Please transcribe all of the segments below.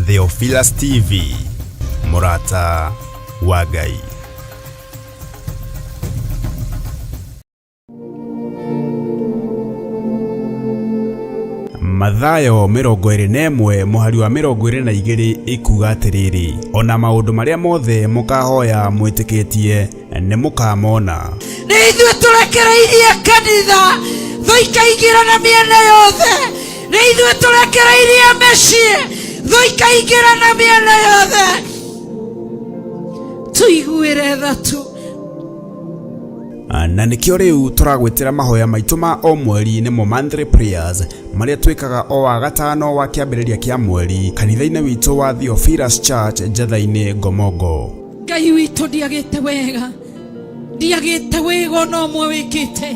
Theophilus TV, mũrata wa Ngai. Mathayo 21 mũhari wa 22 ĩkuga atĩrĩrĩ, ona maũndũ marĩa mothe mũkahoya mwĩtĩkĩtie nĩ mũkamona. Nĩ ithuĩ tũrekereirie kanitha thũ ikaingĩra na mĩena yothe. Nĩ ithuĩ tũrekereirie mĩciĩ thũ ikaingĩra na mĩena yothe. Tũiguĩre tha tu. Na nĩkĩo rĩu tũragwĩtĩra mahoya maitũ ma o mweri nĩmo monthly prayers marĩa twĩkaga o wa gatano wa kĩambĩrĩria kĩa mweri kanitha-inĩ witũ wa Theophilus Church Njatha-inĩ Ngomongo. Ngai witũ, ndiagĩte wega, ndiagĩte wega ona ũmwe wĩkĩte.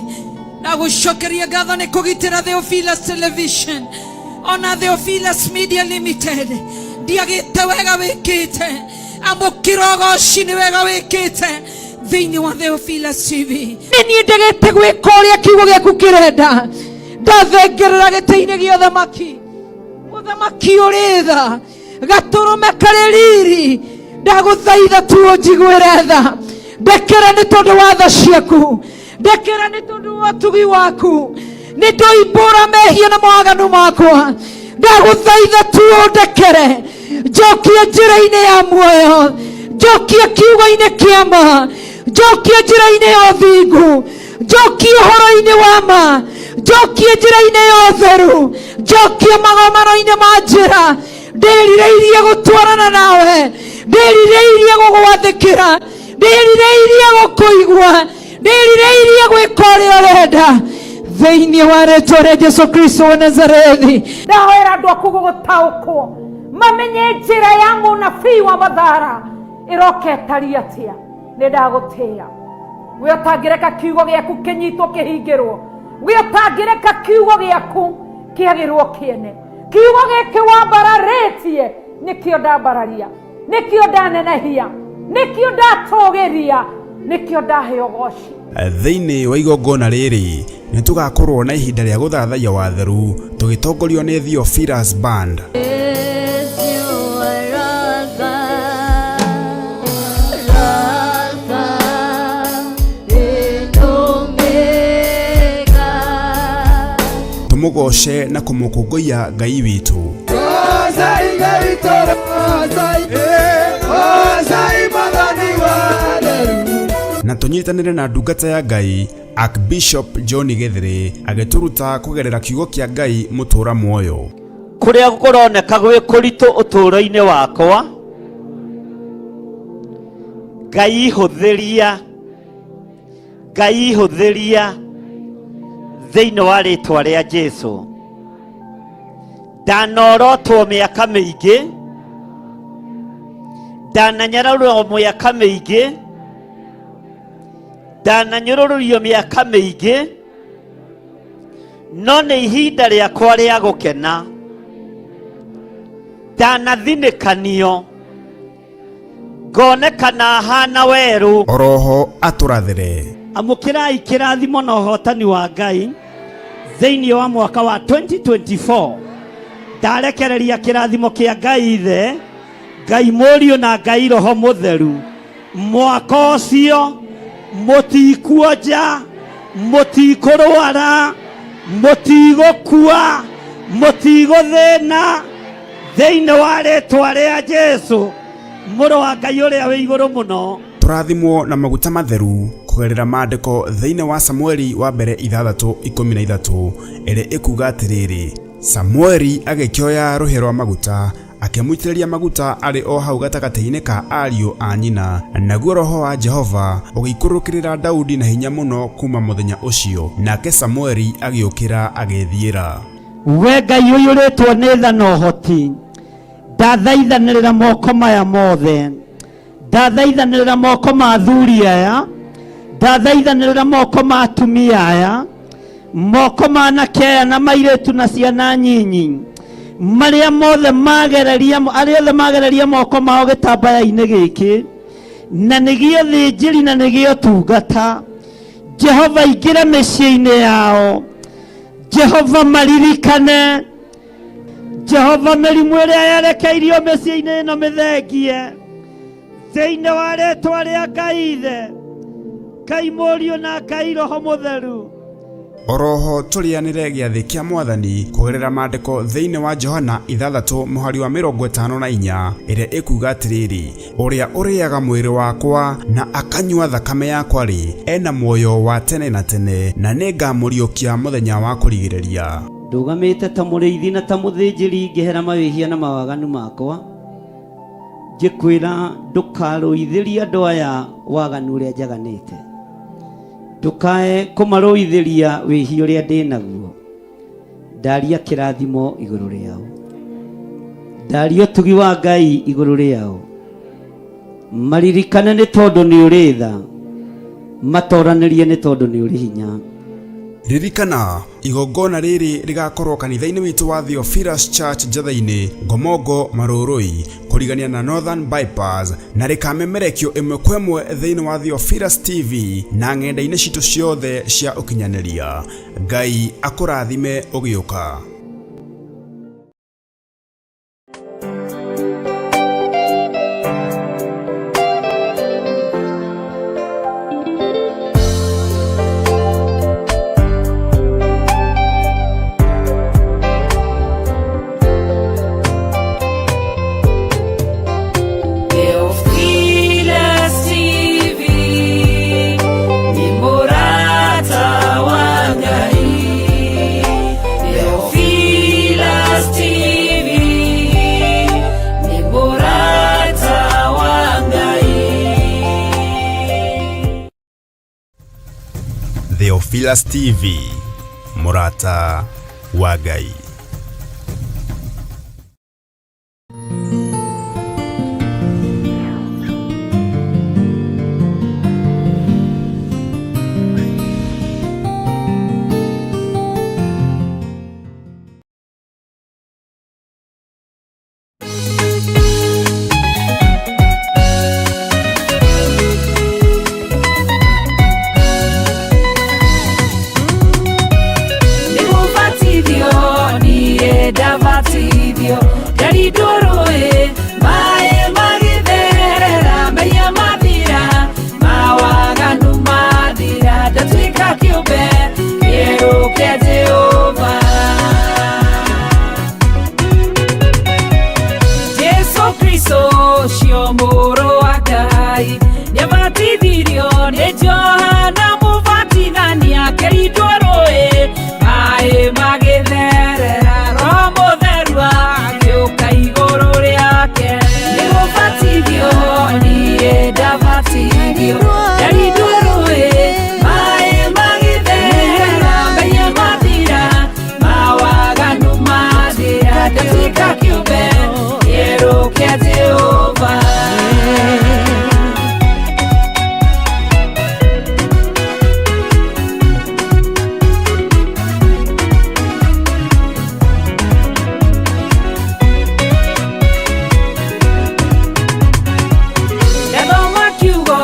Na gũcokeria ngatho nĩ kũgitĩra Theophilus Television ona Theophilus Media Limited. Ndiagĩte wega wĩkĩte, amũkĩra ũgoci nĩ wega wĩkĩte thĩinĩ wa Theophilus TV. Nĩ niĩ ndegete gwĩka ũrĩa kiugo gĩaku kĩrenda, ndathengerera gĩtĩ-inĩ gĩa ũthamaki, mũthamaki ũrĩ tha, gatũrũme karĩ riri. Ndagũthaitha tu ũnjiguĩre tha, ndekera nĩ tondũ wa tha ciaku, ndekera nĩ tondũ wa ũtugi waku. Nĩ ndoimbũra mehia na mawaganu makwa, ndagũthaitha tu ũndekere, njokie njĩra-inĩ ya muoyo, njokie kiugo-inĩ kĩa ma, njokie njĩra-inĩ ya ũthingu, njokie ũhoro-inĩ wa ma, njokie njĩra-inĩ ya ũtheru, njokie magomano-inĩ ma njĩra. Ndĩrirĩirie gũtwarana nawe, ndĩrirĩirie gũgwathĩkĩra, ndĩrirĩirie gũkũigua, ndĩrirĩirie gwĩka ũrĩa ũrenda, thĩinĩ wa rĩtwa rĩa Jesu Kristo wa Nazarethi. Ndahoera andũ aku gũgũtaũkwo, mamenye njĩra ya mũnabii wa Mathara ĩroka ĩtariĩ atĩa. Nĩ ndagũtĩĩa we ũtangĩreka kiugo gĩaku kĩnyitwo kĩhingĩrwo, we ũtangĩreka kiugo gĩaku kĩagĩrwo kĩene. Kiugo gĩkĩ wambararĩtie nĩkĩo ndambararia, nĩkĩo ndanenehia, nĩkĩo ndatũgĩria, nĩkĩo ndahe ũgoci. Thĩinĩ wa igongona rĩrĩ nĩ tũgakorwo na ihinda rĩa gũthathaiya watheru tũgĩtongorio nĩ Theophilus Band. Tũmũgoce na kũmũkũngũiya Ngai witũ. Na tũnyitanĩre na ndungata ya Ngai Archbishop John Gĩthĩrĩ agĩtũruta kũgerera kiugo kĩa Ngai mũtũra muoyo. Kũrĩa kũroneka gwĩ kũritũ ũtũũro-inĩ wakwa, Ngai hũthĩria, Ngai hũthĩria thĩinĩ wa rĩtwa rĩa Jesu. Ndanorotwo mĩaka mĩingĩ, ndananyararwo mĩaka mĩingĩ, ndananyũrũrũrio mĩaka mĩingĩ, no nĩ ihinda rĩakwa rĩa gũkena. Ndanathinĩkanio ngonekana hana werũ. Oroho atũrathĩre. Amũkĩrai kĩrathimo na ũhotani wa Ngai thĩinĩ wa mwaka wa 2024. Ndarekereria kĩrathimo kĩa Ngai Ithe, Ngai Mũriũ na Ngai Roho Mũtheru. Mwaka ũcio mũtikuonja, mũtikũrwara, mũtigũkua, mũtigũthĩna thĩinĩ wa rĩtwa rĩa Jesu mũrũ wa Ngai ũrĩa wĩ igũrũ mũno. Tũrathimwo na maguta matheru kũgerera maandĩko thĩinĩ wa Samueli wa mbere 6:13 ĩrĩa ĩkuga atĩrĩrĩ, Samueli agĩkĩoya rũhĩa rwa maguta akĩmũitĩrĩria maguta arĩ o hau gatagatĩ-inĩ ka ariũ a nyina, naguo roho wa Jehova ũgĩikũrũkĩrĩra Daudi na hinya mũno kuuma mũthenya ũcio, nake Samueli agĩũkĩra agĩĩthiĩra. We Ngai ũiyũrĩtwo nĩ tha na ũhoti, ndathaithanĩrĩra moko maya mothe, ndathaithanĩrĩra moko ma athuri aya, ndathaithanĩrĩra moko ma atumia aya, moko ma anake aya na mairĩtu na ciana nyinyi, marĩa mothe magereria, arĩa othe magereria moko mao gĩtambaya-inĩ gĩkĩ, na nĩgĩo thĩnjĩri na nĩgĩo tungata. Jehova ingĩra mĩciĩ-inĩ yao, Jehova maririkane. Jehova mĩrimũ ĩrĩa yerekeirio mĩciĩ-inĩ ĩno mĩthengie thĩinĩ wa rĩtwa rĩa Ngai Ithe, Ngai Mũriũ na Ngai Roho Mũtheru. Oroho tũrĩanĩre gĩathĩ kĩa Mwathani kũgerera maandĩko thĩinĩ wa Johana ithathatũ mũhari wa 54 ĩrĩa ĩkuuga atĩrĩrĩ, ũrĩa ũrĩaga mwĩrĩ wakwa na akanyua thakame yakwa-rĩ, ena muoyo wa tene na tene, na nĩngamũriũkia mũthenya wa kũrigĩrĩria. Ndũgamĩte ta mũrĩithi na ta mũthĩnjĩri ngĩhera mawĩhia na mawaganu makwa, ngĩkwĩra ndũkarũithĩrie andũ aya waganu ũrĩa njaganĩte, ndũkae kũmarũithĩria wĩhia ũrĩa ndĩ naguo. Ndaria kĩrathimo igũrũ rĩao, ndaria ũtugi wa Ngai igũrũ rĩao, maririkane nĩ tondũ nĩ ũrĩ tha, matoranĩrie nĩ tondũ nĩ ũrĩ hinya. Ririkana, igongona rĩrĩ rĩgakorwo kanitha-inĩ witũ wa Theophilus Church Njatha-inĩ, Ngomongo, Marũrũi, kũrigania na Northern Bypass, na rĩkamemerekio ĩmwe kwa ĩmwe thĩinĩ wa Theophilus TV na ng'enda-inĩ citũ ciothe cia ũkinyanĩria. Ngai akũrathime ũgĩũka. Theophilus TV ni mũrata wa Ngai. Theophilus TV ni mũrata wa Ngai. Theophilus TV, mũrata wa Ngai. Nĩgũbatithio niĩ ndabatithio, ndarindwo rũĩ, maĩ magĩtherera, mehia mathira, mawaganu mathira, ndatuĩka kĩũmbe kĩerũ kĩa Jehova. Jesu Kristo ũcio mũrũ wa Ngai nĩabatithirio nĩ Johana Mũbatithania akĩrindwo rũĩ, maĩ magĩtherera, Roho Mũtheru agĩũka igũrũ rĩake. Nĩgũbatithio niĩ ndabatithio, ndarindwo rũĩ, maĩ magĩtherera, mehia mathira, mawaganu mathira, ndatuĩka kĩũmbe kĩerũ kĩa Jehova. Ndathoma kiugo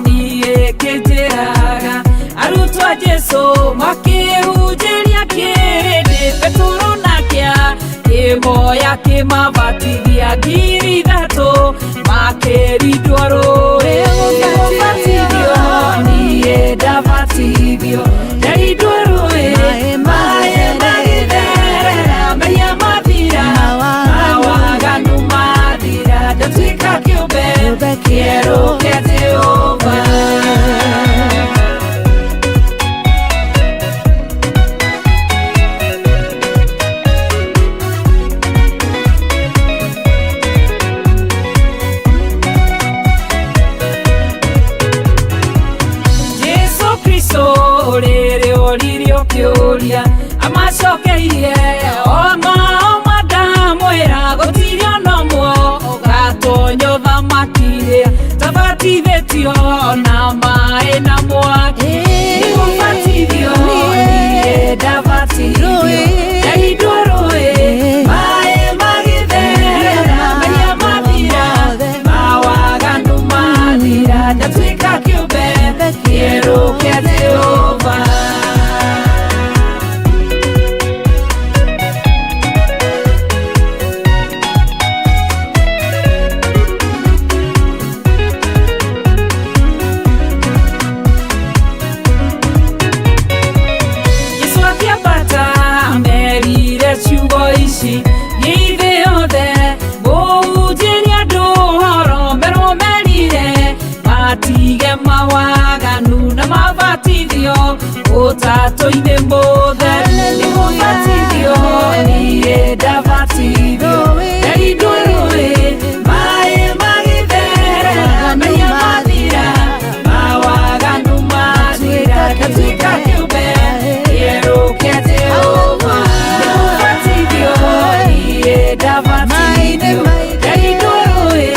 niĩ kĩnjĩraga, arutwo a Jesũ makĩhunjĩria kĩrĩndĩ, Petero nake akĩmoya akĩmabatithia 3,000 makĩrindwo rũĩ. Nĩgũbatithio niĩ ndabatithio, ndarindwo rũĩ, maĩ magĩtherera, mehia mathira, mawaganu mathira, ndatuĩka kĩũmbe kĩerũ kĩa Jehova. Jesu Kristo ũrĩa Ũtatũ-inĩ mũtheru. Nĩ kũbatithio niĩ ndabatithio, ndarindwo rũĩ maĩ magĩtherera, mehia mathira, mawaganu mathira, ngatuĩka kĩũmbe kĩerũ kĩa Jehova. Nĩ kũbatithio niĩ ndabatithio, ndarindwo rũĩ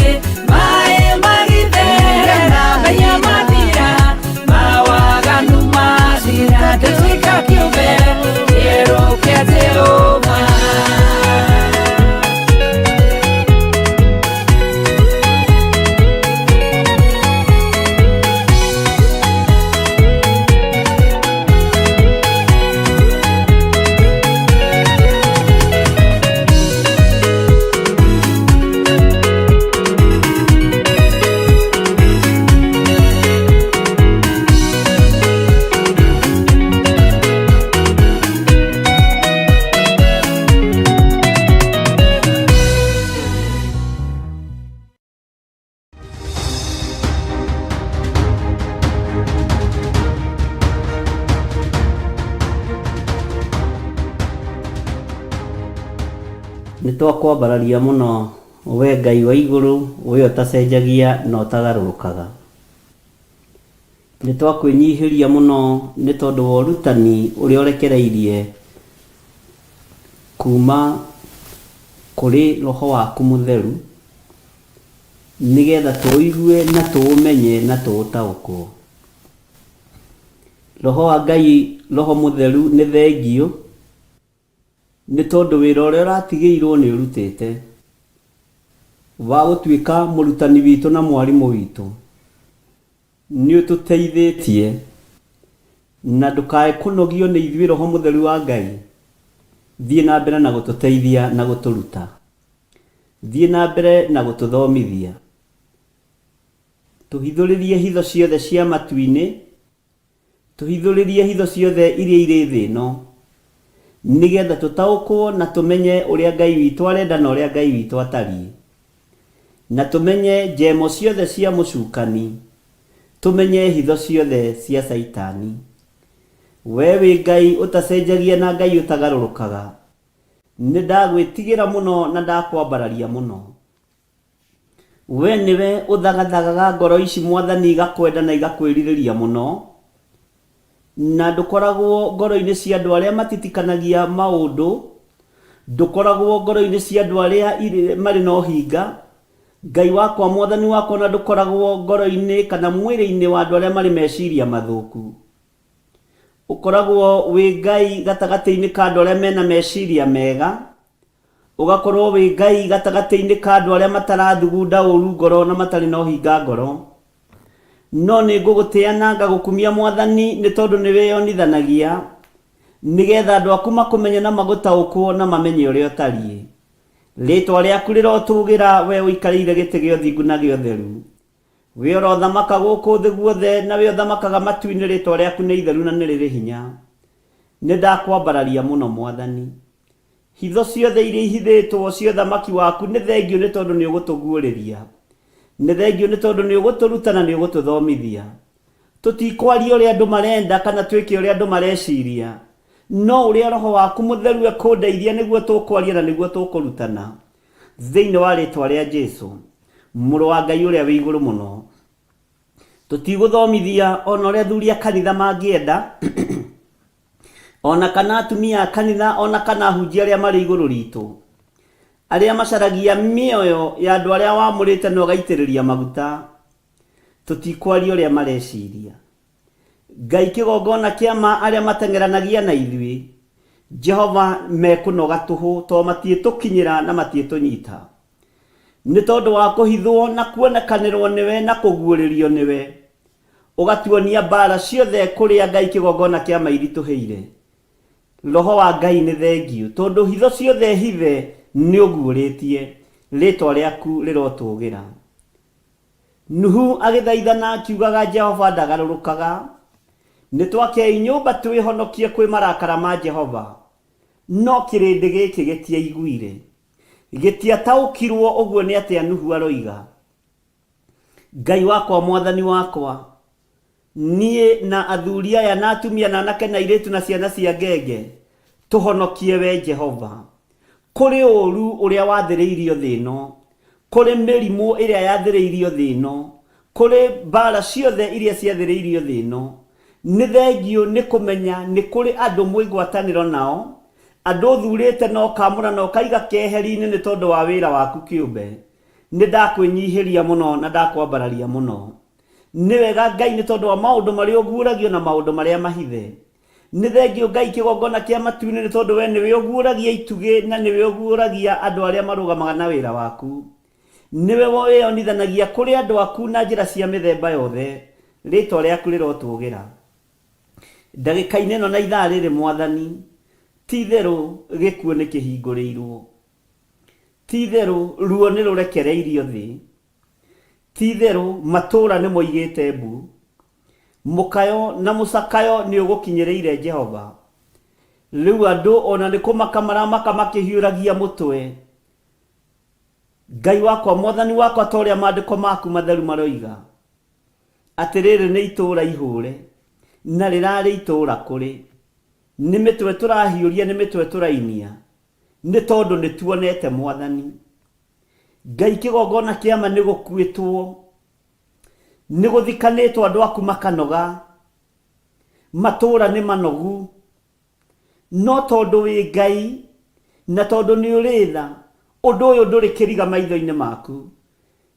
maĩ magĩtherera, mehia mathira, mawaganu mathira, ngatuĩka kĩũmbe kĩerũ kĩa Jehova. Nĩ twakwambararia mũno we Ngai wa igũrũ, we ũtacenjagia na ũtagarũrũkaga. Nĩ twakwĩnyihĩria mũno nĩ tondũ wa ũrutani ũrĩa ũrekereirie kuma kũrĩ Roho waku Mũtheru, nĩgetha tũũigue na tũũmenye na tũũtaũkwo. Roho wa Ngai, Roho Mũtheru nĩ thengiũ nĩ tondũ wĩra ũrĩa ũratigĩirwo nĩ ũrutĩte wa gũtuĩka mũrutani witũ na mwarimũ witũ. Nĩ ũtũteithĩtie na ndũkae kũnogio nĩ ithuĩ Roho Mũtheru wa Ngai. Thiĩ na mbere na gũtũteithia na gũtũruta. Thiĩ na mbere na gũtũthomithia. Tũhithũrĩrie hitho ciothe cia matu-inĩ, tũhithũrĩrie hitho ciothe iria irĩ thĩ ĩno, nĩgetha tũtaũkwo na tũmenye ũrĩa Ngai witũ arenda na ũrĩa Ngai witũ atariĩ, na tũmenye njemo ciothe cia mũcukani, tũmenye hitho ciothe cia Caitani. We wĩ Ngai ũtacenjagia na Ngai ũtagarũrũkaga. Nĩ ndagwĩtigĩra mũno na ndakwambararia mũno. We nĩwe ũthagathagaga ngoro ici Mwathani igakwenda na igakwĩrirĩria mũno, na ndũkoragwo ngoro-inĩ cia andũ arĩa matitikanagia maũndũ, ndũkoragwo ngoro-inĩ cia andũ arĩa marĩ na ũhinga, Ngai wakwa, Mwathani wakwa, na ndũkoragwo ngoro-inĩ kana mwĩrĩ-inĩ wa andũ arĩa marĩ meciria mathũku. Ũkoragwo wĩ Ngai gatagatĩ-inĩ ka andũ arĩa mena meciria mega, Ũgakorwo wĩ Ngai gatagatĩ-inĩ ka andũ arĩa matarathugunda ũũru ngoro na matarĩ na ũhinga ngoro. No nĩ ngũgũtĩa na ngagũkumia Mwathani, nĩ tondũ nĩ wĩyonithanagia, nĩ getha andũ aku makũmenye na magũtaũkwo na mamenye ũrĩa ũtariĩ. Rĩĩtwa rĩaku rĩrotũũgĩra, wee ũikarĩire gĩtĩ gĩa ũthingu na gĩa ũtheru. Wee ũrothamaka gũkũ thĩ guothe, na wee ũthamakaga matu-inĩ, rĩĩtwa rĩaku nĩ itheru na nĩ rĩrĩ hinya. Nĩ ndakwambararia mũno, Mwathani. Hitho ciothe iria ihithĩtwo cia ũthamaki waku nĩ thengiũ nĩ tondũ nĩ ũgũtũguũrĩria. Nĩ thengiũ nĩ tondũ nĩ ũgũtũruta na nĩ ũgũtũthomithia. Tũtikwaria ũrĩa andũ marenda kana twĩke ũrĩa andũ mareciria, no ũrĩa Roho waku Mũtheru ekũndeithia nĩguo tũkwaria na nĩguo tũkũrutana. Thĩinĩ wa rĩtwa rĩa Jesu, Mũrũ wa Ngai ũrĩa wĩ igũrũ mũno. Tũtigũthomithia ona ũrĩa athuri a kanitha mangĩenda, ona kana atumia a kanitha, ona kana ahunjia arĩa marĩ igũrũ ritũ, arĩa macaragia mĩoyo ya andũ arĩa wamũrĩte na ũgaitĩrĩria maguta. Tũtikwaria ũrĩa mareciria. Ngai kĩgongona kĩa ma arĩa mateng'eranagia na ithuĩ, Jehova mekũnoga tũhũ tondũ matiĩtũkinyĩra na matiĩtũnyita. Nĩ tondũ wa kũhithwo na kuonekanĩrwo nĩwe na kũguũrĩrio nĩwe, ũgatuonia mbaara ciothe kũrĩa Ngai kĩgongona kĩa ma iritũhĩire. Roho wa Ngai nĩ thengiũ tondũ hitho ciothe hithe nĩ ũguũrĩtie. Rĩtwa rĩaku rĩrotũgĩra. Nuhu agĩthaithana akiugaga Jehova ndagarũrũkaga. Nĩtwakei nyũmba twĩhonokie kwĩ marakara ma Jehova. No kĩrĩndĩ gĩkĩ gĩtiaiguire. Gĩtiataũkirwo ũguo nĩ atĩa Nuhu aroiga. Ngai wakwa Mwathani wakwa, Niĩ na athuri aya na atumia na anake na airĩtu na ciana cia ngenge, tũhonokie we Jehova. Kũrĩ ũũru ũrĩa wathĩrĩirio thĩ ĩno, kũrĩ mĩrimũ ĩrĩa yathĩrĩirio thĩ ĩno, kũrĩ mbaara ciothe iria ciathĩrĩirio thĩ ĩno. Nĩ thengiũ nĩ kũmenya nĩ kũrĩ andũ mwĩ ngwatanĩro nao, andũ ũthurĩte na ũkaamũra na ũkaiga keheri-inĩ nĩ tondũ wa wĩra waku kĩũmbe. Nĩ ndakwĩnyihĩria mũno na ndakwambararia mũno. Nĩ wega Ngai nĩ tondũ wa maũndũ marĩa ũguũragio na maũndũ marĩa mahithe. Nĩ thengiũ Ngai kĩgongona kĩa matu-inĩ nĩ tondũ we nĩwe ũguũragia itugĩ na nĩwe ũguũragia andũ arĩa marũgamaga na wĩra waku. Nĩwe wĩyonithanagia kũrĩ andũ aku na njĩra cia mĩthemba yothe. Rĩĩtwa rĩaku rĩrotũũgĩra. Ndagĩka-inĩ ĩno na ithaa rĩrĩ Mwathani, ti-itherũ gĩkuũ nĩkĩhingũrĩirwo. Ti-itherũ ruo nĩrũrekereirio thĩ. Ti-itherũ matũũra nĩmoigĩte mbu. Mũkayo na mũcakayo nĩũgũkinyĩrĩire Jehova. Rĩu andũ o na nĩ kũmaka maramaka makĩhiũragia mũtwe. Ngai wakwa, Mwathani wakwa, ta ũrĩa maandĩko maku matheru maroiga, atĩ rĩrĩ nĩ itũũra ihũre, na rĩrarĩ itũũra kũrĩ. Nĩ mĩtwe tũrahiũria, nĩ mĩtwe tũrainia, nĩ tondũ nĩtuonete Mwathani. Ngai kĩgongona kĩa ma nĩgũkuĩtwo, nĩgũthikanĩtwo andũ aku makanoga, matũũra nĩ manogu, no tondũ wĩ Ngai na tondũ nĩ ũrĩ tha, ũndũ ũyũ ndũrĩ kĩriga maitho-inĩ maku,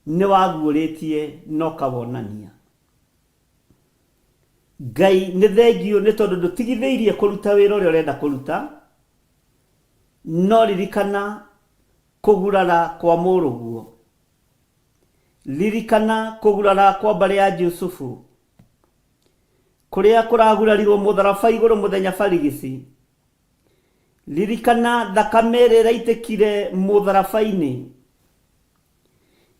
nĩwaguũrĩtie na ũkawonania. Ngai nĩ thengiũ nĩ tondũ ndũtigithĩirie kũruta wĩra ũrĩa ũrenda kũruta, no ririkana Kũgurara kwa mũrũguo. Ririkana kũgurara kwa mbarĩ ya Jusufu, kũrĩa kũragurarirwo mũtharaba igũrũ mũthenya barigici. Ririkana thakame ĩrĩa ĩraitĩkire mũtharaba-inĩ,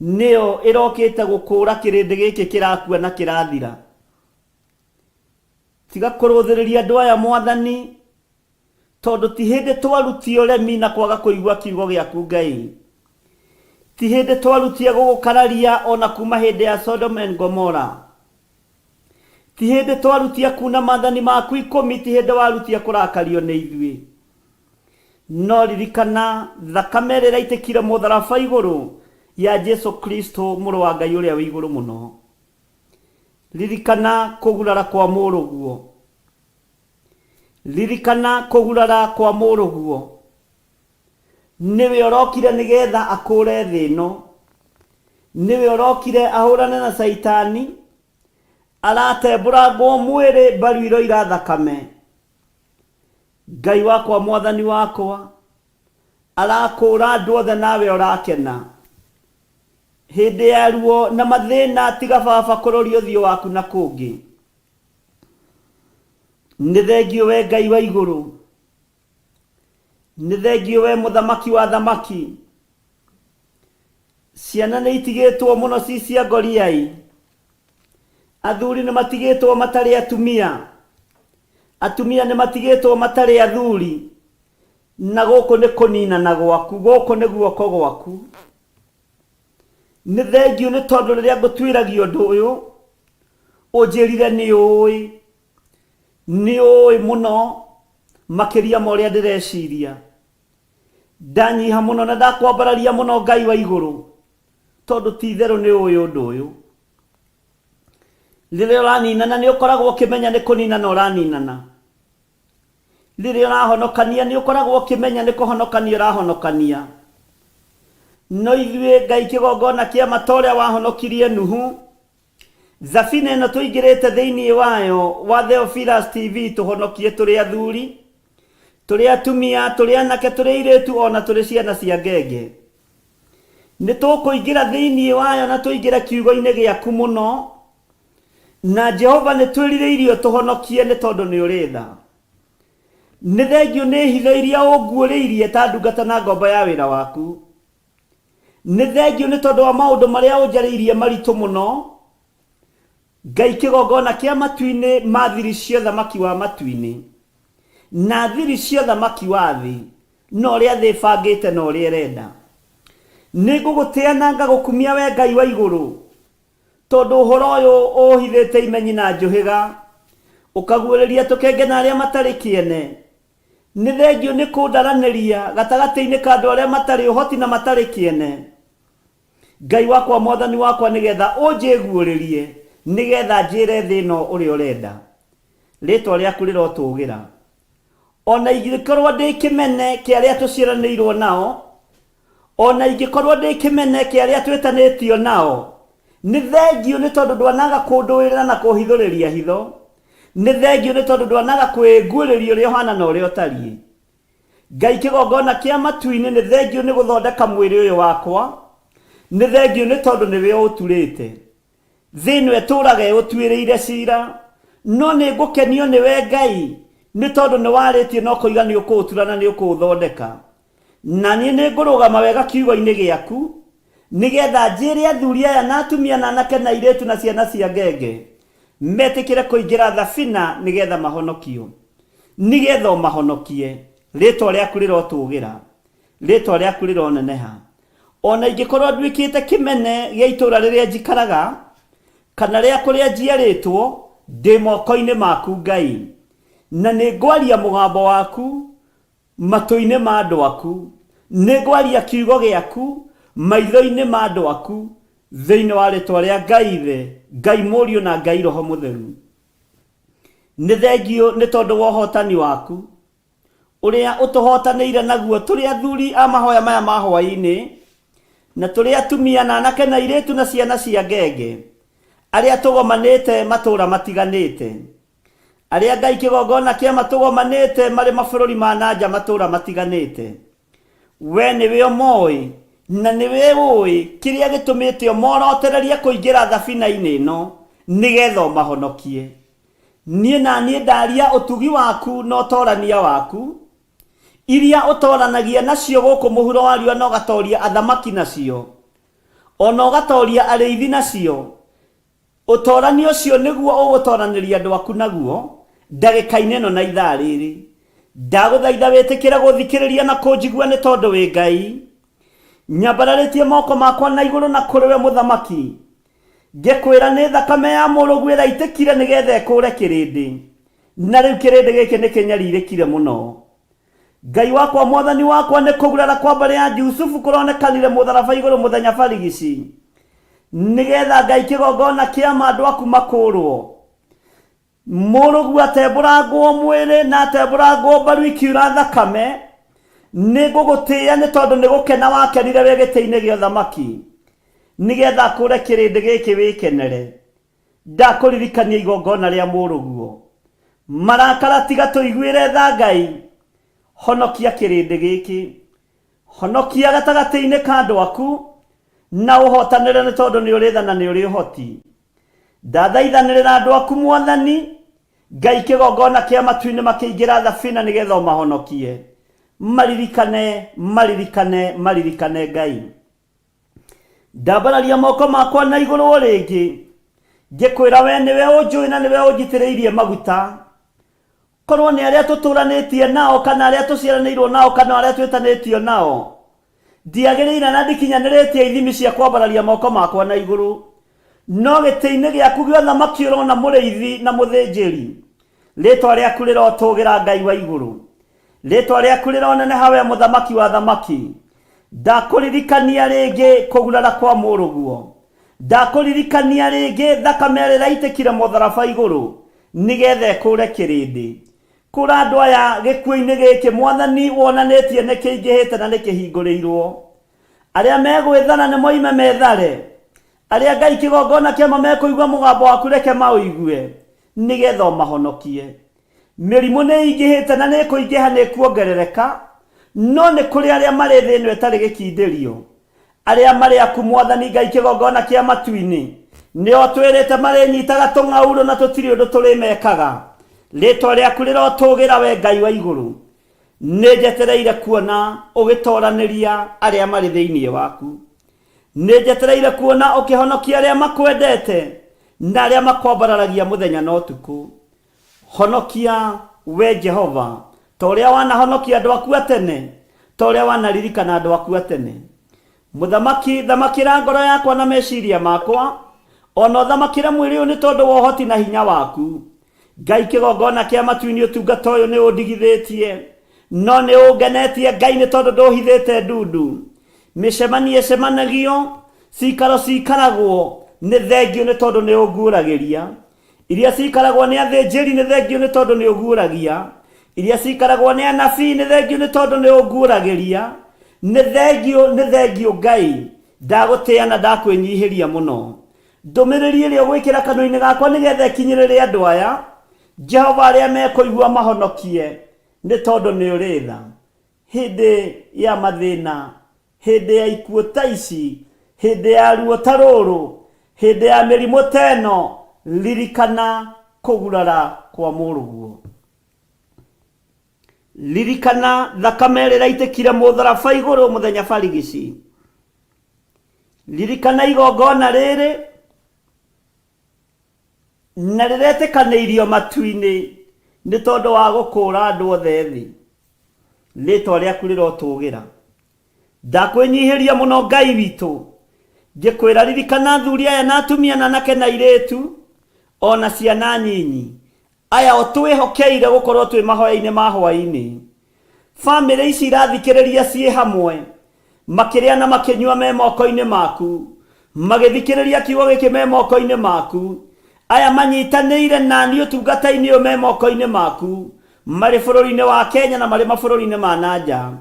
nĩyo ĩrokĩte gũkũũra kĩrĩndĩ gĩkĩ kĩrakua na kĩrathira. Tiga kũrũthĩrĩria andũ aya Mwathani, Tondũ ti hĩndĩ twarutie ũremi na kwaga kũigua kiugo gĩaku Ngai. Ti hĩndĩ twarutie gũgũkararia o na kuma hĩndĩ ya Sodom and Gomorrah. Ti hĩndĩ twarutie kuna maathani maku ikũmi, ti hĩndĩ warutie kũrakario nĩ ithuĩ. No ririkana thakame ĩrĩa ĩraitĩkire mũtharaba igũrũ ya Jesu Kristo mũrũ wa Ngai ũrĩa wĩ igũrũ mũno. Ririkana kũgurara kwa mũrũguo. Ririkana kũgurara kwa mũrũguo. Nĩwe ũrokire nĩgetha akũũre thĩ ĩno. Nĩwe ũrokire ahũrane na Caitani. Aratembũrangwo mwĩrĩ mbaru iroira thakame. Ngai wakwa Mwathani wakwa, arakũũra andũ othe nawe ũrakena. Hĩndĩ ya ruo na mathĩna tiga baba kũroria ũthiũ waku na kũngĩ. Nĩ thengiũ we Ngai wa igũrũ, nĩ thengiũ we mũthamaki wa athamaki. Ciana nĩ itigĩtwo mũno ci cia ngoriai, athuri nĩ matigĩtwo matarĩ atumia, atumia nĩ matigĩtwo matarĩ athuri, na gũkũ nĩ kũninana gwaku, gũkũ nĩ guoko gwaku. Nĩ thengiũ nĩ tondũ rĩrĩa ngũtuĩragia ũndũ ũyũ, ũnjĩrire nĩ ũĩ, nĩ ũĩ mũno makĩria ma ũrĩa ndĩreciria. Ndanyiha mũno na ndakwambararia mũno Ngai wa igũrũ, tondũ ti itherũ nĩ ũĩ ũndũ ũyũ. Rĩrĩa ũraninana nĩ ũkoragwo ũkĩmenya nĩ kũninana ũraninana. Rĩrĩa ũrahonokania nĩ ũkoragwo ũkĩmenya nĩ kũhonokania ũrahonokania. No ithuĩ Ngai kĩgongona kĩa ma ta ũrĩa wahonokirie Nuhu, thabina ĩno tũingĩrĩte thĩinĩ wayo wa Theophilus TV tũhonokie tũrĩ athuri, tũrĩ atumia, tũrĩ anake, tũrĩ airĩtu ona tũrĩ ciana cia ngenge. Nĩ tũkũingĩra thĩinĩ wayo na tũingĩre kiugo-inĩ gĩaku mũno. Na Jehova nĩ twĩrirĩirie ũtũhonokie nĩ tondũ nĩ ũrĩ tha. Nĩ thengiũ nĩ hitho iria ũnguũrĩirie ta ndungata na ngombo ya wĩra waku. Nĩ thengiũ nĩ tondũ wa maũndũ marĩa ũnjarĩirie maritũ mũno, Ngai kĩgongona kĩa matu-inĩ ma thiri cia ũthamaki wa matu-inĩ, na thiri cia ũthamaki wa thĩ, na ũrĩa thĩ ĩbangĩte na ũrĩa ĩrenda. Nĩ ngũgũtĩa na ngagũkumia wee Ngai wa igũrũ. Tondũ ũhoro ũyũ ũũhithĩte imenyi na njũhĩga, ũkaguũrĩria tũkenge na arĩa matarĩ kĩene. Nĩ thengiũ nĩ kũndaranĩria gatagatĩ-inĩ ka andũ arĩa matarĩ ũhoti na matarĩ kĩene. Ngai wakwa, Mwathani wakwa, nĩgetha ũnjĩguũrĩrie, nĩgetha njĩre thĩ ĩno ũrĩa ũrenda. Rĩĩtwa rĩaku rĩrotũũgĩra. O na ingĩkorwo ndĩ kĩmene kĩa arĩa tũciaranĩirwo nao, o na ingĩkorwo ndĩ kĩmene kĩa arĩa twĩtanĩtio nao, nĩ thengiũ nĩ tondũ ndwanaga kũndũĩrĩra na kũhithũrĩria hitho. Nĩ thengiũ nĩ tondũ ndwanaga kwĩnguũrĩria ũrĩa ũhana na ũrĩa ũtariĩ. Ngai kĩgongona kĩa matu-inĩ, nĩ thengiũ nĩ gũthondeka mwĩrĩ ũyũ wakwa. Nĩ thengiũ nĩ tondũ nĩwe ũũturĩte. Thĩ ĩno ĩtũũraga ĩũtuĩrĩire ciira, no nĩngũkenio nĩwe Ngai, nĩ tondũ nĩwarĩtie na ũkoiga nĩũkũũtura na nĩũkũũthondeka. Na niĩ nĩngũrũgama wega kiugo-inĩ gĩaku, nĩgeetha njĩĩre athuuri aya na atumia na anake na airĩtu na ciana cia ngenge, metĩkĩre kũingĩra thabina nĩgeetha mahonokio, nĩgeetha ũmahonokie. Rĩĩtwa rĩaku rĩrotũũgĩra, rĩĩtwa rĩaku rĩroneneha. O na ingĩkorwo nduĩkĩte kĩmene gĩa itũũra rĩrĩa njikaraga, kana rĩa kũrĩa njiarĩtwo, ndĩ moko-inĩ maku, Ngai, na nĩngwaria mũgambo waku matũ-inĩ ma andũ aku, nĩngwaria kiugo gĩaku maitho-inĩ ma andũ aku, thĩinĩ wa rĩĩtwa rĩa Ngai Ithe, Ngai Mũriũ na Ngai Roho Mũtheru. Nĩ thengiũ nĩ tondũ wa ũhotani waku. Ũrĩa ũtũhotanĩire naguo tũrĩ athuri a mahoya maya ma hwaĩ-inĩ, na tũrĩ atumia na anake na airĩtu na ciana cia ngenge, arĩa tũgomanĩte matũũra matiganĩte, arĩa Ngai kĩgongona kĩama tũgomanĩte marĩ mabũrũri ma na nja matũũra matiganĩte. We nĩwe ũmoĩ na nĩwe ũĩ kĩrĩa gĩtũmĩte ũmorotererie kũingĩra thabina-inĩ ĩno nĩgetha ũmahonokie. Niĩ na niĩ ndaaria ũtugi waku na ũtoorania waku, iria ũtooranagia nacio gũkũ mũhuro wa riũa na ũgatooria athamaki nacio, o na ũgatooria arĩithi nacio. Ũtoorania ũcio nĩguo ũgũtooranĩria andũ aku naguo ndagĩka-inĩ ĩno na ithaa rĩrĩ. Ndagũthaitha wĩtĩkĩre gũthikĩrĩria na kũnjigua nĩ tondũ wĩ Ngai. Nyambararĩtie moko makwa na igũrũ na kũrĩ we mũthamaki, Ngĩkwĩra nĩ thakame ya mũrũguo ĩraitĩkire nĩgetha ĩkũũre kĩrĩndĩ, na rĩu kĩrĩndĩ gĩkĩ nĩkĩnyarirĩkire mũno. Ngai wakwa, Mwathani wakwa, nĩ kũgurara kwa mbarĩ ya Jusufu kũronekanire mũtharaba igũrũ mũthenya barigici, nĩgetha Ngai kĩgongona kĩa ma andũ aku makũũrwo. Mũrũguo atembũrangwo mwĩrĩ na atembũrangwo mbaru ikiura thakame, nĩngũgũtĩĩa nĩ tondũ nĩ gũkena wakenire wĩ gĩtĩ-inĩ gĩa ũthamaki, nĩgetha akũũre kĩrĩndĩ gĩkĩ wĩkenere. Ndakũririkania igongona rĩa mũrũguo. Marakara tiga tũiguĩre tha Ngai, honokia kĩrĩndĩ gĩkĩ. Honokia gatagatĩ-inĩ ka andũ aku, na ũhotanĩre nĩ tondũ nĩ ũrĩ tha na nĩ ũrĩ ũhoti. Ndathaithanĩrĩra andũ aku Mwathani Ngai kĩgongona kĩa matu-inĩ makĩingĩra thabina nĩgetha ũmahonokie. Maririkane, maririkane, maririkane Ngai. Ndambararia moko makwa na igũrũ o rĩngĩ ngĩkwĩra we nĩwe ũnjũĩ na nĩwe ũnjitĩrĩirie maguta. Korwo nĩ arĩa tũtũranĩtie nao kana arĩa tũciaranĩirwo nao kana arĩa twĩtanĩtio nao, ndiagĩrĩire na ndikinyanĩrĩtie ithimi cia kwambararia moko makwa na igũrũ. No gĩtĩ-inĩ gĩaku gĩa ũthamaki ũrona mũrĩithi na mũthĩnjĩri. Rĩĩtwa rĩaku rĩrotũũgĩra Ngai wa igũrũ. Rĩĩtwa rĩaku rĩroneneha wee mũthamaki wa athamaki. Ndakũririkania rĩngĩ kũgurara kwa mũrũguo. Ndakũririkania rĩngĩ thakame ĩrĩa ĩraitĩkire mũtharaba igũrũ nĩgetha ĩkũũre kĩrĩndĩ. Kũũra andũ aya gĩkuũ-inĩ gĩkĩ Mwathani wonanĩtie nĩ kĩingĩhĩte na nĩ kĩhingũrĩirwo. Arĩa megwĩthara nĩ moime methare. Arĩa Ngai kĩgongona kĩama mekũigua mũgambo waku reke maũigue nĩgetha ũmahonokie. Mĩrimũ nĩ ĩingĩhĩte na nĩ ĩkũingĩha nĩ ĩkuongerereka, no nĩ kũrĩ arĩa marĩ thĩ ĩno ĩtarĩ gĩkindĩrio. Arĩa marĩ aku Mwathani Ngai kĩgongona kĩa matu-inĩ, nĩo twĩrĩte marĩnyitaga tũng'aurũ na tũtirĩ ũndũ tũrĩmekaga. Rĩtwa rĩaku rĩrotũgĩra we Ngai wa igũrũ. Nĩ njetereire kuona ũgĩtoranĩria arĩa marĩ thĩinĩ waku. Nĩ njetereire kuona ũkĩhonokia arĩa makwendete na arĩa makwambararagia mũthenya na ũtukũ. Honokia, Wee Jehova, ta ũrĩa wanahonokia andũ aku a tene, ta ũrĩa wanaririkana andũ aku a tene. Mũthamaki, thamakĩra ngoro yakwa na meciria makwa, Ona ũthamakĩre mwĩrĩ ũyũ nĩ tondũ wa ũhoti na hinya waku. Ngai kĩgongona kĩa matu-inĩ ũtungata ũyũ nĩ ũndigithĩtie, no nĩ ũngenetie Ngai nĩ tondũ ndũhithĩte ndundu. Mĩcemanio ĩcemanagio, cikaro cikaragwo, nĩ thengiũ nĩ tondũ nĩ ũnguũragĩria. Iria cikaragwo nĩ athĩnjĩri nĩ thengiũ nĩ tondũ nĩ ũguũragia. Iria cikaragwo nĩ anabii nĩ thengiũ nĩ tondũ nĩ ũnguũragĩria. Nĩ thengiũ, nĩ thengiũ Ngai, ndagũtĩa na ndakwĩnyihĩria mũno. Ndũmĩrĩri ĩrĩa ũgwĩkĩra kanua-inĩ gakwa nĩgetha ĩkinyĩrĩre andũ aya, Jehova arĩa mekũigua mahonokie, nĩ tondũ nĩ ũrĩ tha. Hĩndĩ ya mathĩna, hĩndĩ ya ikuũ ta ici, hĩndĩ ya ruo ta rũrũ, hĩndĩ ya mĩrimũ ta ĩno, ririkana kũgurara kwa mũrũguo. Ririkana thakame ĩrĩa ĩraitĩkire mũtharaba igũrũ mũthenya barigici. Ririkana igongona rĩrĩ na rĩretĩkanĩirio matu-inĩ nĩ tondũ wa gũkũũra andũ othe thĩ. Rĩtwa rĩaku rĩrotũgĩra. Ndakwĩnyihĩria mũno Ngai witũ, ngĩkwĩra ririkana athuri aya na atumia na anake na airĩtu, o na ciana nyinyi, Aya ũtwĩhokeire gũkorwo twĩ mahoya-inĩ ma hwaĩ-inĩ. Famĩlĩ ici irathikĩrĩria ciĩ hamwe, makĩrĩa na makĩnyua me moko-inĩ maku, magĩthikĩrĩria kiugo gĩkĩ me moko-inĩ maku. Aya manyitanĩire naniĩ ũtungata-inĩ ũyũ me moko-inĩ maku, marĩ bũrũri-inĩ wa Kenya na marĩ mabũrũri-inĩ ma na nja.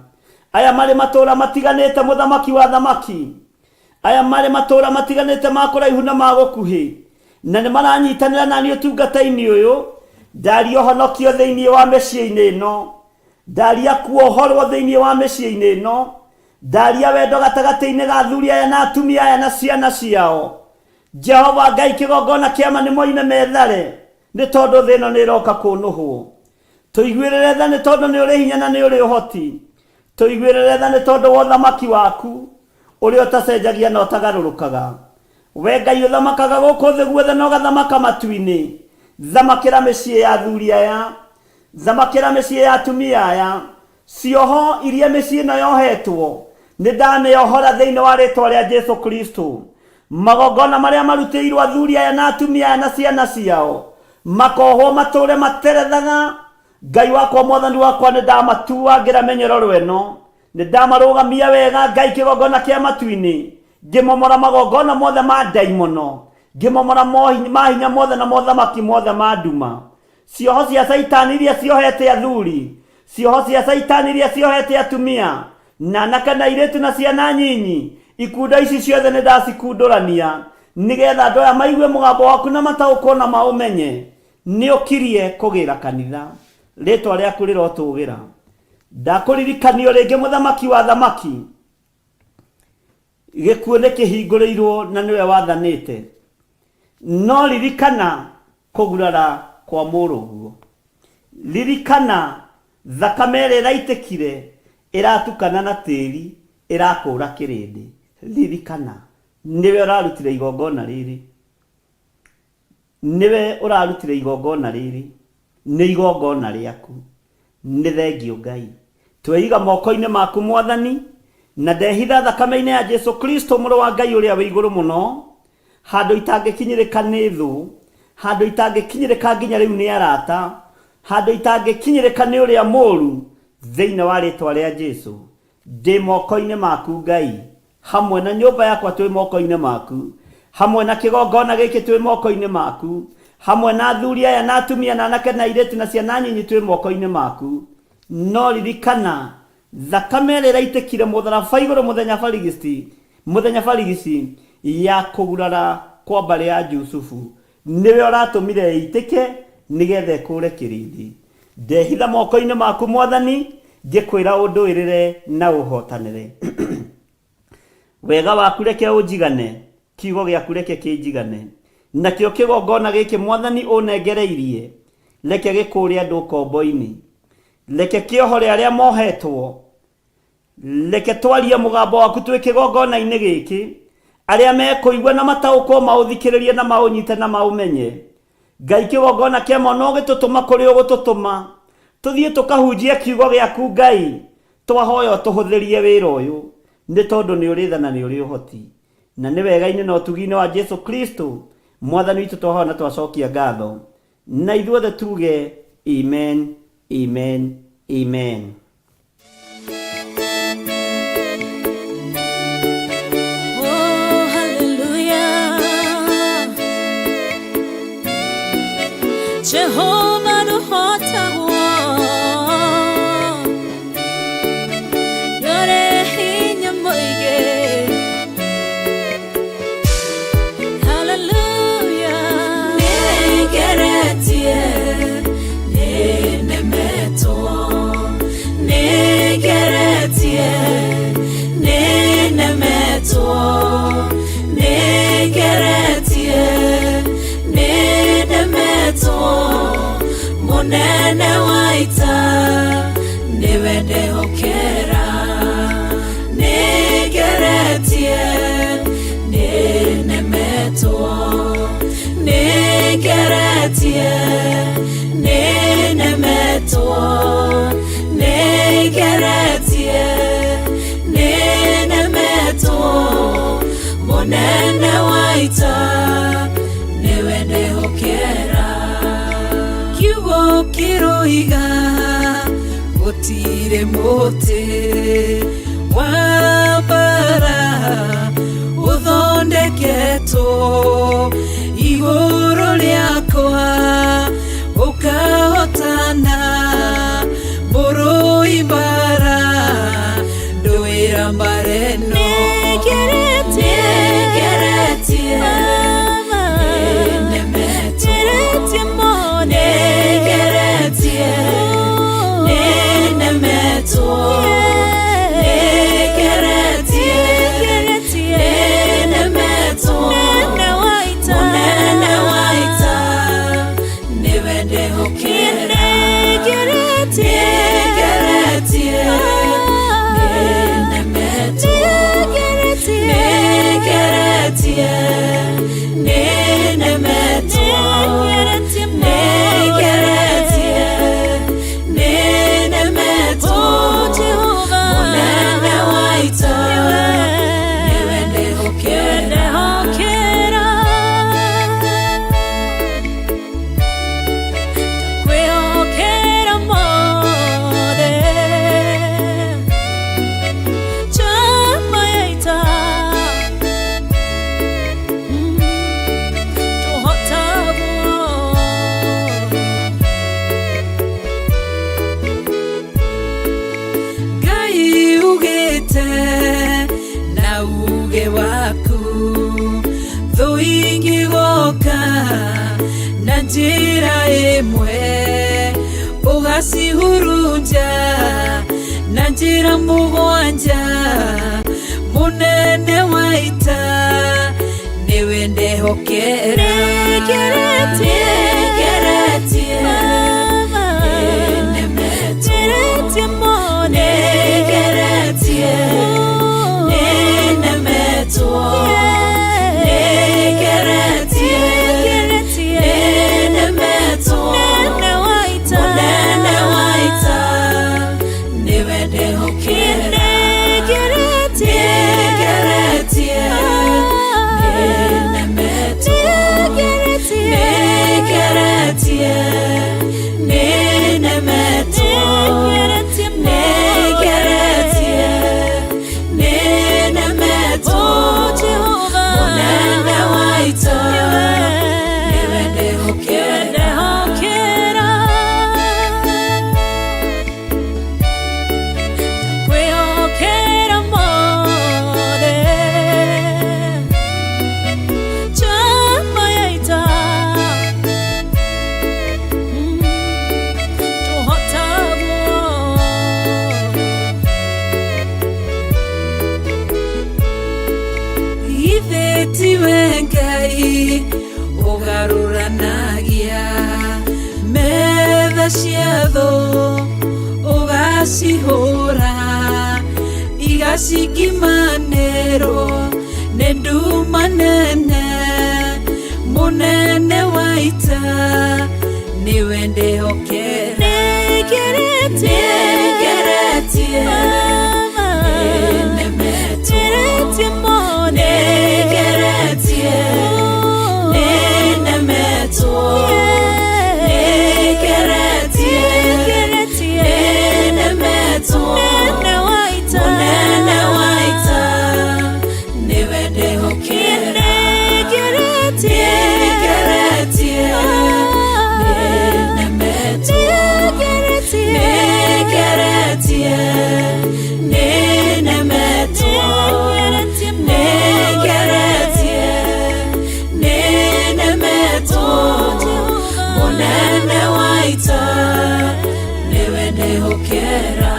Aya marĩ matũũra matiganĩte, mũthamaki wa athamaki. Aya marĩ matũũra matiganĩte ma kũraihu na ma gũkuhĩ, na nĩ maranyitanĩra na niĩ ũtungata-inĩ ũyũ. Ndaria ũhonokio thĩinĩ wa mĩciĩ-inĩ ĩno. Ndaria kuohorwo thĩinĩ wa mĩciĩ-inĩ ĩno. Ndaria wendo gatagatĩ-inĩ ga athuri aya na atumia aya na ciana ciao. Jehova Ngai kĩgongona kĩa ma nĩ moime methare, nĩ tondũ thĩ ĩno nĩ ĩroka kũnũhwo. Tũiguĩrĩre tha nĩ tondũ nĩ ũrĩ hinya na nĩ ũrĩ ũhoti. Tũiguĩrĩre tha nĩ tondũ wa ũthamaki waku, ũrĩa ũtacenjagia na ũtagarũrũkaga. Wee Ngai ũthamakaga gũkũ thĩ guothe na ũgathamaka matu-inĩ, thamakĩra mĩciĩ ya athuri aya, thamakĩra mĩciĩ ya atumia aya. Cioho iria mĩciĩ ĩno yohetwo, nĩ ndamĩohora thĩinĩ wa rĩĩtwa rĩa Jesu Kristo. Magongona marĩa marutĩirwo athuri aya na atumia aya na ciana ciao, makohwo matũũre materethaga. Ngai wakwa, Mwathani wakwa, nĩ ndamatuangĩra mĩnyororo ĩno. Nĩ ndamarũgamia wega, Ngai kĩgongona kĩa matu-inĩ, ngĩmomora magongona mothe ma ndaimono, ngĩmomora mahinya mothe na mothamaki mothe ma nduma. Cioho cia Caitani iria ciohete athuri, cioho cia Caitani iria ciohete atumia, na anake na airĩtu na ciana nyinyi, ikundo ici ciothe nĩ ndacikundũrania, nĩgetha andũ aya maigue mũgambo waku na mataũkwo na maũmenye. Nĩ ũkirie kũgĩra kanitha. Rĩtwa rĩaku rĩrotũgĩra. Ndakũririkanio rĩngĩ mũthamaki wa athamaki. Gĩkuũ nĩ kĩhingũrĩirwo na nĩwe wathanĩte. No ririkana kũgurara kwa mũrũguo. Ririkana thakame ĩrĩa ĩraitĩkire ĩratukana na tĩri ĩrakũra kĩrĩndĩ. Ririkana nĩwe ũrarutire igongona rĩrĩ. Nĩwe ũrarutire igongona rĩrĩ, nĩ igongona rĩaku. Nĩ thengiũ Ngai. Tweiga moko-inĩ maku Mwathani, na ndehitha thakame-inĩ ya Jesu Kristo mũrũ wa Ngai ũrĩa wĩ igũrũ mũno, handũ itangĩkinyĩrĩka nĩ thũ, handũ itangĩkinyĩrĩka nginya rĩu nĩ arata, handũ itangĩkinyĩrĩka nĩ ũrĩa mũru, thĩinĩ wa rĩtwa rĩa Jesu. Ndĩ moko-inĩ maku Ngai, hamwe na nyũmba yakwa twĩ moko-inĩ maku, hamwe na kĩgongona gĩkĩ twĩ moko-inĩ maku, hamwe na athuri aya na atumia na anake na airĩtu na ciana nyinyi twĩ moko-inĩ maku. No ririkana thakame ĩrĩa ĩraitĩkire mũtharaba igũrũ mũthenya barigici, mũthenya barigici ya kũgurara kwa mbarĩ ya Jusufu, nĩwe ũratũmire ĩitĩke nĩgetha ĩkũũre kĩrĩndĩ. Ndehitha moko-inĩ maku Mwathani, ngĩkwĩra ũndũĩrĩre na ũhotanĩre. Wega waku reke ũnjigane, kiugo gĩaku reke kĩnjigane. Nakĩo kĩgongona gĩkĩ Mwathani ũnengereirie, reke gĩkũũre andũ ũkombo-inĩ. Reke kĩohore arĩa mohetwo. Reke twarie mũgambo waku twĩ kĩgongona-inĩ gĩkĩ, arĩa mekũigua na mataũkwo maũthikĩrĩrie na maũnyite na maũmenye. Ngai kĩgongona kĩa ma no gĩtũtũma kũrĩ ũgũtũtũma tũthiĩ tũkahunjie kiugo gĩaku Ngai. Twahoya ũtũhũthĩrie wĩra ũyũ nĩ tondũ nĩ ũrĩ tha na nĩ ũrĩ ũhoti. Na nĩ wega-inĩ na ũtugi-inĩ wa Jesu Kristo. Mwathani witũ, twahoya na twacokia ngatho, na ithuothe tuge amen, amen, amen. Oh, hallelujah. Jehovah nũhotagwo. Nĩũrĩ hinya mũingĩ. Hallelujah. Nĩngeretie, nĩnemetwo. Nĩngeretie, nĩnemetwo. Nĩngeretie, nĩnemetwo. Mũnene wa ita nĩwe ndehokera. Nĩngeretie, nĩnemetwo. Nĩngeretie, nĩnemetwo. Nĩngeretie, nĩnemetwo. Mũnene wa ita nĩwe ndehokera. Kiugo kĩroiga gũtirĩ mũtĩ wa mbara ũthondeketwo igũrũ rĩakwa ũkahotana mũrũi mbara ndũĩra mbara ĩno. Nĩngeretie, Nĩngeretie, Mama. nĩnemetwo. Ngeretie mũno. Nĩngeretie, nĩnemetwo. Nĩngeretie, nĩnemetwo. Mũnene wa ita. Mũnene wa ita nĩwe ndehokera. Nĩngeretie, Nĩngeretie, nĩnemetwo. Nĩngeretie, nĩnemetwo. Nĩngeretie, nĩnemetwo. Mũnene wa ita nĩwe ndehokera. Kwĩhokera mothe. Chama ya ita. Tũhotagwo. Ngai ugĩte na uge waku thũ ingĩgoka na njĩra ĩmwe ũgacihurunja na njĩra mũgwanja. Mũnene wa ita nĩwe ndehokera. Nĩngeretie, Nĩngeretie, Mama. nĩnemetwo. Ngeretie mũno. Nĩngeretie, nĩnemetwo. Nĩngeretie, nĩnemetwo. Mũnene wa ita. Mũnene wa ita nĩwe ndehokera. Nĩngeretie, Nĩngeretie, nĩnemetwo. Nĩngeretie, nĩnemetwo. Nĩngeretie, nĩnemetwo. Mũnene wa ita nĩwe ndehokera. Kwĩhokera mothe. Chama ya ita. Tũhotagwo. Ithe tiwe Ngai ũgarũranagia metha cia thũ ũgacihũra igacingimanĩrwo nĩ nduma nene. Mũnene wa ita nĩwe ndehokera. Nĩngeretie, Nĩngeretie, Mama. nĩnemetwo. Ngeretie mũno. Nĩngeretie, Ndehokera.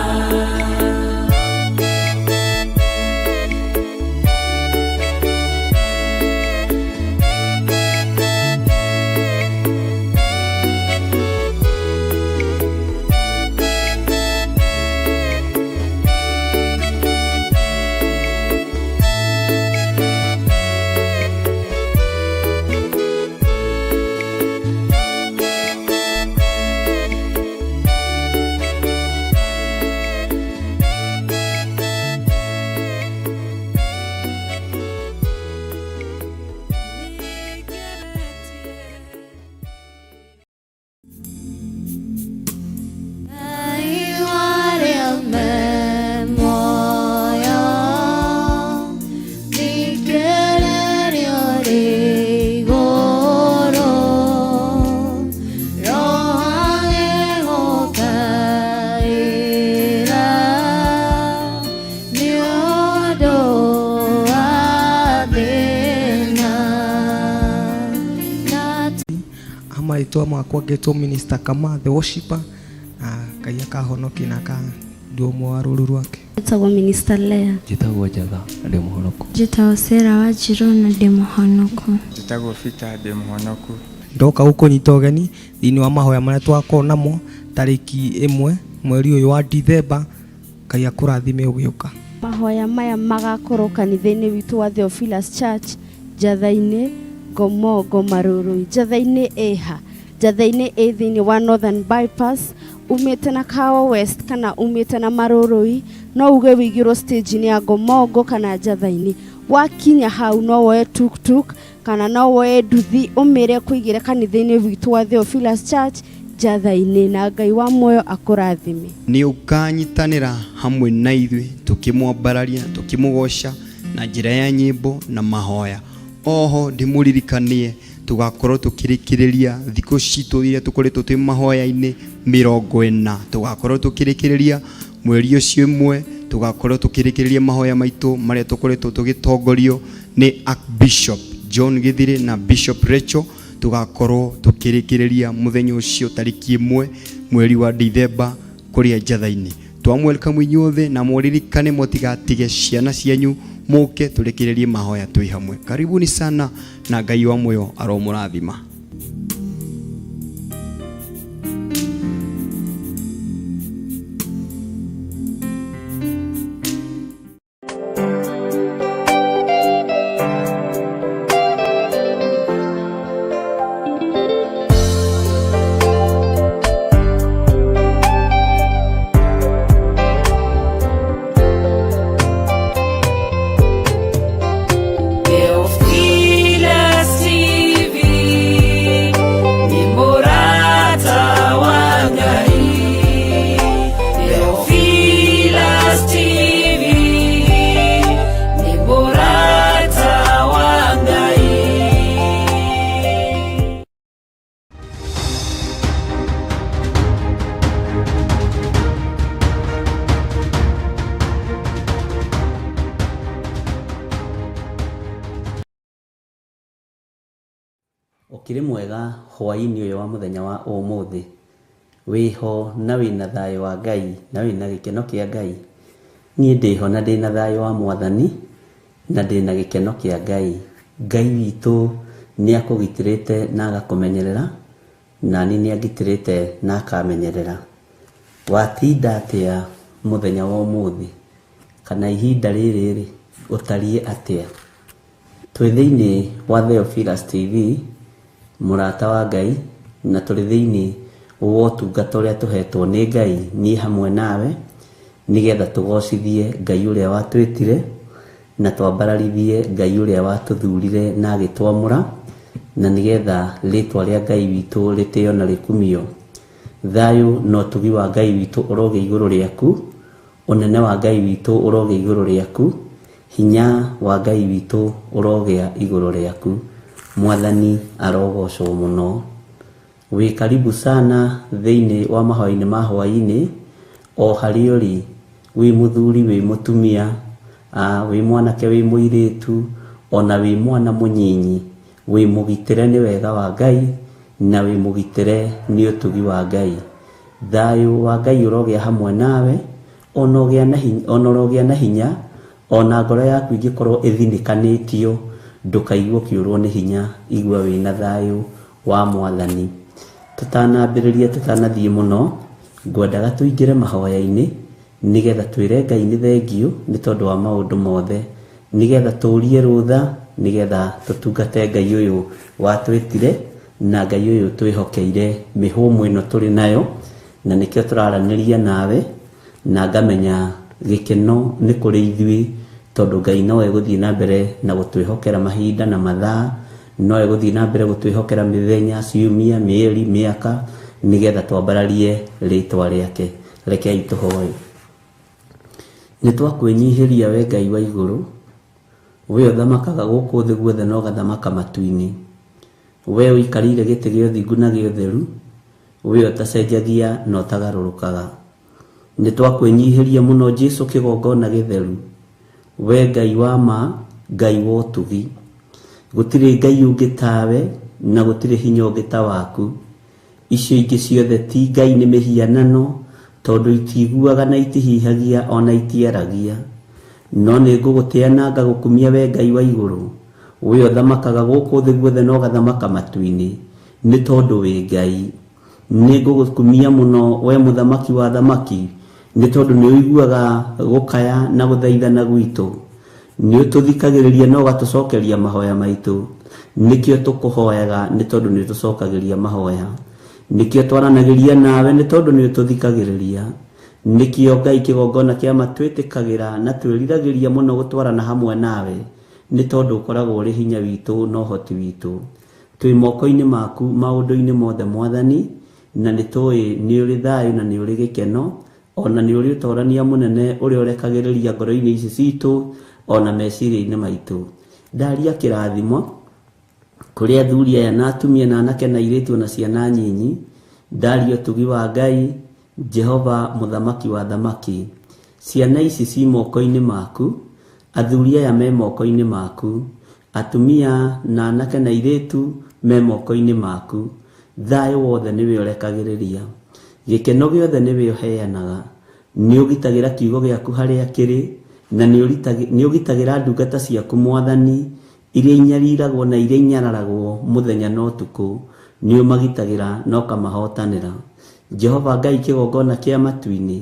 Amarĩtwa makwa ngetwo Minister Kama the worshipper na Ngai akahonokia na akandua ũmwe wa rũru rwake. Njĩtagwo Minister Lea. Njĩtagwo Njatha na ndĩ mũhonoku. Njĩtagwo Sarah Wanjirũ na ndĩ mũhonoku. Njĩtagwo Peter ndĩ mũhonoku. Ndoka gũkũnyita ũgeni thĩinĩ wa mahoya marĩa twakorwo namo tarĩki 1 mweri ũyũ wa Dithemba. Ngai akũrathime ũgĩũka. Mahoya maya magakorwo kanitha-inĩ witũ wa Theophilus Church, Njatha-inĩ, Ngomongo, Marurui. Njatha-inĩ ĩha? Njatha-inĩ ĩ thĩinĩ wa Northern Bypass, umĩte na Kahawa West kana umĩte na Marurui, no uge wĩigĩrwo stage-inĩ ya Ngomongo kana Njatha-inĩ. Wakinya hau no woe tuk-tuk kana no woe nduthi ũmĩre kũigĩre kanitha-inĩ witũ wa Theophilus Church Njatha-inĩ, na Ngai wa muoyo akũrathime. Nĩ ũkanyitanĩra hamwe na ithuĩ tũkĩmwambararia tũkĩmũgoca na njĩra ya nyĩmbo na mahoya. Oho ndĩmũririkanie tũgakorwo tũkĩrĩkĩrĩria thikũ citũ iria tũkoretwo twĩ mahoya-inĩ 40, tũgakorwo tũkĩrĩkĩrĩria mweri ũcio 1, tũgakorwo tũkĩrĩkĩrĩria mahoya maitũ marĩa tũkoretwo tũgĩtongorio nĩ Archbishop John Githire na Bishop Rachel. Tũgakorwo tũkĩrĩkĩrĩria mũthenya ũcio tarĩki 1 mweri wa Dithemba kũrĩa Njatha-inĩ. Twamwelcome inyuothe na mũririkane mũtigatige ciana cianyu, mũke tũrĩkĩrĩrie mahoya twĩ hamwe. Karibuni sana na Ngai wa muoyo aromũrathima. Theophilus TV ni mũrata wa Ngai. Theophilus TV ni mũrata wa Ngai. Ũkĩrĩ mwega hwaĩ-inĩ ũyũ wa mũthenya wa ũmũthĩ, wĩho na wĩna thayũ wa Ngai na wĩna gĩkeno kĩa Ngai. Niĩ ndĩho na ndĩna thayũ wa Mwathani na ndĩna gĩkeno kĩa Ngai. Ngai witũ nĩ akũgitĩrĩte na agakũmenyerera, nani nĩ angitĩrĩte na akamenyerera. Watinda atĩa mũthenya wa ũmũthĩ kana ihinda rĩrĩ rĩ ũtariĩ atĩa? Twĩ thĩinĩ wa Theophilus TV, mũrata wa Ngai, na tũrĩ thĩinĩ wa ũtungata ũrĩa tũhetwo nĩ Ngai niĩ hamwe nawe, nĩgetha tũgocithie Ngai ũrĩa watwĩtire na twambararithie Ngai ũrĩa watũthurire na agĩtwamũra, na nĩgetha rĩtwa rĩa Ngai witũ rĩtĩo na rĩkumio. Thayũ na ũtugi wa Ngai witũ ũrogĩa igũrũ rĩaku, ũnene wa Ngai witũ ũrogĩa igũrũ rĩaku, hinya wa Ngai witũ ũrogĩa igũrũ rĩaku. Mwathani arogocwo mũno. Wĩ karibu sana thĩinĩ wa mahoya-inĩ ma hwaĩ-inĩ, o harĩa ũrĩ, wĩ mũthuri, wĩ mũtumia, wĩ mwanake, wĩ mũirĩtu, ona wĩ mwana mũnyinyi, wĩ mũgitĩre nĩ wega wa Ngai na wĩ mũgitĩre nĩ ũtugi wa Ngai. Thayũ wa Ngai ũrogĩa hamwe nawe, ona ũrogĩa na hinya, ona ngoro yaku ingĩkorwo ĩthinĩkanĩtio, ndũkaigue ũkĩũrwo nĩ hinya, igua wĩna thayũ wa Mwathani. Tũtanambĩrĩria tũtanathiĩ mũno, ngwendaga tũingĩre mahoya-inĩ, nĩgetha twĩre Ngai nĩ thengiũ nĩ tondũ wa maũndũ mothe, nĩgetha tũrie rũtha, nĩgetha tũtungate Ngai ũyũ watwĩtire na Ngai ũyũ twĩhokeire mĩhũmũ ĩno tũrĩ nayo, na nĩkĩo tũraranĩria nawe, na ngamenya gĩkeno nĩ kũrĩ ithuĩ, tondũ Ngai no egũthiĩ na mbere na gũtwĩhokera mahinda na mathaa, no egũthiĩ na mbere gũtwĩhokera mĩthenya, ciumia, mĩeri, mĩaka, nĩgetha twambararie rĩtwa rĩake. Rekei tũhoe. Nĩ twakwĩnyihĩria we Ngai wa igũrũ, we ũthamakaga gũkũ thĩ guothe na ũgathamaka matu-inĩ, we ũikarĩire gĩtĩ gĩa ũthingu na gĩa ũtheru, we ũtacenjagia na ũtagarũrũkaga. Nĩ twakwĩnyihĩria mũno Jesu kĩgongona gĩtheru, we Ngai wa ma, Ngai wa ũtugi. Gũtirĩ Ngai ũngĩ tawe na gũtirĩ hinya ũngĩ ta waku. Icio ingĩ ciothe ti Ngai, nĩ mĩhianano, tondũ itiguaga na itihihagia ona itiaragia. No nĩ ngũgũtĩa na ngagũkumia we Ngai wa igũrũ, we ũthamakaga gũkũ thĩ guothe na ũgathamaka matu-inĩ, nĩ tondũ wĩ Ngai. Nĩ ngũgũkumia mũno we mũthamaki wa thamaki, nĩ tondũ nĩ ũiguaga gũkaya na gũthaithana gwitũ. Nĩ ũtũthikagĩrĩria na ũgatũcokeria mahoya maitũ. Nĩkĩo tũkũhoyaga, nĩ tondũ nĩ ũtũcokagĩria mahoya. Nĩkĩo twaranagĩria nawe, nĩ tondũ nĩ ũtũthikagĩrĩria. Nĩkĩo Ngai kĩgongona kĩa ma twĩtĩkagĩra na twĩriragĩria mũno gũtwarana hamwe nawe, nĩ tondũ ũkoragwo ũrĩ hinya witũ na ũhoti witũ. Twĩ moko-inĩ maku maũndũ-inĩ mothe Mwathani, na nĩ tũĩ nĩ ũrĩ thayũ na nĩ ũrĩ gĩkeno, ona nĩ ũrĩ ũtorania mũnene ũrĩa ũrekagĩrĩria ngoro-inĩ ici citũ ona meciria-inĩ maitũ. Ndaria kĩrathimo kũrĩ athuri aya na atumia na anake na airĩtu na ciana nyinyi, ndaria ũtugi wa Ngai Jehova mũthamaki wa thamaki. Ciana ici ci moko-inĩ maku, athuri aya me moko-inĩ maku, atumia na anake na airĩtu me moko-inĩ maku. Thayũ wothe nĩwe ũrekagĩrĩria, gĩkeno gĩothe nĩwe ũheanaga. Nĩ ũgitagĩra kiugo gĩaku harĩa kĩrĩ, na nĩ ũgitagĩra ndungata ciaku Mwathani, iria inyariragwo na iria inyararagwo mũthenya na ũtukũ. Nĩ ũmagitagĩra na ũkamahotanĩra. Jehova Ngai kĩgongona kĩa matu-inĩ,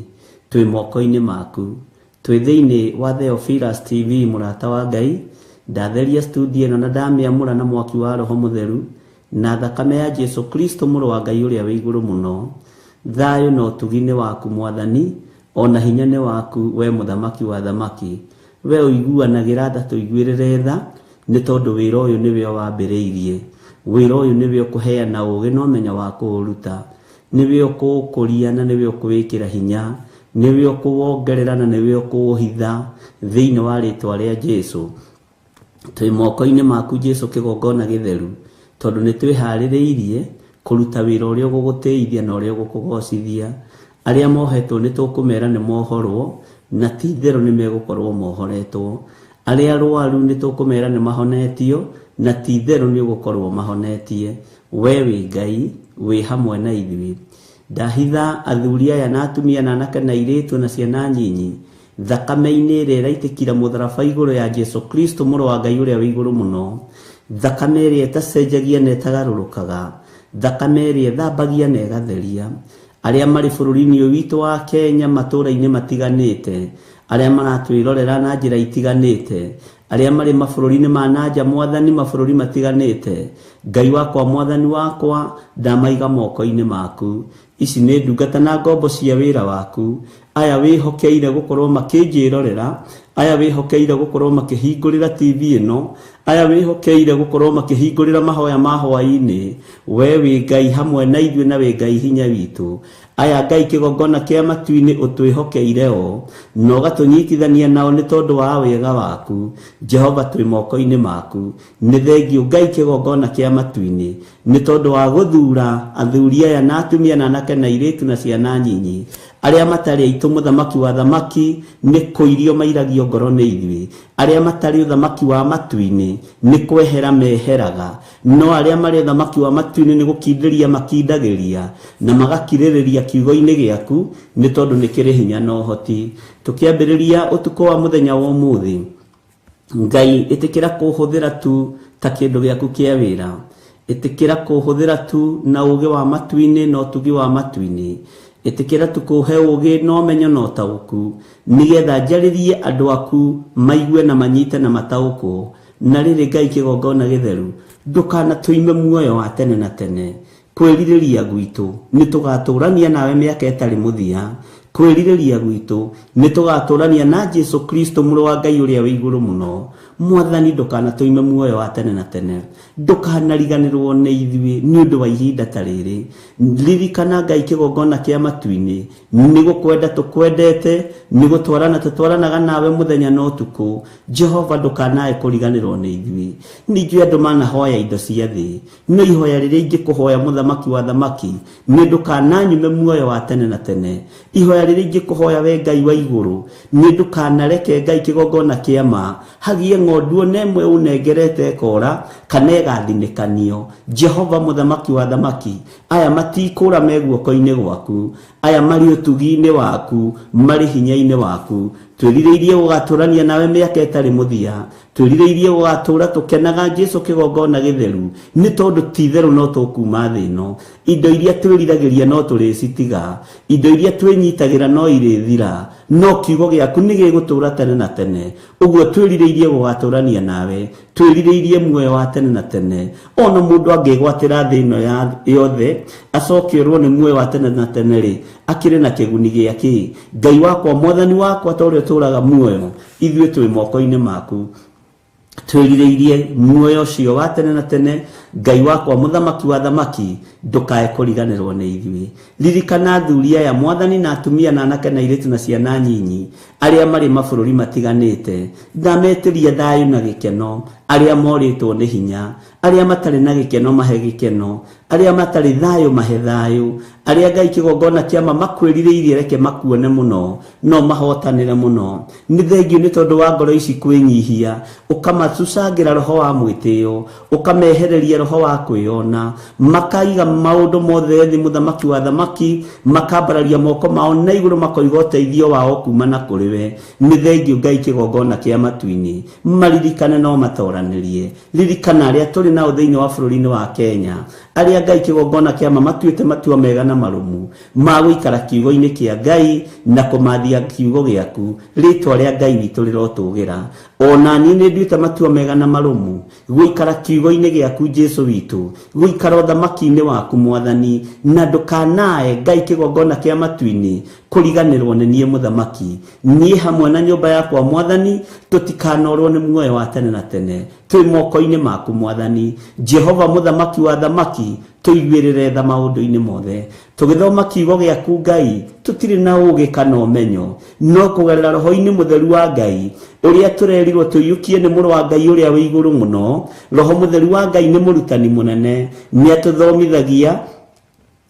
twĩ moko-inĩ maku. Twĩ thĩinĩ wa Theophilus TV, mũrata wa Ngai. Ndatheria studio ĩno na ndamĩamũra na mwaki wa Roho Mũtheru na thakame ya Jesu Kristo mũrũ wa Ngai ũrĩa wĩ igũrũ mũno. Thayũ na ũtugi nĩ waku Mwathani, ona hinya nĩ waku we mũthamaki wa thamaki. We ũiguanagĩra tha, tũiguĩrĩre tha, nĩ tondũ wĩra ũyũ nĩwe wambĩrĩirie. Wĩra ũyũ nĩwe ũkũheana ũũgĩ na ũmenyo wa kũũruta, nĩwe ũkũũkũria na nĩwe ũkũwĩkĩra hinya, nĩwe ũkũwongerera na nĩwe ũkũũhitha thĩinĩ wa rĩtwa rĩa Jesu. Twĩ moko-inĩ maku Jesu kĩgongona gĩtheru, tondũ nĩ twĩharĩrĩirie kũruta wĩra ũrĩa ũgũgũtĩithia na ũrĩa ũgũkũgocithia. Arĩa mohetwo nĩ tũkũmera nĩ mohorwo, na ti itherũ nĩ megũkorwo mohoretwo. Arĩa arwaru nĩ tũkũmera nĩ mahonetio, na ti itherũ nĩ ũgũkorwo mahonetie. We wĩ Ngai, wĩ hamwe na ithuĩ. Ndahitha athuri aya na atumia na anake na airĩtu na ciana nyinyi thakame-inĩ ĩrĩa ĩraitĩkira mũtharaba igũrũ ya Jesu Kristo mũrũ wa Ngai ũrĩa wĩ igũrũ mũno. Thakame ĩrĩa ĩtacenjagia na ĩtagarũrũkaga, thakame ĩrĩa ĩthambagia na ĩgatheria. Arĩa marĩ bũrũri-inĩ ũyũ witũ wa Kenya matũũra-inĩ matiganĩte, arĩa maratwĩrorera na njĩra itiganĩte, arĩa marĩ mabũrũri-inĩ ma nanja Mwathani, mabũrũri matiganĩte, Ngai wakwa Mwathani wakwa, ndamaiga moko-inĩ maku. Ici nĩ ndungata na ngombo cia wĩra waku, aya wĩhokeire gũkorwo makĩnjĩrorera, aya wĩhokeire gũkorwo makĩhingũrĩra TV ĩno, aya wĩhokeire gũkorwo makĩhingũrĩra mahoya ma hwaĩ-inĩ. We wĩ Ngai hamwe na ithuĩ na wĩ Ngai hinya witũ. Aya Ngai kĩgongona kĩa matu-inĩ ũtwĩhokeire o, na ũgatũnyitithania nao nĩ tondũ wa wega waku. Jehova twĩ moko-inĩ maku. Nĩ thengiũ Ngai kĩgongona kĩa matu-inĩ, nĩ tondũ wa gũthura athuri aya na atumia na anake na airĩtu na ciana nyinyi, Arĩa matarĩ aitũ mũthamaki wa thamaki nĩ kũirio mairagio ngoro nĩ ithuĩ. Arĩa matarĩ ũthamaki wa matu-inĩ nĩ kwehera meheraga, no arĩa marĩ ũthamaki wa matu-inĩ nĩ gũkindĩria makindagĩria na magakirĩrĩria kiugo-inĩ gĩaku, nĩ tondũ nĩ kĩrĩ hinya na ũhoti. Tũkĩambĩrĩria ũtukũ wa mũthenya wa ũmũthĩ, Ngai ĩtĩkĩra kũhũthĩra tu ta kĩndũ gĩaku kĩa wĩra. Ĩtĩkĩra kũhũthĩra tu na ũũgĩ wa matu-inĩ na ũtugi wa matu-inĩ. Ĩtĩkĩra tu kũhe ũũgĩ na ũmenyo na ũtaũku, nĩgetha njarĩrie andũ aku maigue na manyite na mataũkwo. Na rĩrĩ Ngai kĩgongona gĩtheru, ndũkanatũime muoyo wa tene na tene. Kwĩrirĩria gwitũ nĩ tũgatũrania nawe mĩaka ĩtarĩ mũthia. Kwĩrirĩria gwitũ nĩ tũgatũrania na Jesu Kristo mũrũ wa Ngai ũrĩa wĩ igũrũ mũno. Mwathani ndũkanatũime muoyo wa tene na tene. Ndũkanariganĩrwo nĩ ithuĩ nĩ ũndũ wa ihinda ta rĩrĩ. Ririkana Ngai kĩgongona kĩa matu-inĩ. Nĩ gũkwenda tũkwendete, nĩ gũtwarana tũtwaranaga nawe mũthenya na ũtukũ. Jehova ndũkanae kũriganĩrwo nĩ ithuĩ. Ningĩ andũ manahoya indo cia thĩ, no ihoya rĩrĩa ingĩkũhoya mũthamaki wa thamaki nĩ ndũkananyume muoyo wa tene na tene. Ihoya rĩrĩa ingĩkũhoya we Ngai wa igũrũ nĩ ndũkanareke Ngai kĩgongona kĩa ma hagie ng'ondu ona ĩmwe ũnengerete ĩkora kana ĩgathinĩkanio. Jehova mũthamaki wa thamaki, aya matikũra me guoko-inĩ gwaku, aya marĩ ũtugi-inĩ waku, marĩ hinya-inĩ waku. Twĩrirĩirie gũgatũrania nawe mĩaka ĩtarĩ mũthia. Twĩrirĩirie gũgatũũra tũkenaga Jesu kĩgongona gĩtheru, nĩ tondũ ti itherũ no tũkuma thĩ ĩno. Indo iria twĩriragĩria no tũrĩcitiga, indo iria twĩnyitagĩra no irĩthira, no kiugo gĩaku nĩ gĩgũtũũra tene na tene. Ũguo twĩrirĩirie gũgatũrania nawe, twĩrirĩirie muoyo wa tene na tene. Ona mũndũ angĩgwatĩra thĩ ĩno yothe, acoke orwo nĩ muoyo wa tene na tene-rĩ, akĩrĩ na kĩguni gĩa kĩ? Ngai wakwa, Mwathani wakwa, ta ũrĩa ũtũũraga muoyo, ithuĩ twĩ moko-inĩ maku. Twĩrirĩirie muoyo ũcio wa tene na tene. Ngai wakwa, mũthamaki wa thamaki, ndũkae kũriganĩrwo nĩ ithuĩ. Ririkana athuri aya, Mwathani, na atumia na anake na airĩtu na ciana nyinyi, arĩa marĩ mabũrũri matiganĩte. Ndametĩria thayũ na gĩkeno, arĩa morĩtwo nĩ hinya, arĩa matarĩ na gĩkeno mahe gĩkeno, arĩa matarĩ thayũ mahe thayũ, arĩa Ngai kĩgongona kĩa ma makwĩrirĩirie reke makuone mũno, no mahotanĩre mũno. Nĩ thengiũ nĩ tondũ wa ngoro ici kwĩnyihia, ũkamacucangĩra roho wa mwĩtĩo, ũkamehereria roho wa kwĩyona, makaiga maũndũ mothe thĩ mũthamaki wa thamaki, makambararia moko mao na igũrũ makoiga ũteithio wao kuma na kũrĩ we. Nĩ thengiũ Ngai kĩgongona kĩa matu-inĩ, maririkane no matoranĩrie. Ririkana arĩa tũrĩ nao thĩinĩ wa bũrũri-inĩ wa Kenya, arĩa Ngai kĩgongona kĩa ma matuĩte matua mega na marũmu ma gũikara kiugo-inĩ kĩa Ngai na kũmathia kiugo gĩaku. Rĩtwa rĩa Ngai witũ rĩrotũgĩra. O na niĩ nĩ nduĩte matua mega na marũmu gũikara kiugo-inĩ gĩaku Jesu witũ, gũikara ũthamaki-inĩ waku Mwathani, na ndũkanae Ngai kĩgongona kĩa matu-inĩ kũriganĩrwo nĩ niĩ mũthamaki. Niĩ hamwe na nyũmba yakwa Mwathani, tũtikanorwo nĩ muoyo wa tene na tene. Twĩ moko-inĩ maku Mwathani. Jehova mũthamaki wa thamaki, tũiguĩrĩre tha maũndũ-inĩ mothe. Tũgĩthoma kiugo gĩaku Ngai, tũtirĩ na ũũgĩ kana ũmenyo, no kũgerera roho-inĩ mũtheru wa Ngai, ũrĩa tũrerirwo tũiyũkie nĩ mũrũ wa Ngai ũrĩa wĩ igũrũ mũno. Roho mũtheru wa Ngai nĩ mũrutani mũnene, nĩ atũthomithagia,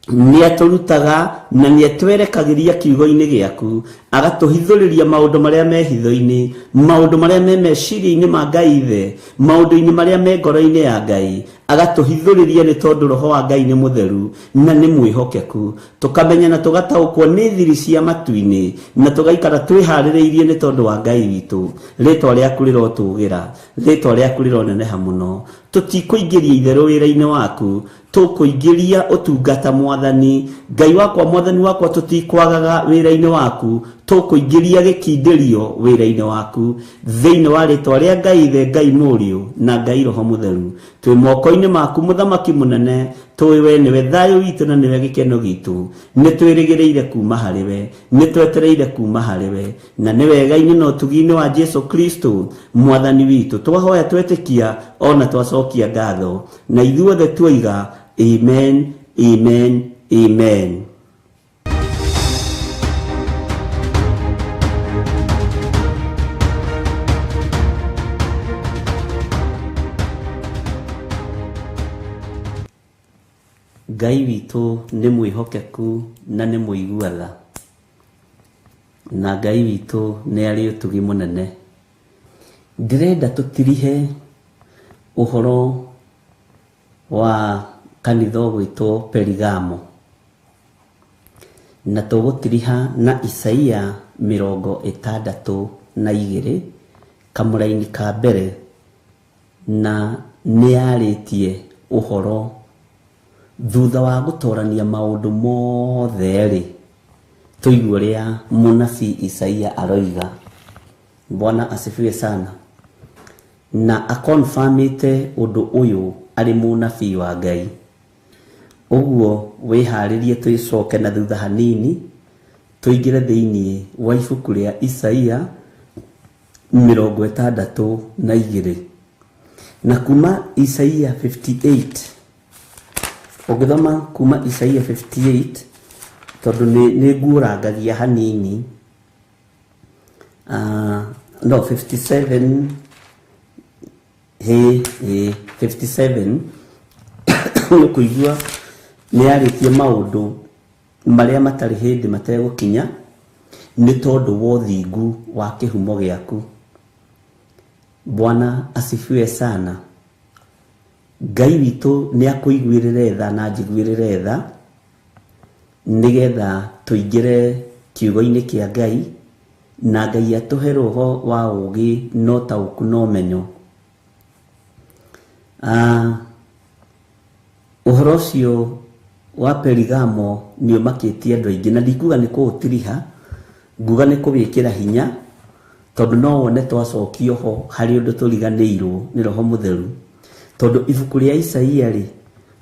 nĩ atũrutaga na nĩ atwerekagĩria kiugo-inĩ gĩaku, agatũhithũrĩria maũndũ marĩa me hitho-inĩ, maũndũ marĩa me meciria-inĩ ma Ngai Ithe, maũndũ-inĩ marĩa me ngoro-inĩ ya Ngai, agatũhithũrĩria nĩ tondũ roho wa Ngai nĩ mũtheru na nĩ mwĩhokeku. Tũkamenya na tũgataũkwo nĩ thiri cia matu-inĩ na tũgaikara twĩharĩrĩirie nĩ tondũ wa Ngai witũ. Rĩtwa rĩaku rĩrotũgĩra, rĩtwa rĩaku rĩroneneha mũno. Tũtikũingĩria itherũ wĩra-inĩ waku, tũkũingĩria ũtungata Mwathani. Ngai wakwa, Mwathani wakwa, tũtikwagaga wĩra-inĩ waku, tũkũingĩria gĩkindĩrio wĩra-inĩ waku. Thĩinĩ wa rĩtwa rĩa Ngai Ithe, Ngai Mũriũ na Ngai Roho Mũtheru, twĩ moko-inĩ maku Mũthamaki mũnene, tũĩ we nĩwe thayũ witũ na nĩwe gĩkeno gitũ. Nĩ twĩrĩgĩrĩire kuma harĩ we, nĩ twetereire kuma harĩ we, na nĩ wega-inĩ na ũtugi-inĩ wa Jesu Kristo Mwathani witũ twahoya twetĩkia ona twacokia ngatho, na ithuothe tuoiga amen, amen, amen. Ngai witũ nĩ mwĩhokeku na nĩ mũigua tha. Na Ngai witũ nĩ arĩ ũtugi mũnene. Ndĩrenda tũtirihe ũhoro wa kanitha ũgwĩtwo Perigamo. Na tũgũtiriha na Isaia 62 kamũraini ka mbere, na nĩ yarĩtie ũhoro thutha wa gũtorania maũndũ mothe rĩ, tũigue ũrĩa mũnabii Isaia aroiga. Bwana asifiwe sana. Na akonfamĩte ũndũ ũyũ arĩ mũnabii wa Ngai. Ũguo wĩharĩrie twĩcoke na thutha hanini tũingĩre thĩinĩ wa ibuku rĩa Isaia 62. Na kuma Isaia 58, ũngĩthoma kuma Isaia 58, tondũ nĩ nguũrangagia hanini, no 57, hĩ 57, nĩ ũkũigua nĩ yarĩtie maũndũ marĩa matarĩ hĩndĩ mategũkinya nĩ tondũ wa ũthingu wa kĩhumo gĩaku. Bwana asifiwe sana. Ngai witũ nĩ akũiguĩrĩre tha na anjiguĩrĩre tha, nĩgetha tũingĩre kiugo-inĩ kĩa Ngai, na Ngai atũhe roho wa ũũgĩ na ũtaũku na ũmenyo. Ũhoro ũcio wa Perigamo nĩ ũmakĩtie andũ aingĩ, na ndikuga nĩ kũũtiriha, nguga nĩ kũwĩkĩra hinya, tondũ no wone twacokio ho harĩ ũndũ tũriganĩirwo nĩ Roho Mũtheru. Tondũ ibuku rĩa Isaia rĩ,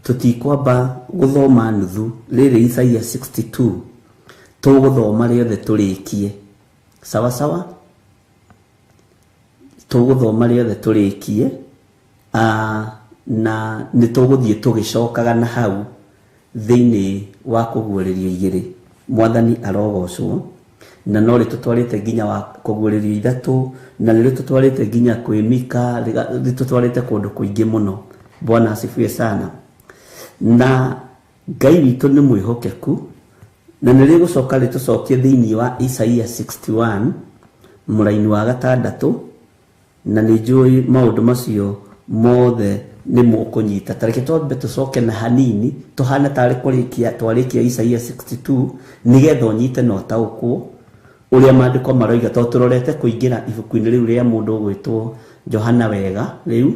tũtikwamba gũthoma nuthu, rĩrĩ Isaia 62, tũgũthoma rĩothe tũrĩkie. Sawa sawa? Tũgũthoma rĩothe tũrĩkie, na nĩ tũgũthiĩ tũgĩcokaga na hau thĩinĩ wa kũguũrĩrio igĩrĩ. Mwathani arogocwo. Na no rĩtũtwarĩte nginya wa kũguũrĩrio ithatũ, na nĩ rĩtũtwarĩte nginya kwĩ Mika, rĩtũtwarĩte kũndũ kũingĩ mũno. Bwana asifiwe sana. Na Ngai witũ nĩ mwĩhokeku, na nĩ rĩgũcoka rĩtũcokie thĩinĩ wa Isaia 61 mũraini wa gatandatũ, na nĩ njũĩ maũndũ macio mothe nĩ mũkũnyita. Ta reke twambe tũcoke na hanini, tũhane tarĩ kũrĩkia twarĩkia Isaia 62, nĩgetha ũnyite na ũtaũkwo ũrĩa maandĩko maroiga, tondũ tũrorete kũingĩra ibuku-inĩ rĩu rĩa mũndũ ũgwĩtwo Johana wega rĩu,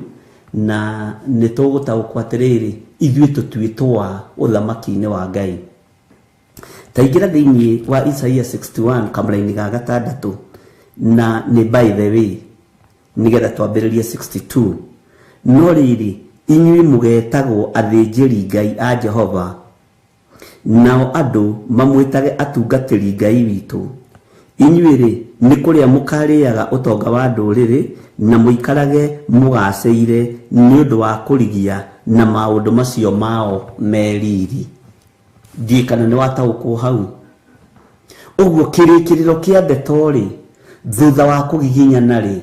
na nĩ tũgũtaũkwo atĩrĩrĩ, ithuĩ tũtuĩtwo a ũthamaki-inĩ wa Ngai. Ta ingĩra thĩinĩ wa Isaia 61 kamũraini ga gatandatũ, na nĩ by the way nĩgetha twambĩrĩrie 62. No rĩrĩ, inyuĩ mũgetagwo athĩnjĩri Ngai a Jehova, nao andũ mamwĩtage atungatĩri Ngai witũ. Inyuĩ rĩ, nĩ kũrĩa mũkarĩaga ũtonga wa ndũrĩrĩ, na mũikarage mũgacĩire nĩ ũndũ wa kũrigia na maũndũ macio mao me riri. Ndiũĩ kana nĩ wataũkwo hau. Ũguo kĩrĩkĩrĩro kĩa ndeto rĩ, thutha wa kũgiginyana rĩ,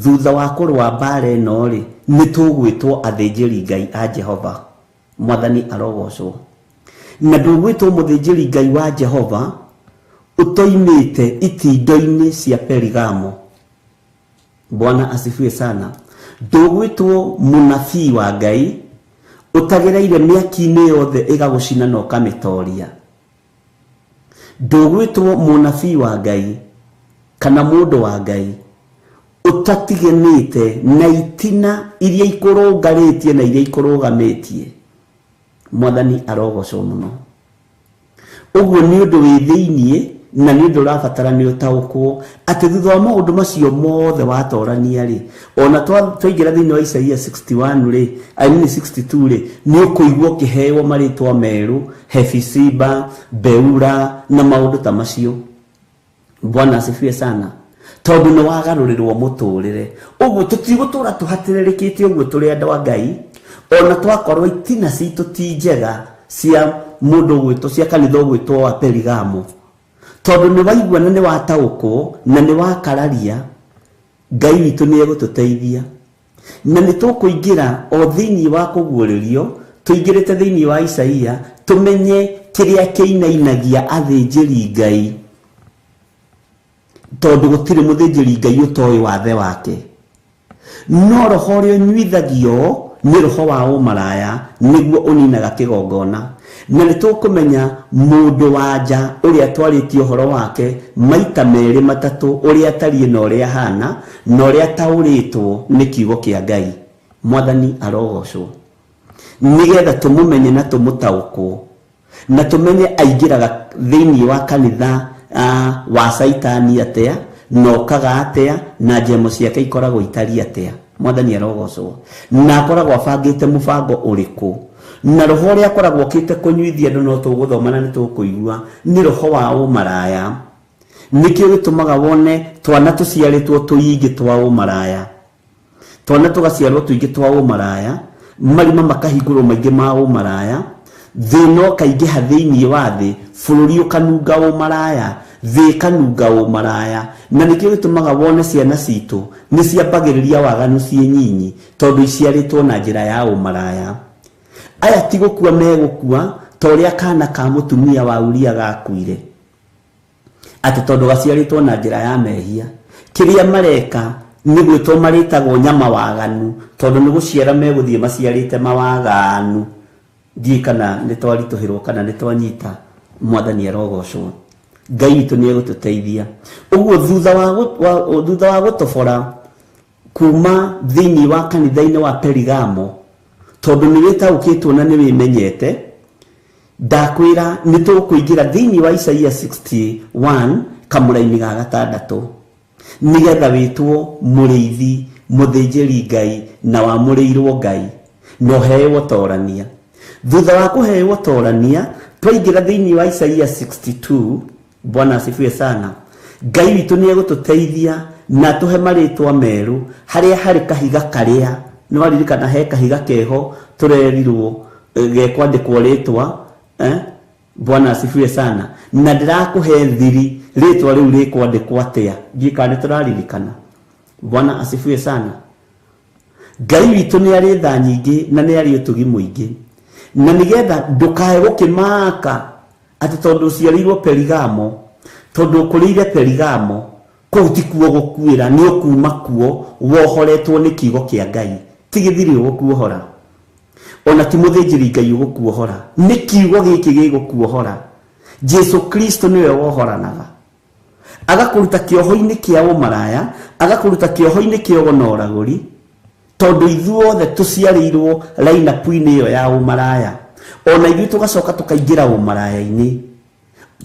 thutha wa kũrũa mbara ĩno rĩ, nĩ tũgwĩtwo athĩnjĩri Ngai a Jehova. Mwathani arogocwo. Na ndũgwĩtwo mũthĩnjĩri Ngai wa Jehova ũtoimĩte itindo-inĩ cia Perigamo. Bwana asifiwe sana. Ndũgwĩtwo mũnabii wa Ngai ũtagereire mĩaki-inĩ yothe ĩgagũcina na ũkamĩtoria. Ndũgwĩtwo mũnabii wa Ngai kana mũndũ wa Ngai ũtatiganĩte na itina iria ikũrũngarĩtie na iria ikũrũgamĩtie. Mwathani arogocwo mũno. Ũguo nĩ ũndũ wĩ thĩiniĩ na nĩ ũndũ ũrabatara nĩ ũtaũkwo atĩ thutha wa maũndũ macio mothe watorania rĩ, ona twaingĩra thĩinĩ wa Isaia 61 rĩ, I mean 62 rĩ, nĩ ũkũigua ũkĩheo marĩtwa merũ, Hefisiba, Beura na maũndũ ta macio. Bwana asifiwe sana. Tondũ nĩ wagarũrĩrwo mũtũrĩre. Ũguo tũtigũtũra tũhatĩrĩrĩkĩte ũguo tũrĩ andũ a Ngai, ona twakorwo itina citũ ti njega cia mũndũ ũgwĩtwo, cia kanitha ũgwĩtwo wa Perigamo. Tondũ nĩ waigua na nĩ wataũkwo na nĩ wakararia, Ngai witũ nĩ egũtũteithia. Na nĩ tũkũingĩra o thĩinĩ wa kũguũrĩrio, tũingĩrĩte thĩinĩ wa Isaia, tũmenye kĩrĩa kĩinainagia athĩnjĩri Ngai. Tondũ gũtirĩ mũthĩnjĩri Ngai ũtoĩ wathe wake. No roho ũrĩa ũnyuithagio nĩ roho wa ũmaraya nĩguo ũninaga kĩgongona. Na nĩ tũkũmenya mũndũ wa nja ũrĩa twarĩtie ũhoro wake maita merĩ matatũ, ũrĩa atariĩ na ũrĩa ahana na ũrĩa ataũrĩtwo nĩ kiugo kĩa Ngai. Mwathani arogocwo. Nĩgetha tũmũmenye na tũmũtaũkwo na tũmenye aingĩraga thĩinĩ wa kanitha wa Caitani atĩa, na okaga atĩa, na njemo ciake ikoragwo itariĩ atĩa. Mwathani arogocwo. Na akoragwo abangĩte mũbango ũrĩkũ. Na roho ũrĩa akoragwo okĩte kũnyuithia andũ, no tũgũthoma na nĩ tũkũigua, nĩ roho wa ũmaraya. Nĩkĩo gĩtũmaga wone twana tũciarĩtwo tũingĩ twa ũmaraya. Twana tũgaciarwo tũingĩ twa ũmaraya, marima makahingũrwo maingĩ ma ũmaraya, thĩna ũkaingĩha thĩinĩ wa thĩ, bũrũri ũkanunga ũmaraya, thĩ ĩkanunga ũmaraya. Na nĩkĩo gĩtũmaga wone ciana citũ nĩ ciambagĩrĩria waganu ciĩ nyinyi, tondũ iciarĩtwo na njĩra ya ũmaraya. Aya ti gũkua megũkua ta ũrĩa kana ka mũtumia wa Uria gakuire, atĩ tondũ gaciarĩtwo na njĩra ya mehia. Kĩrĩa mareka nĩ gwĩtwo marĩtagwo nyama waganu, tondũ nĩ gũciara megũthiĩ maciarĩte mawaganu. Ndiũĩ kana nĩ twaritũhĩrwo kana nĩ twanyita. Mwathani arogocwo. Ngai witũ nĩ egũtũteithia. Ũguo thutha wa gũtobora kuma thĩinĩ wa kanitha-inĩ wa Perigamo, tondũ nĩ wĩtaũkĩtwo na nĩ wĩmenyete, ndakwĩra nĩ tũkũingĩra thĩinĩ wa Isaia 61 kamũraini ga gatandatũ, nĩgetha wĩtwo mũrĩithi, mũthĩnjĩri Ngai na wamũrĩirwo Ngai, na ũheo torania. Thutha wa kũheo torania, twaingĩra thĩinĩ wa Isaia 62. Bwana asifiwe sana. Ngai witũ nĩ egũtũteithia na atũhe marĩtwa merũ harĩa harĩ kahiga karĩa nĩ waririkana he kahiga keho tũrerirwo gekwandĩkwo rĩtwa, Bwana asifiwe sana. Na ndĩrakũhe thiri rĩtwa rĩu rĩkwandĩkwo atĩa, ndiũĩ kana nĩ tũraririkana. Bwana asifiwe sana. Ngai witũ nĩ arĩ tha nyingĩ na nĩ arĩ ũtugi mũingĩ, na nĩgetha ndũkae gũkĩmaka atĩ tondũ ũciarĩirwo Perigamo, tondũ ũkũrĩire Perigamo, kũu ti kuo gũkuĩra, nĩ ũkuma kuo wohoretwo nĩ kiugo kĩa Ngai. Ti gĩthiri ũgũkuohora, ona ti mũthĩnjĩri Ngai ũgũkuohora, nĩ kiugo gĩkĩ gĩgũkuohora. Jesu Kristo nĩwe wohoranaga, agakũruta kĩoho-inĩ kĩa ũmaraya, agakũruta kĩoho-inĩ kĩa ũnoragũri, tondũ ithuothe tũciarĩirwo rainapu-inĩ ĩyo ya ũmaraya. Ona ithuĩ tũgacoka tũkaingĩra ũmaraya-inĩ,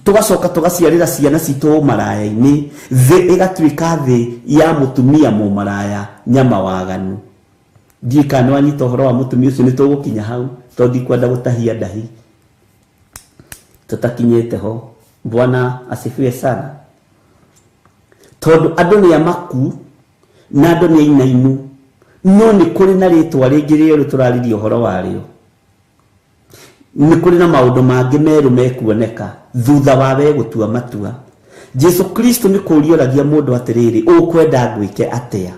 tũgacoka tũgaciarĩra ciana citũ ũmaraya-inĩ, thĩ ĩgatuĩka thĩ ya mũtumia mũmaraya nyama waganu. Ndiũĩ kana nĩ wanyita ũhoro wa mũtumia ũcio, nĩ tũgũkinya hau tondũ ndikwenda gũtahia ndahi tũtakinyĩte ho. Bwana asifiwe sana. Tondũ andũ nĩ amaku na andũ nĩ ainainu, no nĩ kũrĩ na rĩtwa rĩngĩ rĩerũ tũraririe ũhoro warĩo. Nĩ kũrĩ na maũndũ mangĩ merũ mekuoneka thutha wa we gũtua matua. Jesu Kristo nĩ kũũria oragia mũndũ atĩrĩrĩ, ũkwenda ngwĩke atĩa?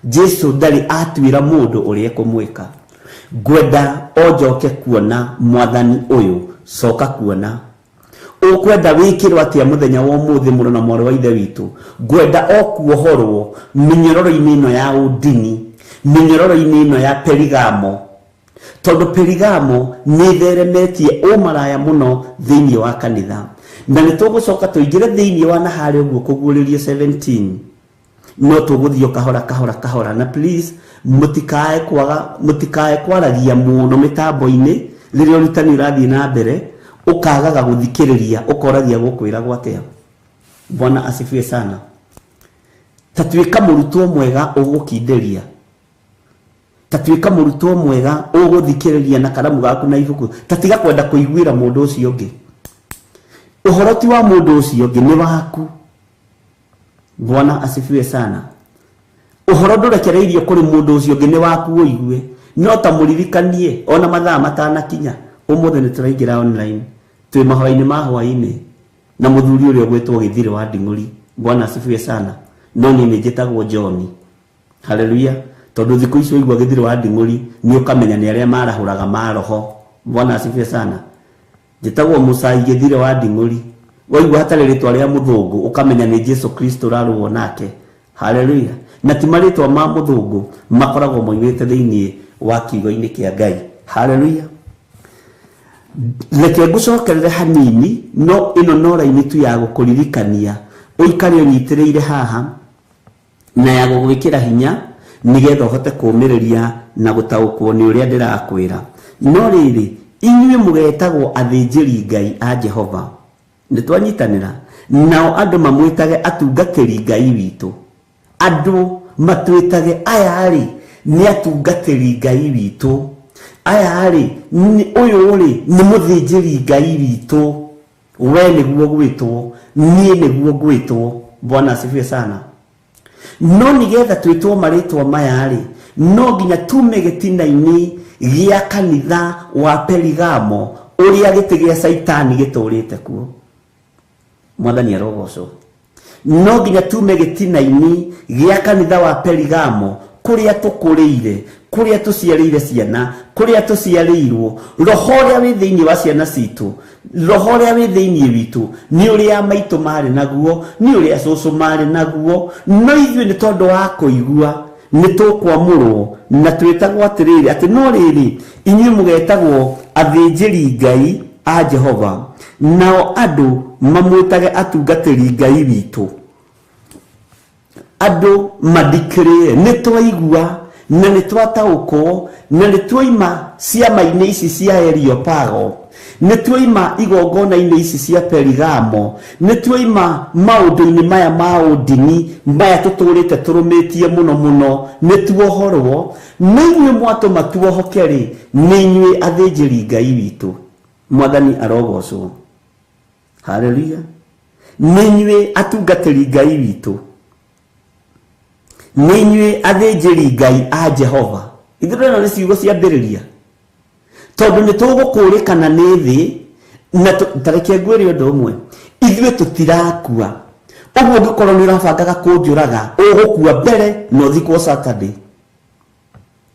Jesu ndarĩ atuĩra mũndũ ũrĩa ekũmwĩka. Ngwenda o njoke kuona mwathani ũyũ, coka kuona. Ũkwenda wĩkĩrwo atĩa mũthenya wa ũmũthĩ, mũrũ na mwarĩ wa ithe witũ? Ngwenda o kuohorwo mĩnyororo-inĩ ĩno ya ũndini, mĩnyororo-inĩ ĩno ya Perigamo, tondũ Perigamo nĩ ĩtheremetie ũmaraya mũno thĩinĩ wa kanitha. Na nĩ tũgũcoka tũingĩre thĩinĩ wa na harĩa ũguo kũguũrĩrio 17, no tũgũthiĩ kahora kahora kahora. Na please mũtikae kwaga, mũtikae kwaragia mũno mĩtambo-inĩ rĩrĩa ũrutani ũrathiĩ na mbere, ũkagaga gũthikĩrĩria, ũkoragia gũkwĩragwo atĩa. Bwana asifiwe sana. Ta tuĩka mũrutwo mwega ũgũkindĩria, ta tuĩka mũrutwo mwega ũgũthikĩrĩria na karamu gaku na ibuku, ta tiga kwenda kũiguĩra mũndũ ũcio ũngĩ. Ũhoro ti wa mũndũ ũcio ũngĩ, nĩ waku. Bwana asifiwe sana. Ũhoro ndũrekereirio kũrĩ mũndũ ũcio ũngĩ, nĩ waku ũigue. No ta mũririkanie ona mathaa matanakinya, ũmũthĩ nĩ tũraingĩra online twĩ mahoya-inĩ ma hwaĩ-inĩ na mũthuri ũrĩa ũgwĩtwo Gĩthirĩ wa Nding'ũri. Bwana asifiwe sana. No niĩ nĩ njĩtagwo John. Haleluya. Tondũ thikũ ici waigua Gĩthirĩ wa Nding'ũri nĩ ũkamenya nĩ arĩa marahũraga maroho. Bwana asifiwe sana. Njĩtagwo Mũcai Gĩthirĩ wa Nding'ũri. Waigua hatarĩ rĩtwa rĩa mũthũngũ ũkamenya nĩ Jesu Kristo ũrarũo nake. Haleluya. Na ti marĩtwa ma mũthũngũ, makoragwo moimĩte thĩinĩ wa kiugo-inĩ kĩa Ngai. Haleluya. Reke ngũcokerere hanini, no ĩno no raini tu ya gũkũririkania ũikare ũnyitĩrĩire haha na ya gũgwĩkĩra hinya nĩgetha ũhote kũũmĩrĩria na gũtaũkwo nĩ ũrĩa ndĩrakwĩra. No rĩrĩ, inyuĩ mũgetagwo athĩnjĩri Ngai a Jehova. Nĩ twanyitanĩra? Nao andũ mamwĩtage atungatĩri Ngai witũ. Andũ matwĩtage aya-rĩ nĩ atungatĩri Ngai witũ. Aya-rĩ, ũyũ-rĩ nĩ mũthĩnjĩri Ngai witũ. We nĩguo gwĩtwo, niĩ nĩguo ngwĩtwo. Bwana asifiwe sana. No nĩgetha twĩtwo marĩtwa maya-rĩ, no nginya tume gĩtina-inĩ gĩa kanitha wa Perigamo ũrĩa gĩtĩ gĩa Caitani gĩtũrĩte kuo. Mwathani arogocwo. No nginya tume gĩtina-inĩ gĩa kanitha wa Perigamo kũrĩa tũkũrĩire, kũrĩa tũciarĩire ciana, kũrĩa tũciarĩirwo. Roho ũrĩa wĩ thĩinĩ wa ciana citũ, roho ũrĩa wĩ thĩinĩ witũ, nĩ ũrĩa maitũ marĩ naguo, nĩ ũrĩa cũcũ marĩ naguo. No ithuĩ nĩ tondũ wa kũigua nĩ tũkwamũrwo na twĩtagwo atĩrĩrĩ, atĩ no rĩrĩ, inyuĩ mũgetagwo athĩnjĩri Ngai a Jehova, nao andũ mamwĩtage atungatĩri Ngai witũ. Andũ mandikĩrĩe, nĩ twaigua na nĩ twataũkwo na nĩ twaima ciama-inĩ ici cia Areopago, nĩ twaima igongona-inĩ ici cia Perigamo, nĩ twaima maũndũ-inĩ maya ma ũndini maya tũtũrĩte tũrũmĩtie mũno mũno, nĩ tuohorwo. Na inyuĩ mwatũma tuohoke rĩ, nĩ inyuĩ athĩnjĩri Ngai witũ. Mwathani arogocwo. Haleluya. Nĩ inyuĩ atungatĩri Ngai witũ. Nĩ inyuĩ athĩnjĩri Ngai a Jehova. Ithuĩ ĩno nĩ ciugo ciambĩrĩria. Tondũ nĩ tũgũkũrĩkana nĩ thĩ, na ta reke ngwĩre ũndũ ũmwe, ithuĩ tũtirakua. Ũguo ũngĩkorwo nĩ ũrabangaga kũnjũraga, ũgũkua mbere na ũthikwo Saturday.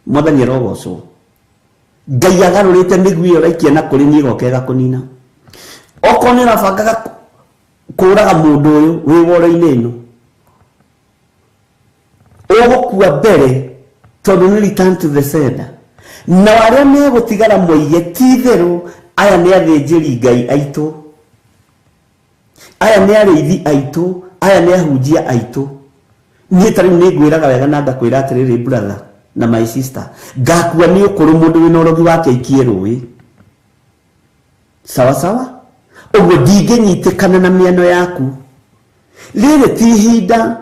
Mwathani arogocwo. Ngai agarũrĩte mĩguĩ ĩyo ũraikia na kũrĩ niĩ ĩgoka ĩgakũnina. Okorwo nĩ ũrabangaga kũraga mũndũ ũyũ wĩ woro-inĩ ĩno, ũgũkua mbere tondũ nĩ return to the sender. Nao arĩa megũtigara moige ti itherũ aya nĩ athĩnjĩri Ngai aitũ, aya nĩ arĩithi aitũ, aya nĩ ahunjia aitũ. Niĩ ta rĩu nĩ ngwĩraga wega na ngakwĩra atĩrĩrĩ, brother na my sister, ngakua nĩ ũkũrũ mũndũ wĩna ũrogi wake aikie rũĩ. Sawa sawa? Ũguo ndingĩnyitĩkana na mĩano yaku. Rĩrĩ ti ihinda,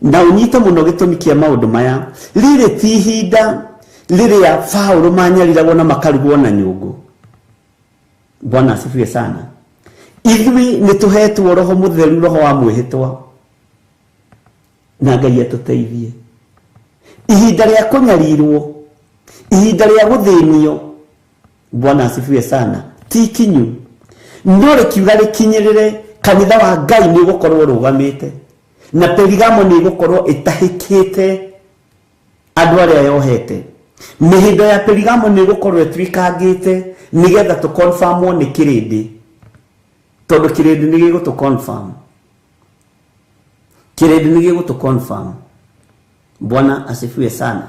na ũnyite mũno gĩtũmi kĩa maũndũ maya, rĩrĩ ti ihinda rĩrĩa Paũlũ manyariragwo na makarugwo na nyũngũ. Bwana asifiwe sana. Ithuĩ nĩ tũhetwo Roho Mũtheru, Roho wa mwĩhĩtwa, na Ngai atũteithie. Ihinda rĩa kũnyarirwo, ihinda rĩa gũthĩnio, Bwana asifiwe sana, ti ikinyu. No rĩkiuga rĩkinyĩrĩre, kanitha wa Ngai nĩ ũgũkorwo ũrũgamĩte, na Perigamo nĩ ĩgũkorwo ĩtahĩkĩte andũ arĩa yohete. Mĩhĩndo ya Perigamo nĩ ĩgũkorwo ĩtuĩkangĩte nĩgetha tũconfirmwo nĩ kĩrĩndĩ, tondũ kĩrĩndĩ nĩ gĩgũtũ confirm. Kĩrĩndĩ nĩ gĩgũtũ confirm. Bwana asifiwe sana.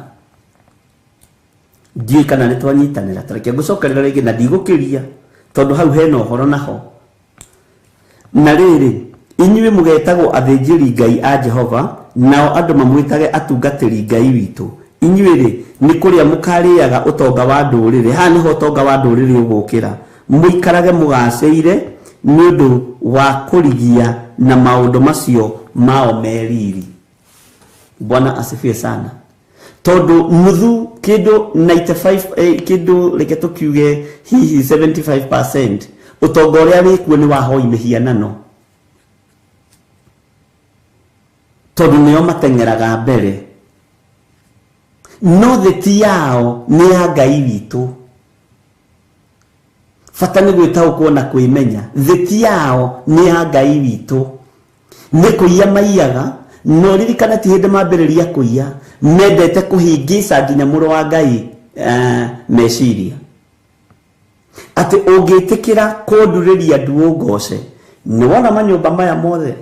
Ndiũĩ kana nĩ twanyitanĩra, ta reke ngũcokerera rĩngĩ na ndigũkĩria tondũ hau hena ũhoro naho. Na rĩrĩ, inyuĩ mũgetagwo athĩnjĩri Ngai a Jehova, nao andũ mamwĩtage atungatĩri Ngai witũ. Inyuĩ rĩ, nĩ kũrĩa mũkarĩaga ũtonga wa ndũrĩrĩ. Haha nĩho ũtonga wa ndũrĩrĩ ũgũkĩra. Mũikarage mũgacĩire nĩ ũndũ wa kũrigia na maũndũ macio mao meriri. Bwana asifiwe sana. Tondũ nuthu kĩndũ 95, kĩndũ reke tũkiuge hihi 75% ũtonga ũrĩa wĩkuo nĩ wa hoi mĩhianano, tondũ nĩo mateng'eraga mbere. No thĩ ti yao, nĩ ya Ngai witũ. Bata nĩ gwĩtaũkwo na kwĩmenya. Thĩ ti yao, nĩ ya Ngai witũ. Nĩ kũiya maiyaga, no ririkana ti hĩndĩ mambĩrĩria kũiya, mendete kũhĩngĩca nginya mũrũ wa Ngai meciria. Atĩ ũngĩtĩkĩra kũndurĩria nduũ ngoce, Nĩ wona manyũmba maya mothe,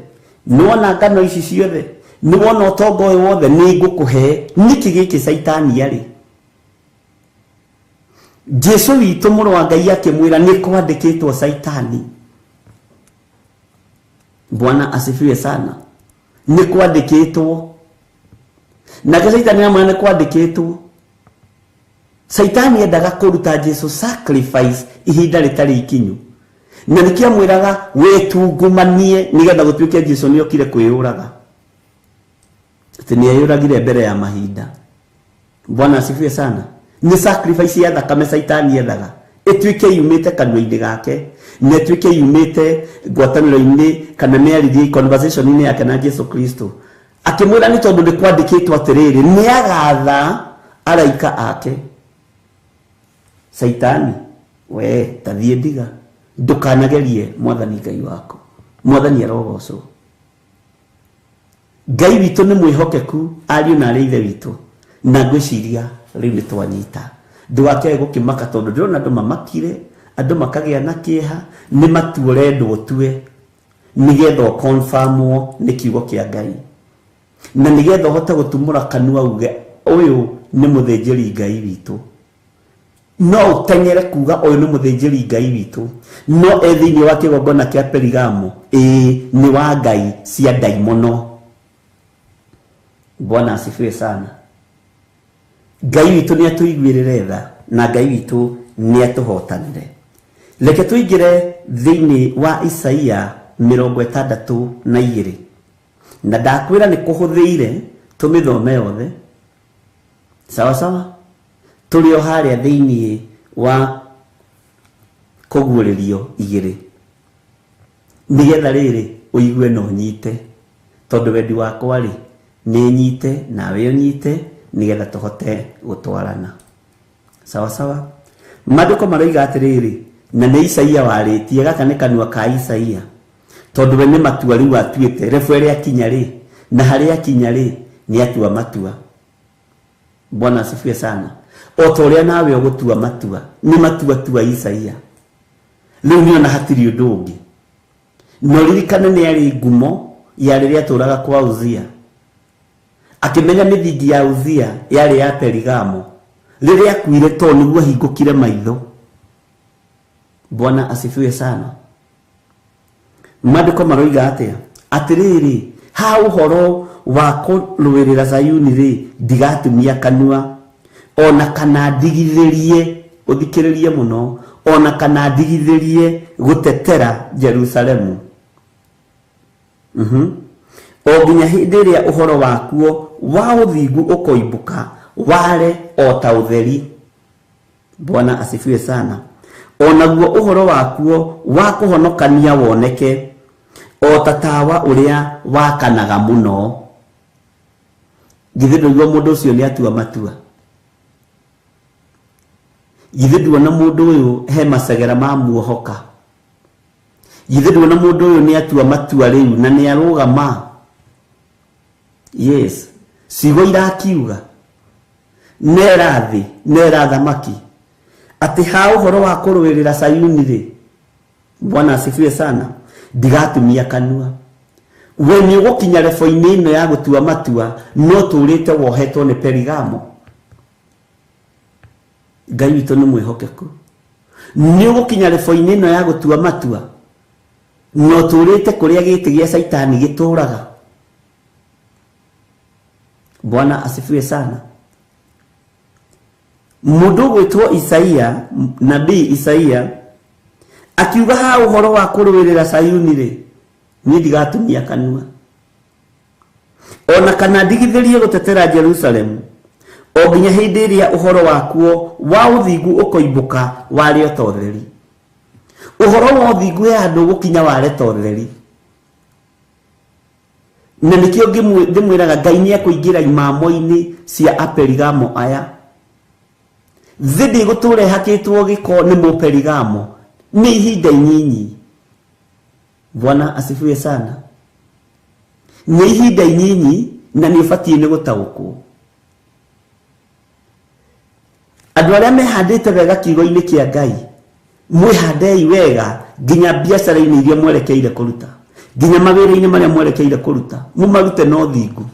nĩ wona ngano ici ciothe, nĩ wona ũtonga ũyũ wothe nĩ ngũkũhe. Nĩkĩ gĩkĩ Caitani arĩ? Jesu witũ mũrũ wa Ngai akĩmwĩra nĩ kwandĩkĩtwo Caitani. Bwana asifiwe sana. Nĩ kwandĩkĩtwo. Nake Caitani amwĩra nĩ kwandĩkĩtwo. Caitani endaga kũruta Jesu sacrifice ihinda rĩtarĩ ikinyu. Na nĩkĩo amwĩraga wĩtungumanie nĩgetha gũtuĩke Jesu nĩokire kwĩyũraga. Atĩ nĩeyũragire mbere ya mahinda. Bwana asifiwe sana. Nĩ sacrifice ya thakame Caitani ethaga ĩtuĩke yumĩte kanua-inĩ gake na ĩtuĩke yumĩte ngwatanĩro-inĩ kana mĩarĩrie conversation-inĩ yake na Jesu Kristo. Akĩmwĩra nĩ tondũ nĩ kwandĩkĩtwo atĩrĩrĩ, nĩ agatha araika ake. Caitani we tathiĩ ndiga, ndũkanagerie Mwathani Ngai waku. Mwathani arogocwo. Ngai witũ nĩ mwĩhokeku, ariũ na arĩ ithe witũ, na ngwĩciria rĩu nĩ twanyita. Ndũgakĩage gũkĩmaka tondũ ndĩrona andũ mamakire, andũ makagĩa na kĩeha, nĩ matua ũrendwo ũtue nĩgetha ũkonfamwo nĩ kiugo kĩa Ngai, na nĩgetha ũhote gũtumũra kanua uge ũyũ nĩ mũthĩnjĩri Ngai witũ. No ũteng'ere kuga ũyũ nĩ mũthĩnjĩri Ngai witũ, no e thĩinĩ wa kĩgongona kĩa Perigamo, ĩĩ nĩ wa ngai cia ndaimono. Bwana asifiwe sana. Ngai witũ nĩ atũiguĩrĩre tha na Ngai witũ nĩ atũhotanĩre. Reke tũingĩre thĩinĩ wa Isaia 62, na ndakwĩra nĩ kũhũthĩire tũmĩthome yothe. Sawa sawa, tũrĩ o harĩa thĩinĩ wa kũguũrĩrio 2, nĩgetha rĩrĩ ũigue na ũnyite, tondũ wendi wakwa rĩ nĩ nyite nawe ũnyite, nĩgetha tũhote gũtwarana. Sawa sawa. Maandĩko maroiga atĩrĩrĩ, na nĩ Isaia warĩtie, gaka nĩ kanua ka Isaia, tondũ we nĩ matua rĩu atuĩte, rebu ĩrĩa akinya rĩ na harĩa akinya rĩ nĩ atua matua. Bwana asifiwe sana. O ta ũrĩa nawe ũgũtua matua, nĩ matua tua Isaia. Rĩu nĩ ona hatirĩ ũndũ ũngĩ. Na ũririkane nĩ arĩ ngumo ya rĩrĩa atũraga kwa Uzia. Akĩmenya mĩthingi ya Uzia yarĩ ya Perigamo. Rĩrĩa akuire to nĩguo ahingũkire maitho. Bwana asifiwe sana. Maandĩko maroiga atĩa? Atĩrĩrĩ, ha ũhoro wa kũrũĩrĩra Zayuni rĩ, ndigatumia kanua ona kana ndigithĩrie, ũthikĩrĩrie mũno, ona kana ndigithĩrie gũtetera Jerusalemu. O nginya hĩndĩ ĩrĩa ũhoro wakuo wa ũthingu ũkoimbũka ware o ta ũtheri. Bwana asifiwe sana. Onaguo ũhoro wakuo wa kũhonokania woneke o ta tawa ũrĩa wakanaga mũno. Githĩ ndũigua mũndũ ũcio nĩ atua matua? Githĩ nduona mũndũ ũyũ he macegera ma muohoka? Githĩ nduona mũndũ ũyũ nĩ atua matua rĩu na nĩ arũgama? Yes, ciugo irakiuga nera thĩ, nera thamaki, atĩ ha ũhoro wa kũrũĩrĩra Sayuni rĩ, Bwana asifiwe sana, ndigatumia kanua. We nĩ ũgũkinya rebo-inĩ ĩno ya gũtua matua, no tũrĩte wohetwo nĩ Perigamo. Ngai witũ nĩ mwĩhokeku. Nĩ ũgũkinya rebo-inĩ ĩno ya gũtua matua, no tũrĩte kũrĩa gĩtĩ gĩa Caitani gĩtũraga. Bwana asifiwe sana. Mũndũ ũgwĩtwo Isaia, nabii Isaia, akiuga ha ũhoro wa kũrũĩrĩra Sayuni rĩ, niĩ ndigatumia kanua ona kana ndigithĩrie gũtetera Jerusalemu, o nginya hĩndĩ ĩrĩa ũhoro wakuo wa ũthingu ũkoimbũka ware o ta ũtheri. Ũhoro wa ũthingu he handũ ũgũkinya ware ta ũtheri. Na nĩkĩo ndĩmwĩraga Ngai nĩ ekũingĩra imamo-inĩ cia Aperigamo aya. Thĩ ndĩgũtũra ĩhakĩtwo gĩko nĩ Mũperigamo, nĩ ihinda inyinyi. Bwana asifiwe sana. Nĩ ihinda inyinyi na nĩ ũbatiĩ nĩ gũtaũkwo. Andũ arĩa mehandĩte wega kiugo-inĩ kĩa Ngai Mwĩhandei wega nginya biacara-inĩ iria mwerekeire kũruta, nginya mawĩra-inĩ marĩa mwerekeire kũruta, mũmarute na ũthingu,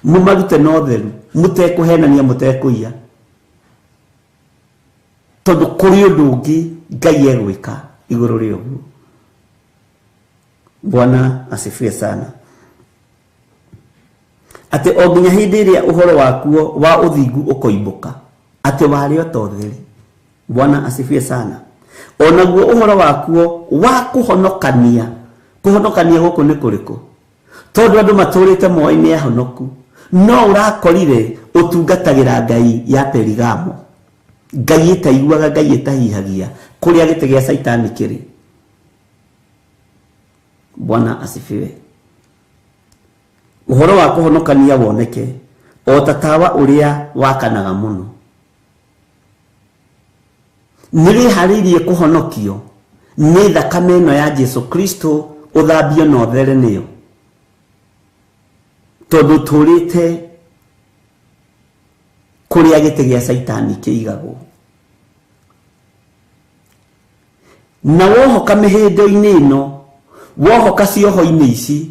mũmarute na ũtheru, mũtekũhenania, mũtekũiya, tondũ kũrĩ ũndũ ũngĩ Ngai egwĩka igũrũ rĩa ũguo. Bwana asifiwe sana. Atĩ o nginya hĩndĩ ĩrĩa ũhoro wakuo wa ũthingu ũkoimbũka, atĩ warĩ o ta ũtheri. Bwana asifiwe sana. Onaguo ũhoro wakuo wa kũhonokania, kũhonokania gũkũ nĩ kũrĩkũ? Tondũ andũ matũrĩte moĩ nĩ ahonoku, no ũrakorire ũtungatagĩra Ngai ya Perigamo, Ngai ĩtaiguaga, Ngai ĩtahihagia, kũrĩa gĩtĩ gĩa Caitani kĩrĩ. Bwana asifiwe. Ũhoro wa kũhonokania woneke o ta tawa ũrĩa wakanaga mũno. Nĩ wĩharĩirie kũhonokio nĩ thakame ĩno ya Jesu Kristo, ũthambio na ũthere nĩyo, tondũ ũtũrĩte kũrĩa gĩtĩ gĩa Caitani kĩigagwo. Na wohoka mĩhĩndo-inĩ ĩno, wohoka cioho-inĩ ici,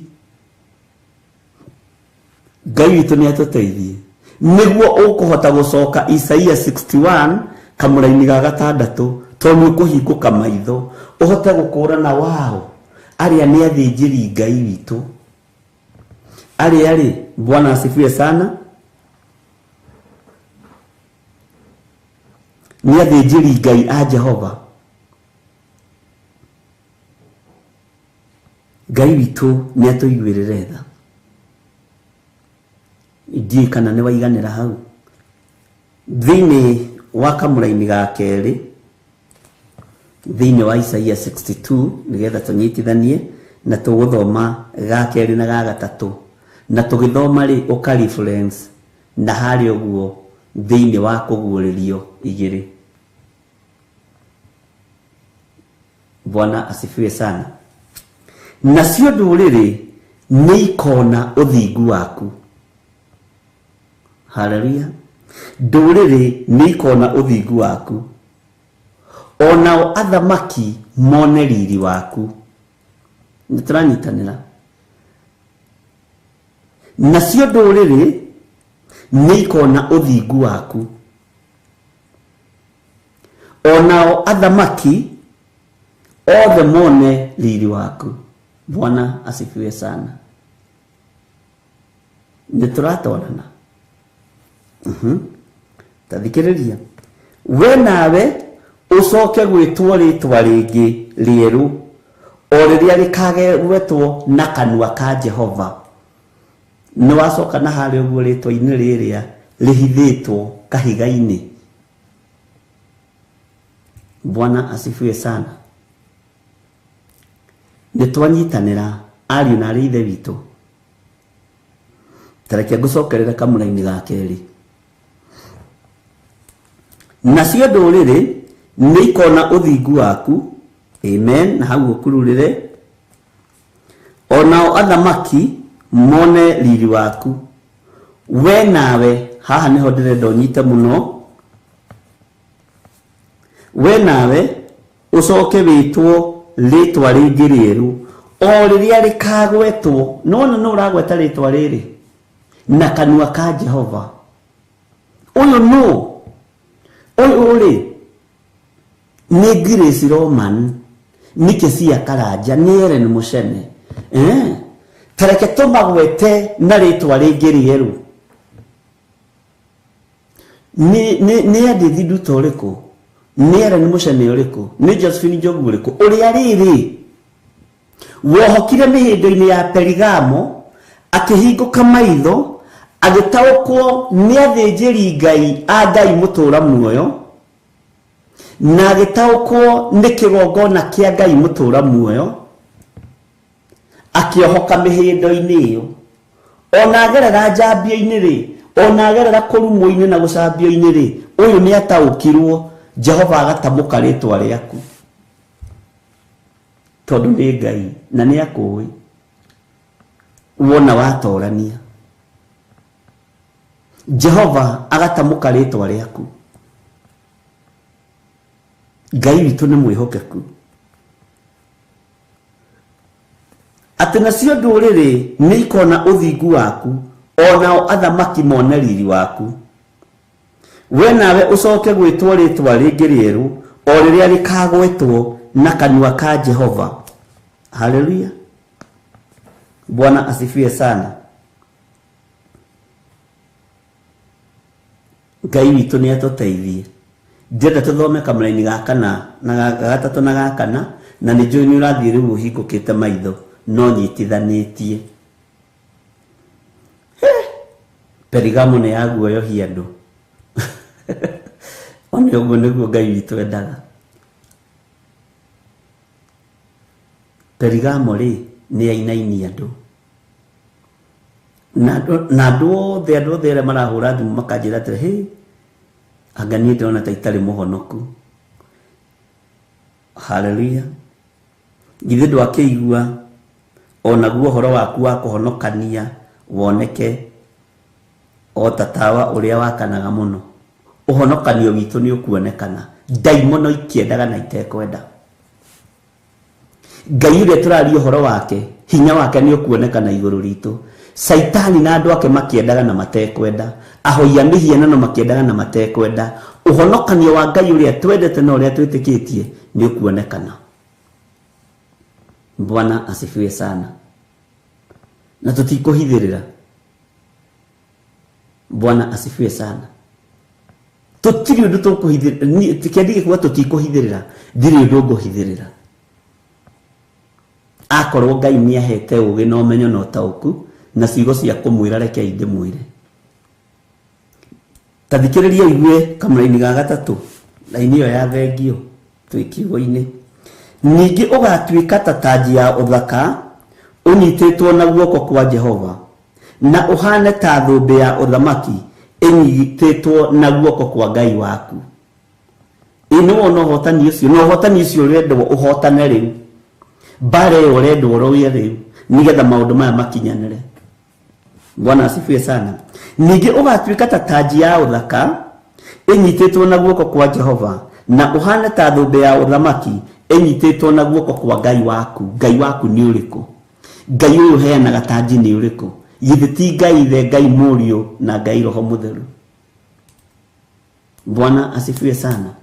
Ngai witũ nĩ atũteithie nĩguo ũkũhota gũcoka Isaia 61 kamũraini ga gatandatũ, tondũ nĩ ũkũhingũka maitho ũhote gũkũrana wao arĩa nĩ athĩnjĩri Ngai witũ, arĩa rĩ, Bwana asifiwe sana, nĩ athĩnjĩri Ngai a Jehova. Ngai witũ nĩ atũiguĩrĩre tha. Ndiũĩ kana nĩ waiganĩra hau. Thĩinĩ wa kamũraini ga kerĩ, thĩinĩ wa Isaia 62, nĩgetha tũnyitithanie na tũgũthoma ga kerĩ na ga gatatũ, na tũgĩthoma rĩ ũka reference na harĩa ũguo thĩinĩ wa kũguũrĩrio igĩrĩ. Bwana asifiwe sana. Nacio ndũrĩrĩ nĩ ikona ũthingu waku. Haleluya. Ndũrĩrĩ nĩ ikona ũthingu waku, onao athamaki mone riri waku. Nĩ tũranyitanĩra. Nacio ndũrĩrĩ nĩ ikona ũthingu waku, onao athamaki othe mone riri waku. Bwana asifiwe sana. Nĩ tũratwarana. Ta thikĩrĩria. We nawe ũcoke gwĩtwo rĩtwa rĩngĩ rĩerũ, o rĩrĩa rĩkagwetwo na kanua ka Jehova. Nĩ wacoka na harĩa ũguo rĩtwa-inĩ rĩrĩa rĩhithĩtwo kahiga-inĩ. Bwana asifiwe sana. Nĩ twanyitanĩra ariũ na arĩ ithe witũ. Ta reke ngũcokerere kamũraini ga kerĩ. Nacio ndũrĩrĩ nĩ ikona ũthingu waku. Amen. Na hau ũkururĩre. Onao athamaki mone riri waku. We nawe, haha nĩho ndĩrenda ũnyite mũno. We nawe ũcoke wĩtwo rĩtwa rĩngĩ rĩerũ, o rĩrĩa rĩkagwetwo. Nĩwona nũ ũragweta rĩtwa rĩrĩ na kanua ka Jehova. Ũyũ nũ? Ũyũ rĩ nĩ Grace Roman, nĩ Kĩsia Karanja, nĩ Ellen Mũcene. Ta reke tũmagwete na rĩtwa rĩngĩ rĩerũ. Nĩ Edith Nduta ũrĩkũ? Nĩ Ellen Mũcene ũrĩkũ? Nĩ Josephine Njogu ũrĩkũ? Ũrĩa rĩrĩ wohokire mĩhĩndo-inĩ ya Perigamo, akĩhingũka maitho, agĩtaũkwo nĩ athĩnjĩri Ngai a Ngai mũtũra muoyo, na agĩtaũkwo nĩ kĩgongona kĩa Ngai mũtũra muoyo, akĩohoka mĩhĩndo-inĩ ĩyo. Ona agerera njambio-inĩ rĩ, ona agerera kũrumwo-inĩ na gũcambio-inĩ rĩ, ũyũ nĩ ataũkirwo. Jehova agatamũka rĩtwa rĩaku, tondũ nĩ Ngai na nĩ akũĩ. Wona watorania, Jehova agatamũka rĩtwa rĩaku. Ngai witũ nĩ mwĩhokeku. Atĩ nacio ndũrĩrĩ nĩ ikona ũthingu waku, o nao athamaki mone riri waku. We nawe ũcoke gwĩtwo rĩtwa rĩngĩ rĩerũ, o rĩrĩa rĩkagwetwo na kanua ka Jehova. Haleluya, Bwana asifiwe sana. Ngai witũ nĩ atũteithie. Ndĩrenda tũthome kamũraini ga kana na ga gatatũ na ga kana, na nĩ njũĩ nĩ ũrathiĩ rĩu ũhingũkĩte maitho no nyitithanĩtie. Perigamo nĩ yaguoyohia andũ. One ũguo nĩguo Ngai witũ endaga. Perigamo rĩ nĩ yainainia andũ. Na andũ othe, andũ othe arĩa marahũra thimũ makanjĩra atĩrĩ, hĩ, anga niĩ ndĩrona ta itarĩ mũhonoku. Haleluya. Githĩ ndwakĩigua o naguo ũhoro waku wa kũhonokania woneke o ta tawa ũrĩa wakanaga mũno? Ũhonokanio witũ nĩ ũkuonekana, ndaimono ikĩendaga na itekwenda. Ngai ũrĩa tũraria ũhoro wake, hinya wake nĩ ũkuonekana igũrũ ritũ. Caitani na andũ ake makĩendaga na matekwenda, ahoi a mĩhianano makĩendaga na matekwenda, ũhonokanio wa Ngai ũrĩa twendete na ũrĩa twĩtĩkĩtie nĩ ũkuonekana. Bwana asifiwe sana. Na tũtikũhithĩrĩra. Bwana asifiwe sana. Tũtirĩ ũndũ tũkũhithĩrĩra, kĩandĩke kuga tũtikũhithĩrĩra, ndirĩ ũndũ ngũhithĩrĩra. Akorwo Ngai nĩ ahete ũgĩ na ũmenyo na ũtaũku na ciugo cia kũmwĩra, rekei ndĩmwĩre. Ta thikĩrĩria ũigue kamũraini ga gatatũ, raini ĩyo ya thengio twĩ kiugo-inĩ. Ningĩ ũgatuĩka ta tanji ya ũthaka ũnyitĩtwo na guoko kwa Jehova, na ũhane ta thũmbĩ ya ũthamaki ĩnyitĩtwo na guoko kwa Ngai waku. Ĩ nĩ wona ũhotani ũcio, na ũhotani ũcio ũrendwo ũhotane rĩu, mbara ĩyo ũrendwo ũrũe rĩu, nĩgetha maũndũ maya makinyanĩre. Bwana asifiwe sana. Ningĩ ũgatuĩka ta tanji ya ũthaka ĩnyitĩtwo na guoko kwa Jehova, na ũhane ta thũmbĩ ya ũthamaki ĩnyitĩtwo na guoko kwa Ngai waku. Ngai waku nĩ ũrĩkũ? Ngai ũyũ ũheanaga tanji nĩ ũrĩkũ? Githĩ ti Ngai Ithe, Ngai Mũriũ na Ngai Roho Mũtheru? Bwana asifiwe sana.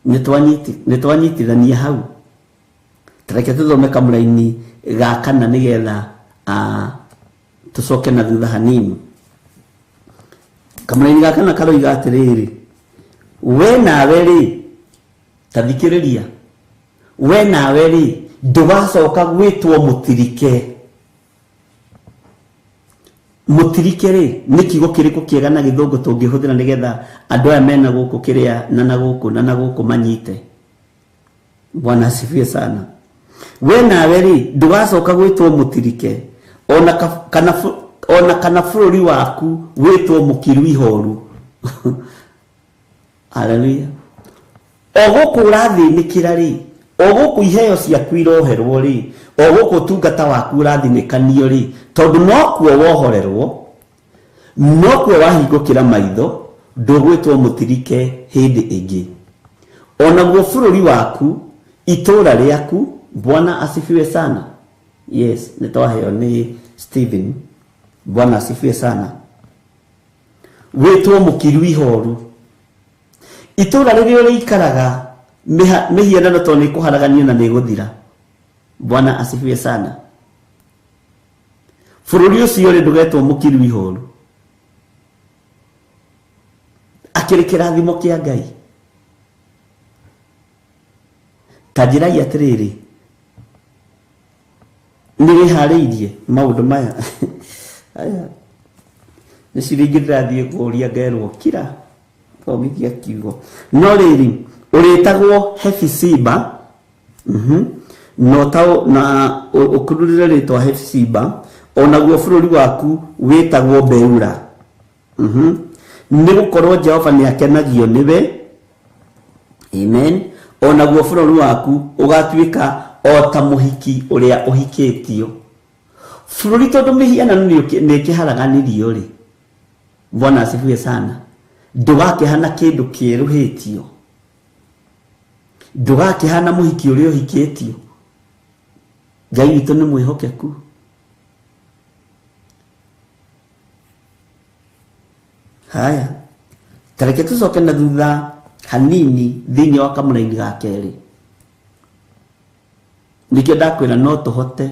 Nĩ twanyitithania hau. Tareke tũthome kamũraini ga kana nĩgetha tũcoke na thutha hanini. Kamũraini ga kana karoiga atĩrĩrĩ, we nawe rĩ, ta thikĩrĩria, we nawe rĩ, ndũgacoka gwĩtwo mũtirike. Mũtirike rĩ, nĩ kiugo kĩrĩkũ kĩega na gĩthũngũ tũngĩhũthĩra nĩgetha andũ aya mena gũkũ kĩrĩa na na gũkũ na na gũkũ manyite? Bwana asifiwe sana. We nawe rĩ, ndũgacoka gwĩtwo mũtirike, ona kana bũrũri waku wĩtwo mũkiru ihoru. Haleluya. O gũkũ ũrathĩnĩkĩra rĩ, o gũkũ iheo ciaku iroherwo rĩ, o gũkũ ũtungata waku ũrathinĩkanio rĩ, tondũ nokuo wohorerwo, nokuo wahingũkĩra maitho, ndũgwĩtwo mũtirike hĩndĩ ĩngĩ. Onaguo bũrũri waku, itũũra rĩaku, Bwana asifiwe sana. Yes, nĩ twaheo nĩ Stephen. Bwana asifiwe sana. Wĩtwo mũkiru ihoru. Itũũra rĩrĩa ũrĩikaraga, mĩhianano tondũ nĩ ĩkũharaganio na nĩ ĩgũthira. Bwana asifiwe sana. Bũrũri ũcio rĩ, ndũgetwo mũkiru ihoru. Akĩrĩ kĩrathimo kĩa Ngai. Ta njĩrai atĩrĩrĩ, nĩ wĩharĩirie maũndũ maya? Aya, nĩ ciũria ingĩ ndĩrathiĩ kũũria ngerwo kira thomithia kiugo. No rĩrĩ, ũrĩtagwo Hefisiba, na ũkururĩre rĩtwa Hefisiba, onaguo bũrũri waku wĩtagwo Beura. Nĩ gũkorwo Jehova nĩ akenagio nĩwe. Amen. Onaguo bũrũri waku ũgatuĩka o ta mũhiki ũrĩa ũhikĩtio. Bũrũri tondũ mĩhianano nĩ ĩkĩharaganirio rĩ, Bwana asifiwe sana, ndũgakĩhana kĩndũ kĩerũhĩtio. Ndũgakĩhana mũhiki ũrĩa ũhikĩtio. Ngai witũ nĩ mwĩhokeku. Haya, tareke tũcoke na thutha hanini thĩinĩ wa kamũraini ga kerĩ. Nĩkĩo ndakwĩra no tũhote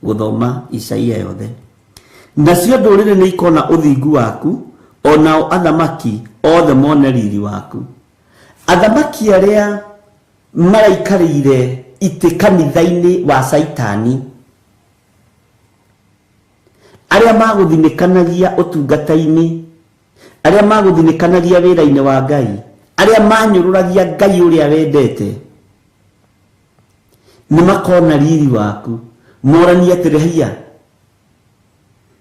gũthoma Isaia yothe. Nacio ndũrĩrĩ nĩ ikona ũthingu waku, o nao athamaki othe mone riri waku. Athamaki arĩa maraikarĩire itĩ kanitha-inĩ wa Caitani, arĩa magũthinĩkanagia ũtungata-inĩ, arĩa magũthinĩkanagia wĩra-inĩ wa Ngai, arĩa manyũrũragia Ngai ũrĩa wendete, nĩ makona riri waku, moranie atĩrĩ, haiya,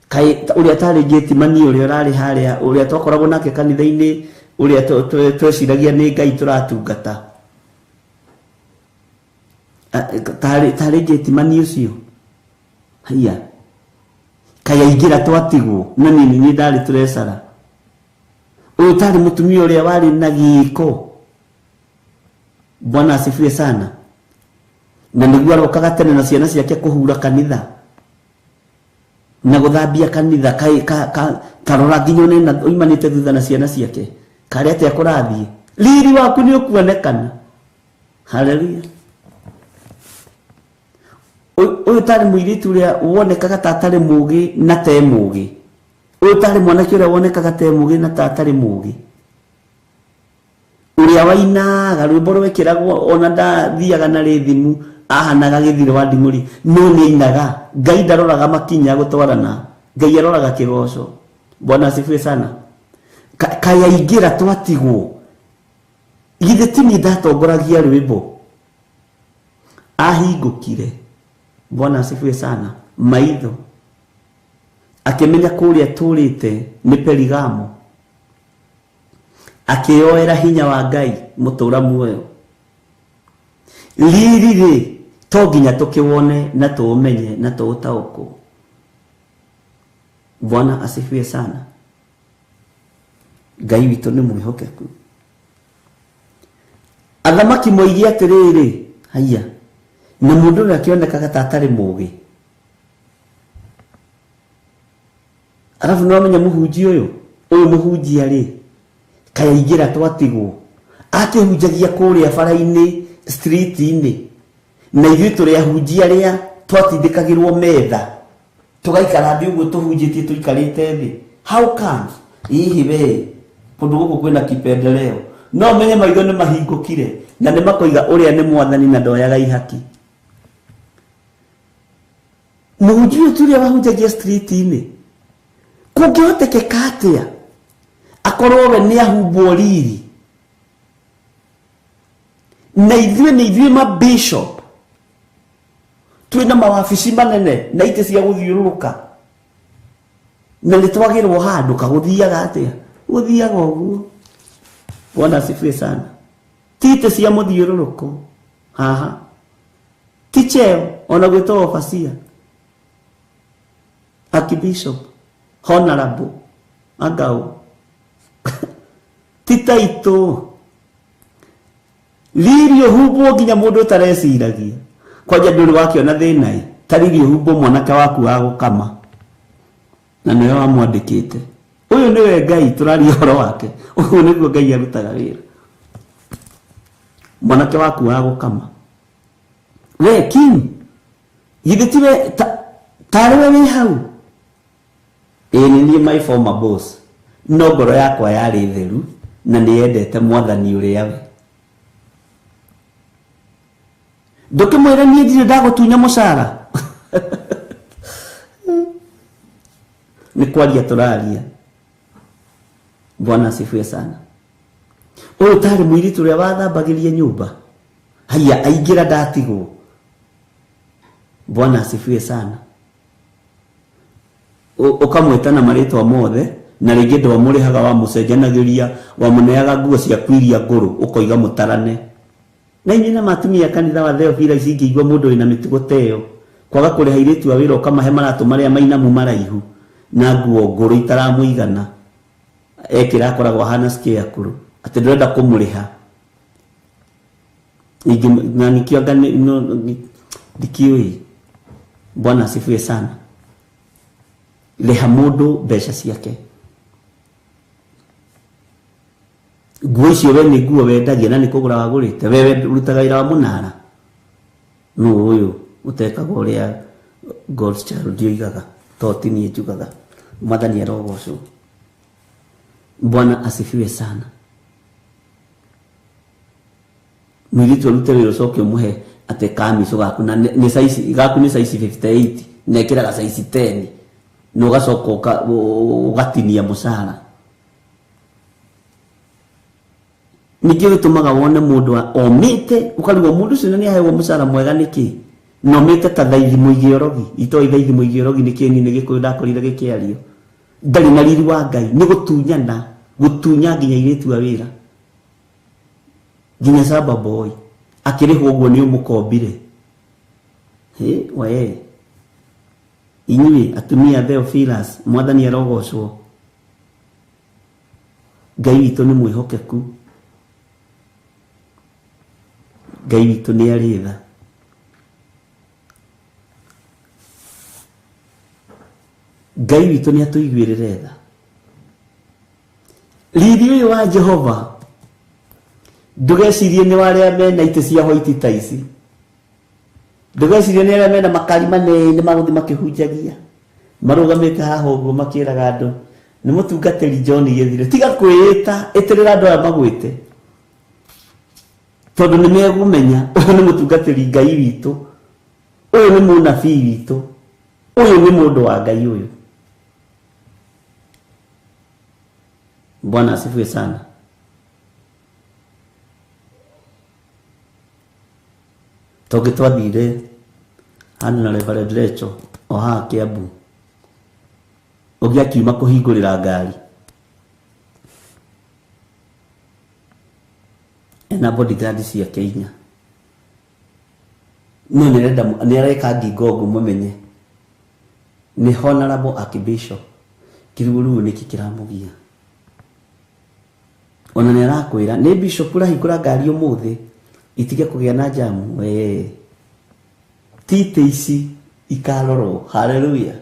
kaĩ ũrĩa tarĩ Gĩtimani ũrĩa ũrarĩ harĩa, ũrĩa twakoragwo nake kanitha-inĩ, ũrĩa tweciragia nĩ Ngai tũratungata, tarĩ Gĩtimani ũcio, haiya, kaĩ aingĩra twatigwo, na niĩ nĩ niĩ ndarĩ tũrecara. Ũyũ tarĩ mũtumia ũrĩa warĩ na gĩko. Bwana asifiwe sana. Na nĩguo arokaga tene na ciana ciake kũhura kanitha na gũthambia kanitha, kaĩ tarora nginya one oimanĩte thutha na ciana ciake, karĩ atĩa kũrathiĩ, riri waku nĩ ũkuonekana. Haleluya. Ũyũ tarĩ mũirĩtu ũrĩa wonekaga ta atarĩ mũũgĩ na te mũũgĩ. Ũyũ tarĩ mwanake ũrĩa wonekaga te mũũgĩ na ta atarĩ mũũgĩ, ũrĩa wainaga rwĩmbo rwekĩragwo ona ndathiaga na rĩthimu, ahanaga gĩthiro wa nding'ũri, no nĩ ainaga. Ngai ndaroraga makinya gũtwarana, Ngai aroraga kĩgoco. Bwana asifiwe sana. Kaĩ aingĩra twatigwo, githĩ ti niĩ ndatongoragia rwĩmbo? Ahingũkire. Bwana asifiwe sana. Maitho akĩmenya kũrĩa tũrĩte nĩ Perigamo, akĩyoera hinya wa Ngai mũtũra muoyo. Riri rĩ, to nginya tũkĩwone na tũũmenye na tũũtaũkwo. Bwana asifiwe sana. Ngai witũ nĩ mwĩhokeku. Athamaki moigie atĩrĩrĩ, haiya, na mũndũ ũrĩa akĩonekaga ta atarĩ mũũgĩ, arabu nĩ wamenya mũhunjia ũyũ, ũyũ mũhunjia rĩ, kaĩ aingĩra twatigwo, akĩhunjagia kũrĩa bara-inĩ, street-inĩ, na ithuĩ tũrĩ ahunjia arĩa twatindĩkagĩrwo metha, tũgaikara thĩ ũguo tũhunjĩtie tũikarĩte thĩ. How comes? Hihi we, kũndũ gũkũ kwĩna kipendeleo. No menye maitho nĩ mahingũkire, na nĩ makoiga ũrĩa nĩ mwathani na ndoyaga ihaki. Mũhunjia ũyũ ti ũrĩa wahunjagia street-inĩ, kũngĩhotekeka atĩa akorwo we nĩ ahumbwo riri, na ithuĩ nĩ ithuĩ ma bishop twĩna mawabici manene na itĩ cia gũthiũrũrũka, na nĩ twagĩrwo handũ, kagũthiaga atĩa? Gũthiaga ũguo. Bwana asifiwe sana. Ti itĩ cia mũthiũrũrũko haha, ti cheo ona gwĩtwo overseer, archbishop, honorable, angau, ti taitũ. Riri ũhumbwo nginya mũndũ ũtareciragia. Kwanja ndũrĩ wakĩona thĩna ĩ, ta riri ũhumbwo mwanake waku wa gũkama, na nĩwe wamwandĩkĩte. Ũyũ nĩwe Ngai tũraria ũhoro wake. Ũguo nĩguo Ngai arutaga wĩra. Mwanake waku wa gũkama, we Kim, githĩ tiwe tarĩ we wĩ hau? Ĩĩ nĩ niĩ my former boss, no ngoro yakwa yarĩ theru na nĩ yendete mwathani ũrĩa we. Ndũkĩmwĩre niĩ ndirĩ ndagũtunya mũcara. Nĩ kwaria tũraria. Bwana asifiwe sana. Ũyũ tarĩ mũirĩtu ũrĩa wathambagĩria nyũmba, haiya, aingĩra ndatigwo. Bwana asifiwe sana. Ũkamwĩta na marĩtwa mothe, na rĩngĩ ndwamũrĩhaga, wamũcenjanagĩria, wamũneaga nguo ciaku iria ngũrũ, ũkoiga mũtarane. Na inyuĩ na matumia kanitha wa Theophilus ingĩigua mũndũ wĩna mĩtugo ta ĩyo, kwaga kũrĩha airĩtu a wĩra ũkamahe maratũ marĩa mainamu maraihu na nguo ngũrũ itaramũigana, ekĩra akoragwo ahana scarecrow, atĩ ndũrenda kũmũrĩha. Ingĩ- na nĩkĩo anga nĩ- no- nĩ- ndikĩũĩ. Bwana asifiwe sana. Rĩha mũndũ mbeca ciake. Nguo icio we nĩ nguo wendagia na nĩ kũgũra wagũrĩte. We we ũrutaga wĩra wa mũnara. Nũ ũyũ ũtekaga ũrĩa God's child oigaga, to ti niĩ njugaga. Mwathani arogocwo. Bwana asifiwe sana. Mũirĩtu arute wĩra ũcoke ũmũhe atĩ kamico gaku na nĩ size gaku nĩ size 58 na ĩkĩraga size 10 na ũgacoka ũgatinia mũcara. Nĩkĩo gĩtũmaga wone mũndũ omĩte, ũkarigwo mũndũ ũcio nĩ aheagwo mũcara mwega nĩkĩ? Na omĩte ta thaithi mũigĩ orogi. Itoĩ thaithi mũigĩ orogi nĩkĩ? Niĩ nĩ Gĩkũyũ ndakorire gĩkĩario. Ndarĩ na riri wa Ngai, nĩ gũtunyana, gũtunya nginya airĩtu a wĩra. Nginya Samba boy akĩrĩhwo ũguo nĩ ũmũkombire. Hĩ, we. Inyuĩ atumia Theophilus, Mwathani arogocwo. Ngai witũ nĩ mwĩhokeku. Ngai witũ nĩ arĩ tha. Ngai witũ nĩ atũiguĩrĩre tha. Riri ũyũ wa Jehova ndũgecirie nĩ wa arĩa mena itĩ cia white ta ici. Ndũgecirie nĩ arĩa mena makari manene magũthiĩ makĩhunjagia. Marũgamĩte haha ũguo makĩraga andũ nĩ mũtungatĩri John Gĩthire. Tiga kwĩĩta, ĩtĩrĩra andũ aya magwĩte. Tondũ nĩ megũmenya ũyũ nĩ mũtungatĩri Ngai witũ, ũyũ nĩ mũnabii witũ, ũyũ nĩ mũndũ wa Ngai ũyũ. Bwana asifiwe sana. Tondũ twathire handũ na Reverend Rachel o haha Kiambu, ũngĩ akiuma kũhingũrĩra ngari ena bodyguard ciake inya, no nĩ areka ngingo ũguo mũmenye nĩ Honorable Archbishop. Kĩruru nĩkĩ kĩramũgia? Ona nĩ arakwĩra nĩ bishop ũrahingũra ngari ũmũthĩ itige kũgĩa na jamu. We ti itĩ ici ikarorwo. Hallelujah.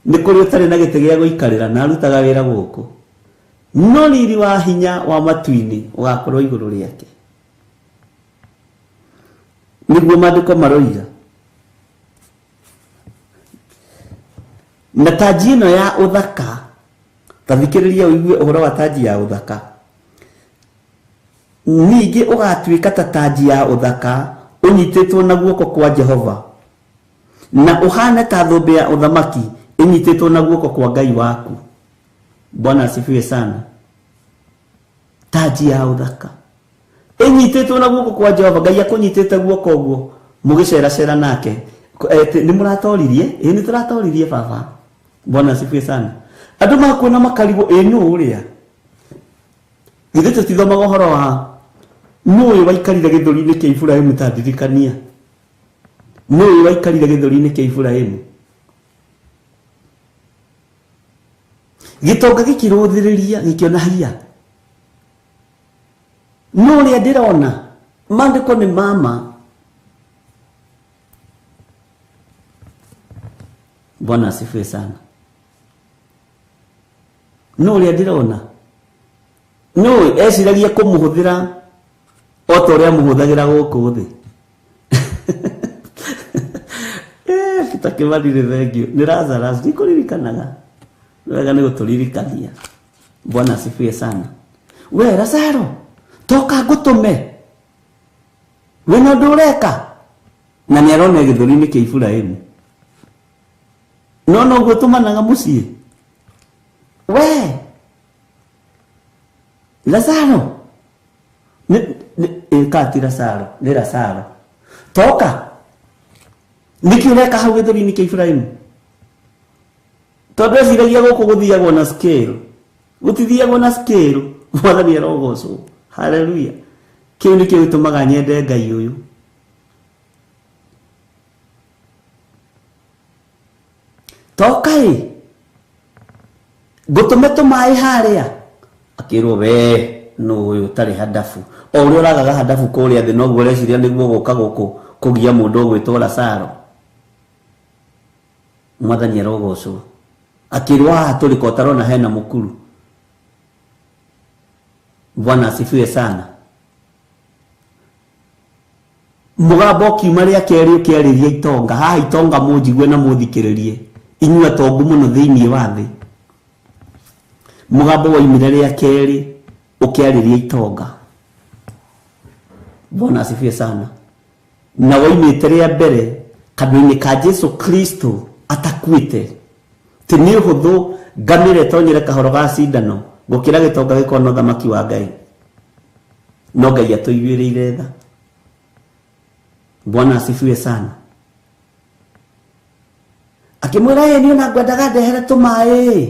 Nĩ kũrĩ ũtarĩ na gĩtĩ gĩa gũikarĩra na arutaga wĩra gũkũ, no riri wa hinya wa matu-inĩ ũgakorwo igũrũ rĩake. Nĩguo maandĩko maroiga. Na tanji ĩno ya ũthaka, ta thikĩrĩria ũigue ũhoro wa tanji ya ũthaka. Ningĩ ũgatuĩka ta tanji ya ũthaka ũnyitĩtwo na guoko kwa Jehova, na ũhane ta thũmbĩ ya ũthamaki ĩnyitĩtwo na guoko kwa Ngai waku. Bwana asifiwe sana. Tanji ya ũthaka ĩnyitĩtwo na guoko kwa Jehova. Ngai akũnyitĩte guoko ũguo mũgĩceracera nake. Nĩ mũratoririe? Ĩ, nĩ tũratoririe baba. Bwana asifiwe sana. Andũ makuona makarigwo, ĩ nũ ũrĩa? Githĩ tũtithomaga ũhoro wa nũ ũyũ waikarire gĩthũri-inĩ kĩa Iburahĩmu? Ta ndirikania, nũ ũyũ waikarire gĩthũri-inĩ kĩa Iburahĩmu? Gĩtonga gĩkĩrũthĩrĩria gĩkĩona hiya. Nũ ũrĩa ndĩrona? Maandĩko nĩ mama. Bwana asifiwe sana. Nũ ũrĩa ndĩrona? Nũ eciragia kũmũhũthĩra o ta ũrĩa amũhũthagĩra gũkũ thĩ? Peter Kimani nĩ thengiũ. Nĩ Lazarus, ndikũririkanaga. Wega nĩ gũtũririkania. Bwana asifiwe sana. We Lazaro, toka ngũtũme. We na ũndũ ũreka? Na nĩ arona gĩthũri-inĩ kĩa Iburahĩmu. No noguo tũmanaga mũciĩ. We Lazaro, nĩ ti Lazaro, nĩ Lazaro. Toka. Nĩkĩ ũreka hau gĩthũri-inĩ kĩa Iburahĩmu? Tondũ eciragia gũkũ gũthiagwo na scale. Gũtithiagwo na scale. Mwathani arogocwo. Hallelujah. Kĩu nĩkĩo gĩtũmaga nyende Ngai ũyũ. Toka ĩ, ngũtũme tũmaĩ harĩa. Akĩrwo we Nũ ũyũ ũtarĩ handabu? O ũrĩa ũragaga handabu kũrĩa thĩ noguo ũreciria nĩguo gũka gũkũ kũgia mũndũ ũgwĩtwo Lazaro. Mwathani arogocwo. Akĩrwo haha tũrĩ ko ũtarona hena mũkuru. Bwana asifiwe sana. Mũgambo ũkiuma rĩa kerĩ ũkĩarĩria itonga. Haha itonga mũnjigue na mũthikĩrĩrie, inyuĩ atongu mũno thĩinĩ wa thĩ. Mũgambo waumire rĩa kerĩ ũkĩarĩria itonga. Bwana asifiwe sana. Na waumĩte rĩa mbere kanua-inĩ ka Jesu Kristo atakuĩte. Ti nĩ ũhũthũ ngamĩra ĩtonyere kahoro ga cindano gũkĩra gĩtonga gĩkona ũthamaki wa Ngai. No Ngai atũiguĩrĩire tha. Bwana asifiwe sana. Akĩmwĩra ĩ niĩ ona ngwendaga ndehere tũmaĩ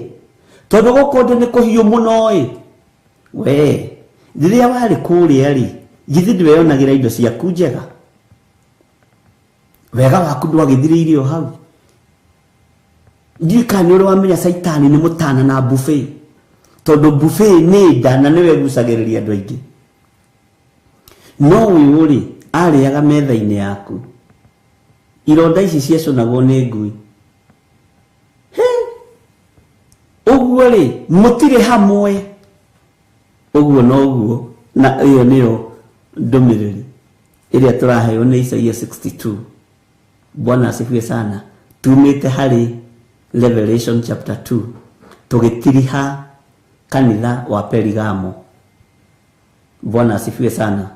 tondũ gũkũ ndĩ nĩ kũhiũ mũno ĩ. We rĩrĩa warĩ kũrĩa rĩ, githĩ ndweyonagĩra indo ciaku njega? Wega waku ndwagĩthirĩire o hau. Ndiũĩ kana nĩ ũrĩ wamenya Caitani nĩ mũtana na buffet, tondũ buffet nĩ nda na nĩwe ĩgucagĩrĩria andũ aingĩ. No ũyũ rĩ, arĩaga metha-inĩ yaku. Ironda ici ciacũnagwo nĩ ngui. He! Ũguo rĩ, mũtirĩ hamwe. Ũguo noguo, na ĩyo nĩyo ndũmĩrĩri ĩrĩa tũraheo nĩ Isaia 62. Bwana asifiwe sana. Tumĩte harĩ Revelation chapter 2 tũgĩtiriha kanitha wa Perigamo. Bwana asifiwe sana.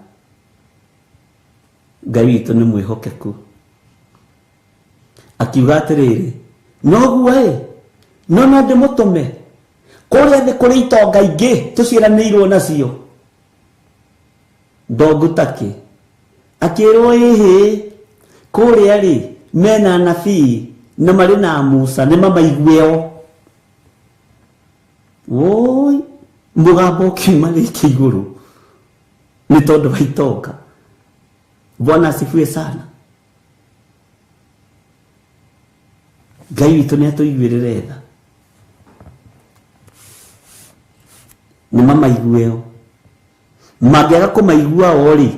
Ngai witũ nĩ mwĩhokeku. Akiuga atĩrĩrĩ, noguo ĩ, no no ndĩmũtũme kũrĩa thĩ kũrĩ itonga ingĩ tũciaranĩirwo nacio. Ndongu takĩ. Akĩrwo ĩhĩ, kũrĩa rĩ mena anabii na marĩ na Musa, nĩ mamaigue o. Woi, mũgambo ũkiuma rĩngĩ igũrũ nĩ tondũ wa itonga. Bwana asifiwe sana. Ngai witũ nĩ atũiguĩrĩre tha. Nĩ mamaigue o. Mangĩaga kũmaigua o rĩ,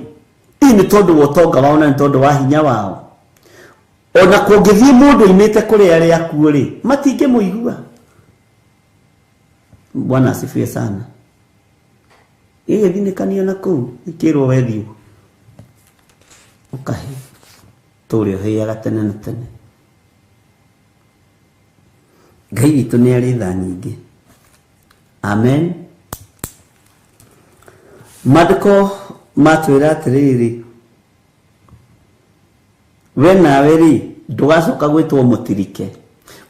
ĩ nĩ tondũ wa ũtonga wao na nĩ tondũ wa hinya wao. Ona kũngĩthiĩ mũndũ oimĩte kũrĩ arĩa akuũ rĩ, matingĩmũigua. Bwana asifiwe sana. Gĩgĩthinĩkanio na kũu, gĩkĩrwo we thiĩ ũkahe tũrĩa ũhĩaga tene na tene. Ngai witũ nĩ arĩ tha nyingĩ. Amen. Maandĩko matwĩra atĩrĩrĩ, we nawe rĩ ndũgacoka gwĩtwo mũtirike.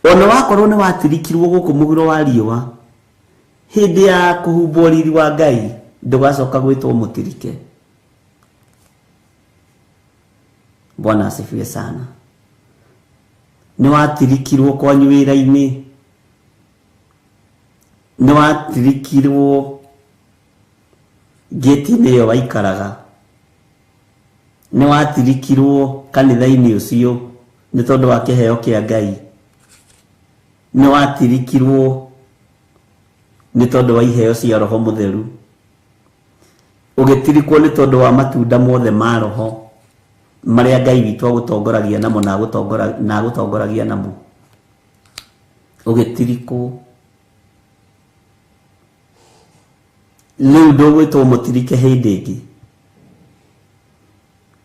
Ona wakorwo nĩ watirikirwo gũkũ mũhuro wa riũa hĩndĩ ya kũhumbwo riri wa Ngai, ndũgacoka gwĩtwo mũtirike. Bwana asifiwe sana. Nĩ watirikirwo kwanyu wĩra-inĩ, nĩ watirikirwo ngĩti-inĩ ĩyo waikaraga, nĩ watirikirwo kanitha-inĩ ũcio nĩ tondũ wa kĩheo kĩa Ngai, nĩ watirikirwo nĩ tondũ wa iheo cia Roho Mũtheru, ũgĩtirikwo nĩ tondũ wa matunda mothe ma Roho marĩa Ngai witũ agũtongoragia namo na agũtongoragia namo, ũgĩtirikwo. Rĩu ndũgwĩtwo mũtirike hĩndĩ ĩngĩ.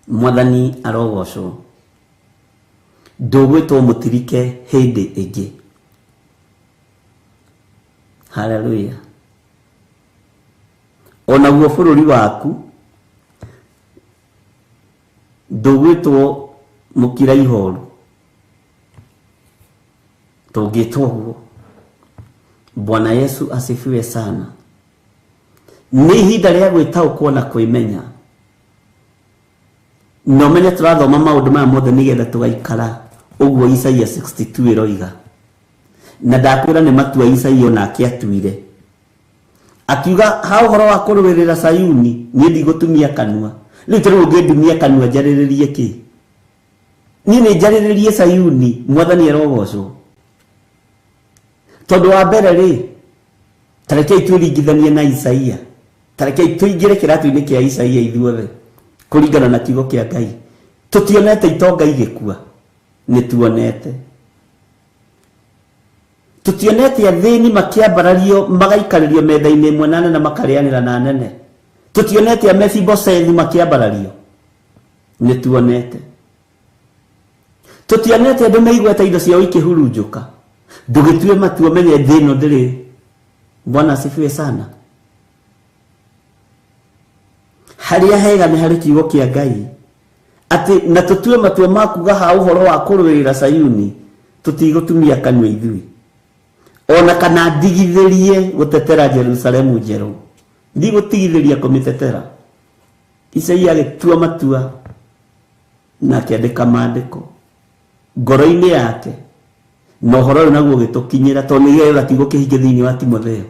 Mwathani arogocwo. Ndũgwĩtwo mũtirike hĩndĩ ĩngĩ. Hallelujah. Onaguo bũrũri waku ndũgwĩtwo mũkira ihoru. Tũngĩtwo ũguo. Bwana Yesu asifiwe sana. Nĩ ihinda rĩa gwĩtaũkwo na kwĩmenya. Na ũmenye tũrathoma maũndũ maya mothe nĩgetha tũgaikara ũguo Isaia 62 ĩroiga. Na ndakwĩra nĩ matua Isaia onake atuire. Akiuga ha ũhoro wa kũrũĩrĩra Sayuni, niĩ ndigũtumia kanua. Rĩu ta rĩu ũngĩndumia kanua njarĩrĩrie kĩ? Niĩ nĩ njarĩrĩrie Sayuni, Mwathani arogocwo. Tondũ wa mbere rĩ, ta rekei twĩringithanie na Isaia. Ta rekei tũingĩre kĩratũ-inĩ kĩa Isaia ithuothe kũringana na kiugo kĩa Ngai. Tũtionete itonga igĩkua, nĩ tuonete. Tũtionete athĩni makĩambarario magaikarĩrio metha-inĩ ĩmwe na anene makarĩanĩra na anene. Tũtionete a Mefiboshethu makĩambarario, nĩ tuonete. Tũtionete andũ meigweta indo ciao ikĩhurunjũka. Ndũgĩtue matua ũmenye thĩ ĩno ndĩrĩ. Bwana asifiwe sana. Harĩa hega nĩ harĩ kiugo kĩa Ngai atĩ na tũtue matua ma kuga ha ũhoro wa kũrũĩrĩra Sayuni, tũtigũtumia kanua ithuĩ ona kana ndigithĩrie gũtetera Jerusalemu njerũ, ndigũtigithĩria kũmĩtetera. Isaia agĩtua matua na akĩandĩka maandĩko ngoro-inĩ yake, na ũhoro ũyũ naguo ũgĩtũkinyĩra, tondũ nĩgetha kiugo kĩhinge thĩinĩ wa Timotheo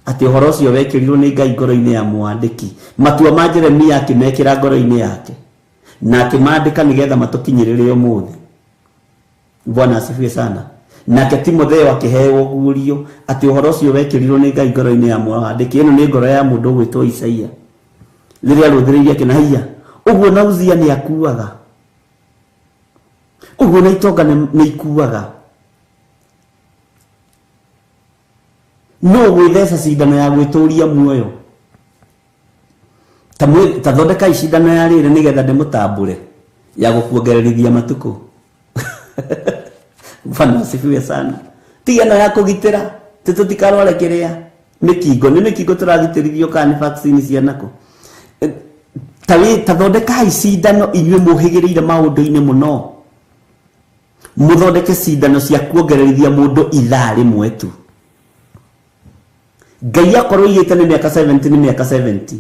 atĩ ũhoro ũcio wekĩrirwo nĩ Ngai ngoro-inĩ ya mwandĩki. Matua ma Jeremia akĩmekĩra ngoro-inĩ yake na akĩmandĩka nĩgetha matũkinyĩrĩre ũmũthĩ. Bwana asifiwe sana. Nake Timotheo akĩheo ũguũrio atĩ ũhoro ũcio wekĩrirwo nĩ Ngai ngoro-inĩ ya mwandĩki. Ĩno nĩ ngoro ya mũndũ ũgwĩtwo Isaia rĩrĩa arũthĩrĩirie akĩona haiya, ũguo na Uzia nĩ akuaga, ũguo na itonga nĩ ikuaga. No gwĩtheca cindano ya gwĩtũria muoyo. Ta thondekai cindano ya rĩrĩ nĩgetha ndĩmũtambũre ya gũkuongererithia matukũ. Bwana asifiwe sana. Tiga ĩno ya kũgitĩra tĩ tũtikarware kĩrĩa mĩkingo, nĩ mĩkingo tũragitĩrithio kana nĩ vaccine cia nako. Ta thondekai cindano inyuĩ mũhĩgĩrĩire maũndũ-inĩ mũno, mũthondeke cindano cia kuongererithia mũndũ ithaa rĩmwe tu. Ngai akorwo aigĩte nĩ mĩaka 70 nĩ mĩaka 70,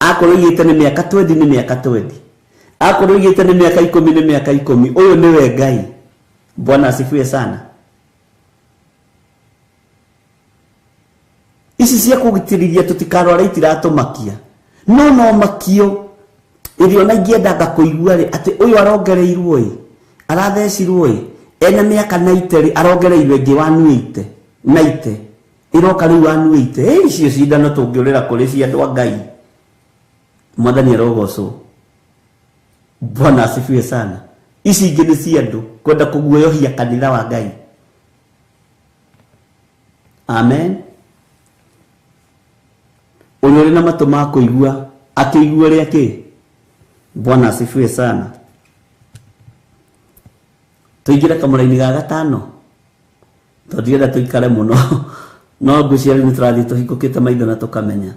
akorwo aigĩte nĩ mĩaka 20 nĩ mĩaka 20, akorwo aigĩte nĩ mĩaka 10 nĩ mĩaka 10. Ũyũ nĩwe Ngai. Bwana asifiwe sana. Ici cia kũgitĩrithia tũtikarware itiratũmakia, no no makio ĩrĩa ona ingĩendaga kũigua rĩ, atĩ ũyũ arongereirwo ĩ, arathecirwo ĩ, ena mĩaka 90 rĩ, arongereirwo ĩngĩ 180, 90 ĩroka rĩu 180. Ĩ, icio cindano tũngĩũrĩra kũrĩ cia andũ a Ngai. Mwathani arogocwo. Bwana asifiwe sana. Ici ingĩ nĩ cia andũ kwenda kũguoyohia kanitha wa Ngai. Amen. Ũrĩa ũrĩ na matũ ma kũigua akĩigua ũrĩa kĩ. Bwana asifiwe sana. Tũingĩre kamũraini ga gatano, tondũ ndirenda tũikare mũno, no ngwĩciria rĩu nĩ tũrathiĩ tũhingũkĩte maitho na tũkamenya.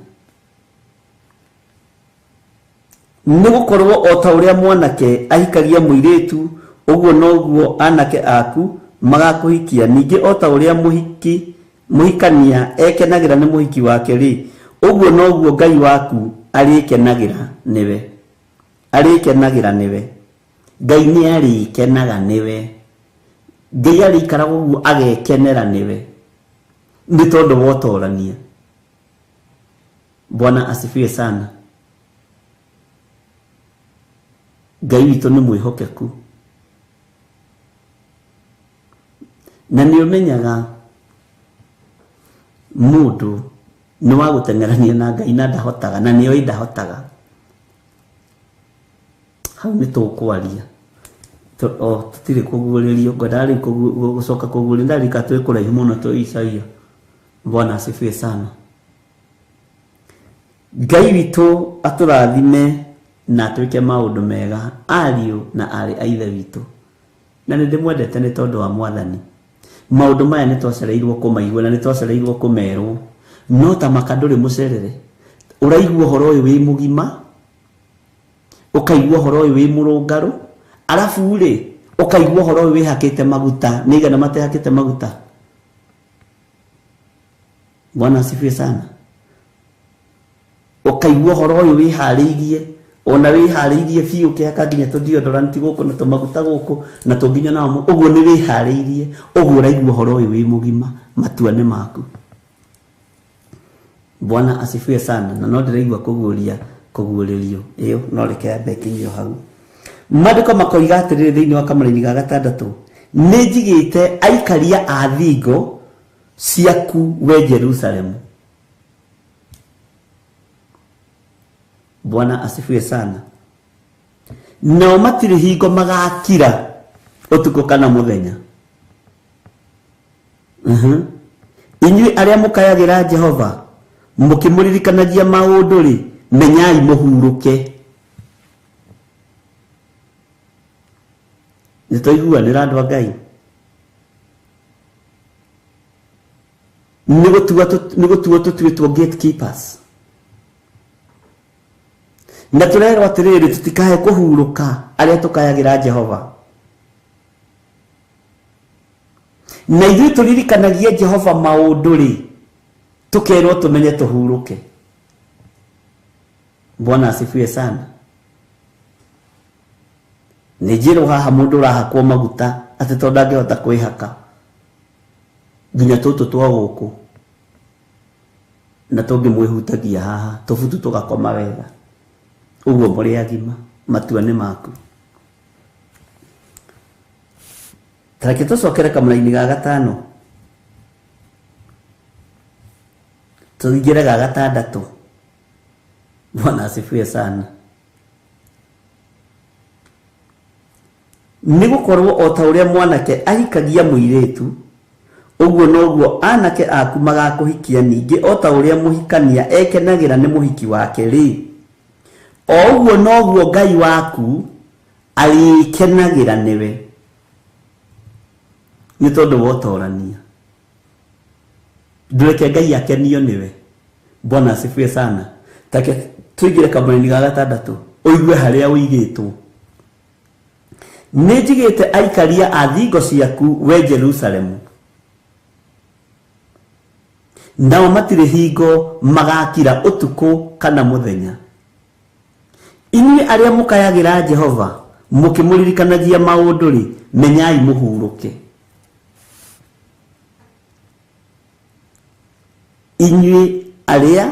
Nĩ gũkorwo o ta ũrĩa mwanake ahikagia mũirĩtu, ũguo noguo anake aku magakũhikia. Ningĩ o ta ũrĩa mũhikania ekenagĩra nĩ mũhiki wake rĩ, ũguo noguo Ngai waku arĩkenagĩra nĩwe. Arĩkenagĩra nĩwe. Ngai nĩ arĩkenaga nĩwe. Ngai arĩikaraga ũguo agekenera nĩwe, nĩ tondũ wa ũtorania. Bwana asifiwe sana. Ngai witũ nĩ mwĩhokeku na nĩ ũmenyaga mũndũ nĩ wa gũteng'erania na Ngai na ndahotaga, na nĩoĩ ndahotaga. Hau nĩ tũkwaria. Tũtirĩ kũguũrĩrio, ngwendaga rĩu gũcoka kũguũrĩrio, ndarika twĩ kũraihu mũno twĩ Isaia. Bwana asifiwe sana. Ngai witũ atũrathime na atwĩke maũndũ mega, ariũ na aarĩ a Ithe witũ. Na nĩ ndĩmwendete nĩ tondũ wa Mwathani. Maũndũ maya nĩ twacereirwo kũmaigua na nĩ twacereirwo kũmerwo, no ta maka ndũrĩ mũcerere. Ũraigua ũhoro ũyũ wĩ mũgima, ũkaigua ũhoro ũyũ wĩ mũrũngarũ, arabu rĩ ũkaigua ũhoro ũyũ wĩhakĩte maguta. Nĩ igana matehakĩte maguta. Bwana asifiwe sana. Ũkaigua ũhoro ũyũ wĩharĩirie, ona wĩharĩirie biũ, ũkĩhaka nginya tũ-deodorant gũkũ na tũmaguta gũkũ na tũnginya nao, ũguo nĩ wĩharĩirie, ũguo ũraigua ũhoro ũyũ wĩ mũgima. Matua nĩ maku. Bwana asifiwe sana. Na no ndĩraigua kũguũrĩrio ĩyo, no reke yambe ĩkinyio hau. Maandĩko makoiga atĩrĩrĩ thĩinĩ wa kamũraini ga gatandatũ, nĩ njigĩte aikaria a thingo ciaku we Jerusalemu. Bwana asifiwe sana. Nao matirĩ hingo magakira ũtukũ kana mũthenya. Inyuĩ arĩa mũkayagĩra Jehova mũkĩmũririkanagia maũndũ rĩ, menyai mũhurũke. Nĩ twaiguanĩra andũ a Ngai. Nĩ gũtuo tũtuĩtwo gatekeepers. Na tũrerwo atĩrĩrĩ, tũtikae kũhurũka arĩa tũkayagĩra Jehova. Na ithuĩ tũririkanagie Jehova maũndũ rĩ, tũkerwo tũmenye tũhurũke. Bwana asifiwe sana. Nĩ njĩrwo haha mũndũ ũrahakwo maguta atĩ tondũ ndangĩhota kwĩhaka nginya tũtũ twa gũkũ na tũngĩmwĩhutagia haha tũbutu tũgakoma wega. Ũguo mũrĩ agima, matua nĩ maku. Tareke tũcokere kamũraini ga gatano, tũingĩre ga gatandatũ. Bwana asifiwe sana. Nĩ gũkorwo o ta ũrĩa mwanake ahikagia mũirĩtu, ũguo noguo anake aku magakũhikia, ningĩ o ta ũrĩa mũhikania ekenagĩra nĩ mũhiki wake rĩ, o ũguo noguo Ngai waku arĩkenagĩra nĩwe nĩ tondũ wa ũtorania. Ndũreke Ngai akenio nĩwe. Bwana asifiwe sana. Take tũingĩre kamũraini ga gatandatũ ũigue harĩa ũigĩtwo. Nĩ njigĩte aikaria a thingo ciaku we Jerusalemu, nao matirĩ hingo magakira ũtukũ kana mũthenya. Inyuĩ arĩa mũkayagĩra Jehova mũkĩmũririkanagia maũndũ rĩ, menyai mũhurũke. Inyuĩ arĩa,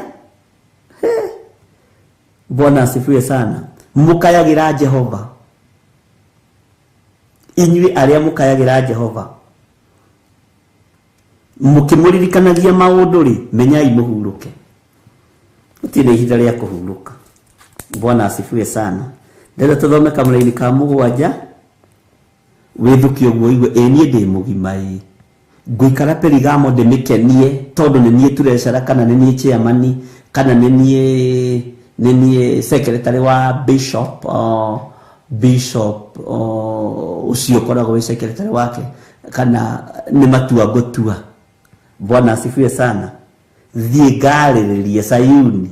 Bwana asifiwe sana, mũkayagĩra Jehova. Inyuĩ arĩa mũkayagĩra Jehova mũkĩmũririkanagia maũndũ rĩ, menyai mũhurũke. Gũtirĩ ihinda rĩa kũhurũka. Bwana asifiwe sana. Ndĩrenda tũthome kamũraini ka mũgwanja wĩthũkie ũguo ũigue ĩ niĩ ndĩ mũgima ĩ ngũikara Perigamo ndĩmĩkenie tondũ nĩ niĩ treasurer kana nĩ niĩ chairman kana nĩ niĩ secretary wa bishop, bishop ũcio ũkoragwo wĩ secretary wake, kana nĩ matua ngũtua. Bwana asifiwe sana. Thiĩ ngarĩrĩrie Sayuni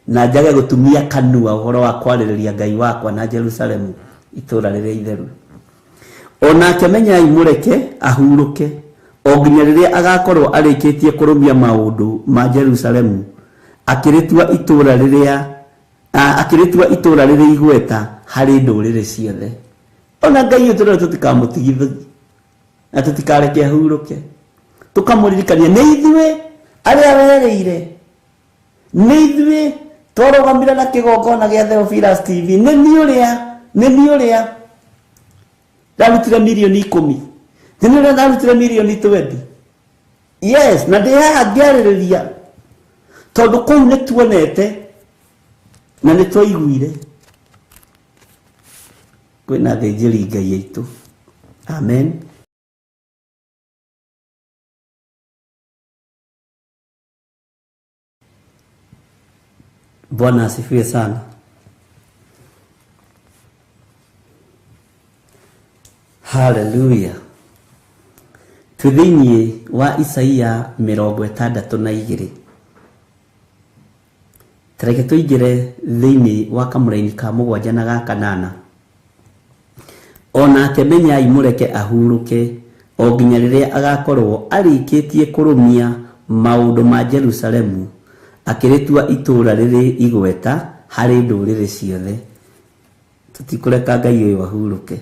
na njage gũtumia kanua ũhoro wa kwarĩrĩria Ngai wakwa na Jerusalemu itũũra rĩrĩa itheru. Onake menyai mũreke ahurũke o nginya rĩrĩa agakorwo arĩkĩtie kũrũmia maũndũ ma Jerusalemu, akĩrĩtua itũũra rĩrĩa akĩrĩtua itũũra rĩrĩ igweta harĩ ndũrĩrĩ ciothe. Ona Ngai ũyũ tũrĩa tũtikamũtigithie na tũtikareke ahurũke, tũkamũririkania nĩ ithuĩ arĩa werĩire, nĩ ithuĩ twarũgamire na kĩgongona gĩa Theophilus TV, nĩ niĩ ũrĩa ndarutire mirioni 10, nĩ niĩ ũrĩa ndarutire mirioni 20. Yes, na ndĩ haha ngĩarĩrĩria tondũ kũu nĩ tuonete na nĩ twaiguire kwĩna athĩnjĩri Ngai aitũ. Amen. Bwana asifiwe sana. Hallelujah. Twĩ thĩinĩ wa Isaia 62. Tareke tũingĩre thĩinĩ wa kamũraini ka mũgwanja na ga kanana. Onake menyai mũreke ahurũke o nginya rĩrĩa agakorwo arĩkĩtie kũrũmia maũndũ ma Jerusalemu, akĩrĩtua itũũra rĩrĩ igweta harĩ ndũrĩrĩ ciothe. Tũtikũreka Ngai ũyũ ahurũke.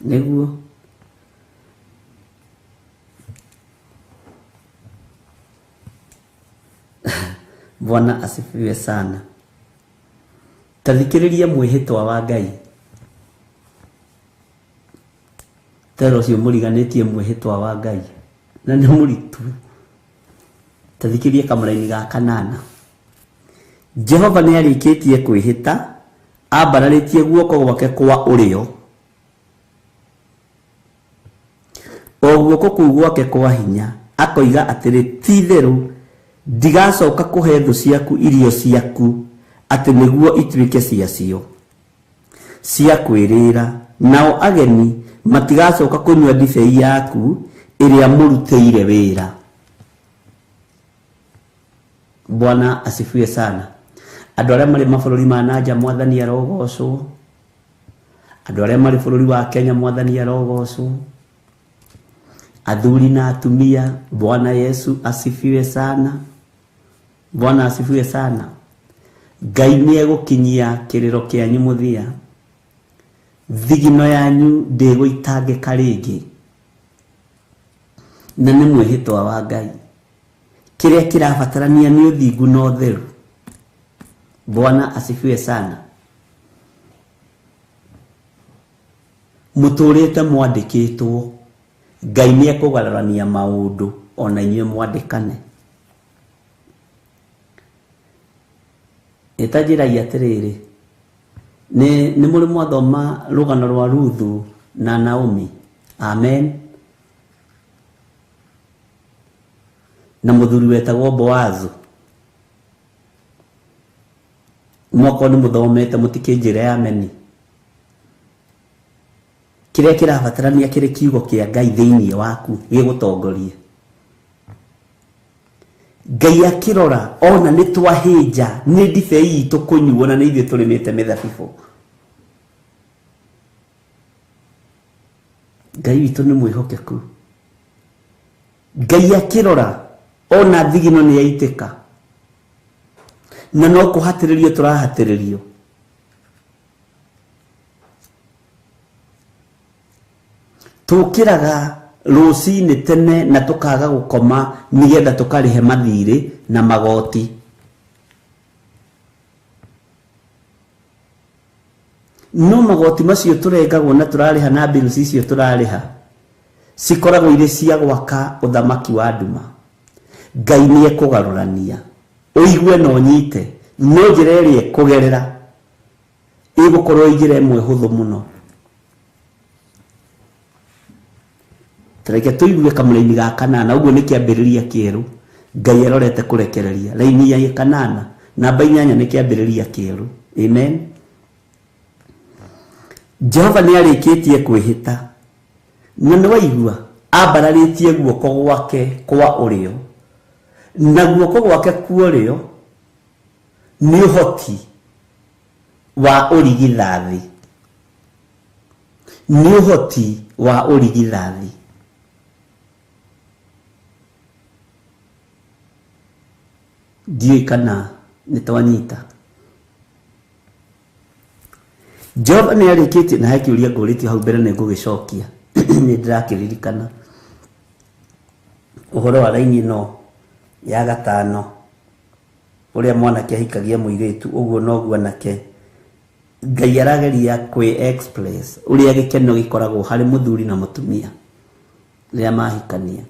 Nĩguo Bwana asifiwe sana. Tathikĩrĩria mwĩhĩtwa wa Ngai. Tero ũcio mũriganĩtie mwĩhĩtwa wa Ngai na nĩ mũritũ. Tathikĩrĩria kamũraini ga kanana. Jehova nĩ arĩkĩtie kwĩhĩta ambararĩtie guoko gwake kwa ũrĩo o guoko kũu gwake kwa hinya akoiga atĩrĩ ti-itherũ ndigacoka kũhe thũ ciaku irio ciaku atĩ nĩguo ituĩke ciacio cia kwĩrĩra nao ageni matigacoka kũnyua ndibei yaku ĩrĩa mũrutĩire wĩra. Bwana asifiwe sana. Andũ arĩa marĩ mabũrũri ma nanja mwathani arogocwo. Andũ arĩa marĩ bũrũri wa Kenya mwathani arogocwo. Athuri na atumia, Bwana Yesu asifiwe sana. Bwana asifiwe sana. Ngai nĩ egũkinyia kĩrĩro kĩanyu mũthia. Thigino yanyu ndĩgũitangĩka rĩngĩ. Na nĩ mwĩhĩtwa wa Ngai. Kĩrĩa kĩrabatarania nĩ ũthingu na ũtheru. Bwana asifiwe sana. Mũtũrĩte mwandĩkĩtwo. Ngai nĩ ekũgarũrania maũndũ ona inyuĩ mwandĩkane. Ĩtanjĩragia atĩrĩrĩ, nĩ mũrĩ mwathoma rũgano rwa Ruthu na Naomi? Amen. Na mũthuri wetagwo Boazu. Mwakorwo nĩ mũthomete mũtikĩnjĩre ameni. Kĩrĩa kĩrabatarania kĩrĩ kiugo kĩa Ngai thĩinĩ waku gĩgũtongorie. Ngai akĩrora ona nĩ twahĩnja nĩ ndibei itũ kũnyuo na nĩ ithuĩ tũrĩmĩte mĩthabibũ. Ngai witũ nĩ mwĩhokeku. Ngai akĩrora ona thigino nĩ yaitĩka na no kũhatĩrĩrio tũrahatĩrĩrio. Tũkĩraga rũcinĩ tene na tũkaga gũkoma nĩgetha tũkarĩhe mathirĩ na magoti. No magoti macio tũrengagwo na tũrarĩha na bills icio tũrarĩha cikoragwo irĩ cia gwaka ũthamaki wa nduma. Ngai nĩ ekũgarũrania ũigue na ũnyite, no njĩra ĩrĩa ĩkũgerera ĩgũkorwo ĩ njĩra ĩmwe hũthũ mũno. Reke tũigue kamũraini ga kanana, ũguo nĩ kĩambĩrĩria kĩerũ Ngai arorete kũrekereria. Raini ya kanana namba 8 nĩ kĩambĩrĩria kĩerũ. Amen. Jehova nĩ arĩkĩtie kwĩhĩta na nĩ waigua ambararĩtie guoko gwake kwa ũrĩo, na guoko gwake kwa ũrĩo nĩ ũhoti wa ũrigithathi. Nĩ ũhoti wa ũrigithathi. Ndiũĩ kana nĩ twanyita. Jehova nĩ arĩkĩtie, na he kĩũria ngũrĩtio hau mbere nĩ ngũgĩcokia. Nĩ ndĩrakĩririkana ũhoro wa raini ĩno ya gatano, ũrĩa mwanake ahikagia mũirĩtu, ũguo noguo anake Ngai arageria kwĩ express ũrĩa gĩkeno gĩkoragwo harĩ mũthuri na mũtumia rĩrĩa mahikania.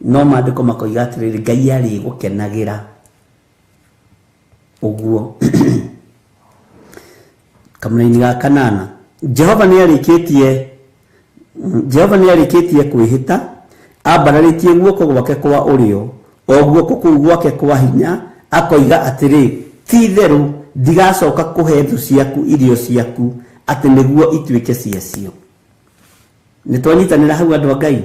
No maandĩko makoiga atĩrĩrĩ, Ngai arĩgũkenagĩra ũguo. Kamũraini ga kanana, Jehova nĩ arĩkĩtie kwĩhĩta ambararĩtie guoko gwake kwa ũrĩo, o guoko kũu gwake kwa hinya, akoiga atĩrĩ, ti-itherũ ndigacoka kũhe thũ ciaku irio ciaku atĩ nĩguo ituĩke ciacio. Nĩ twanyitanĩra hau andũ a Ngai?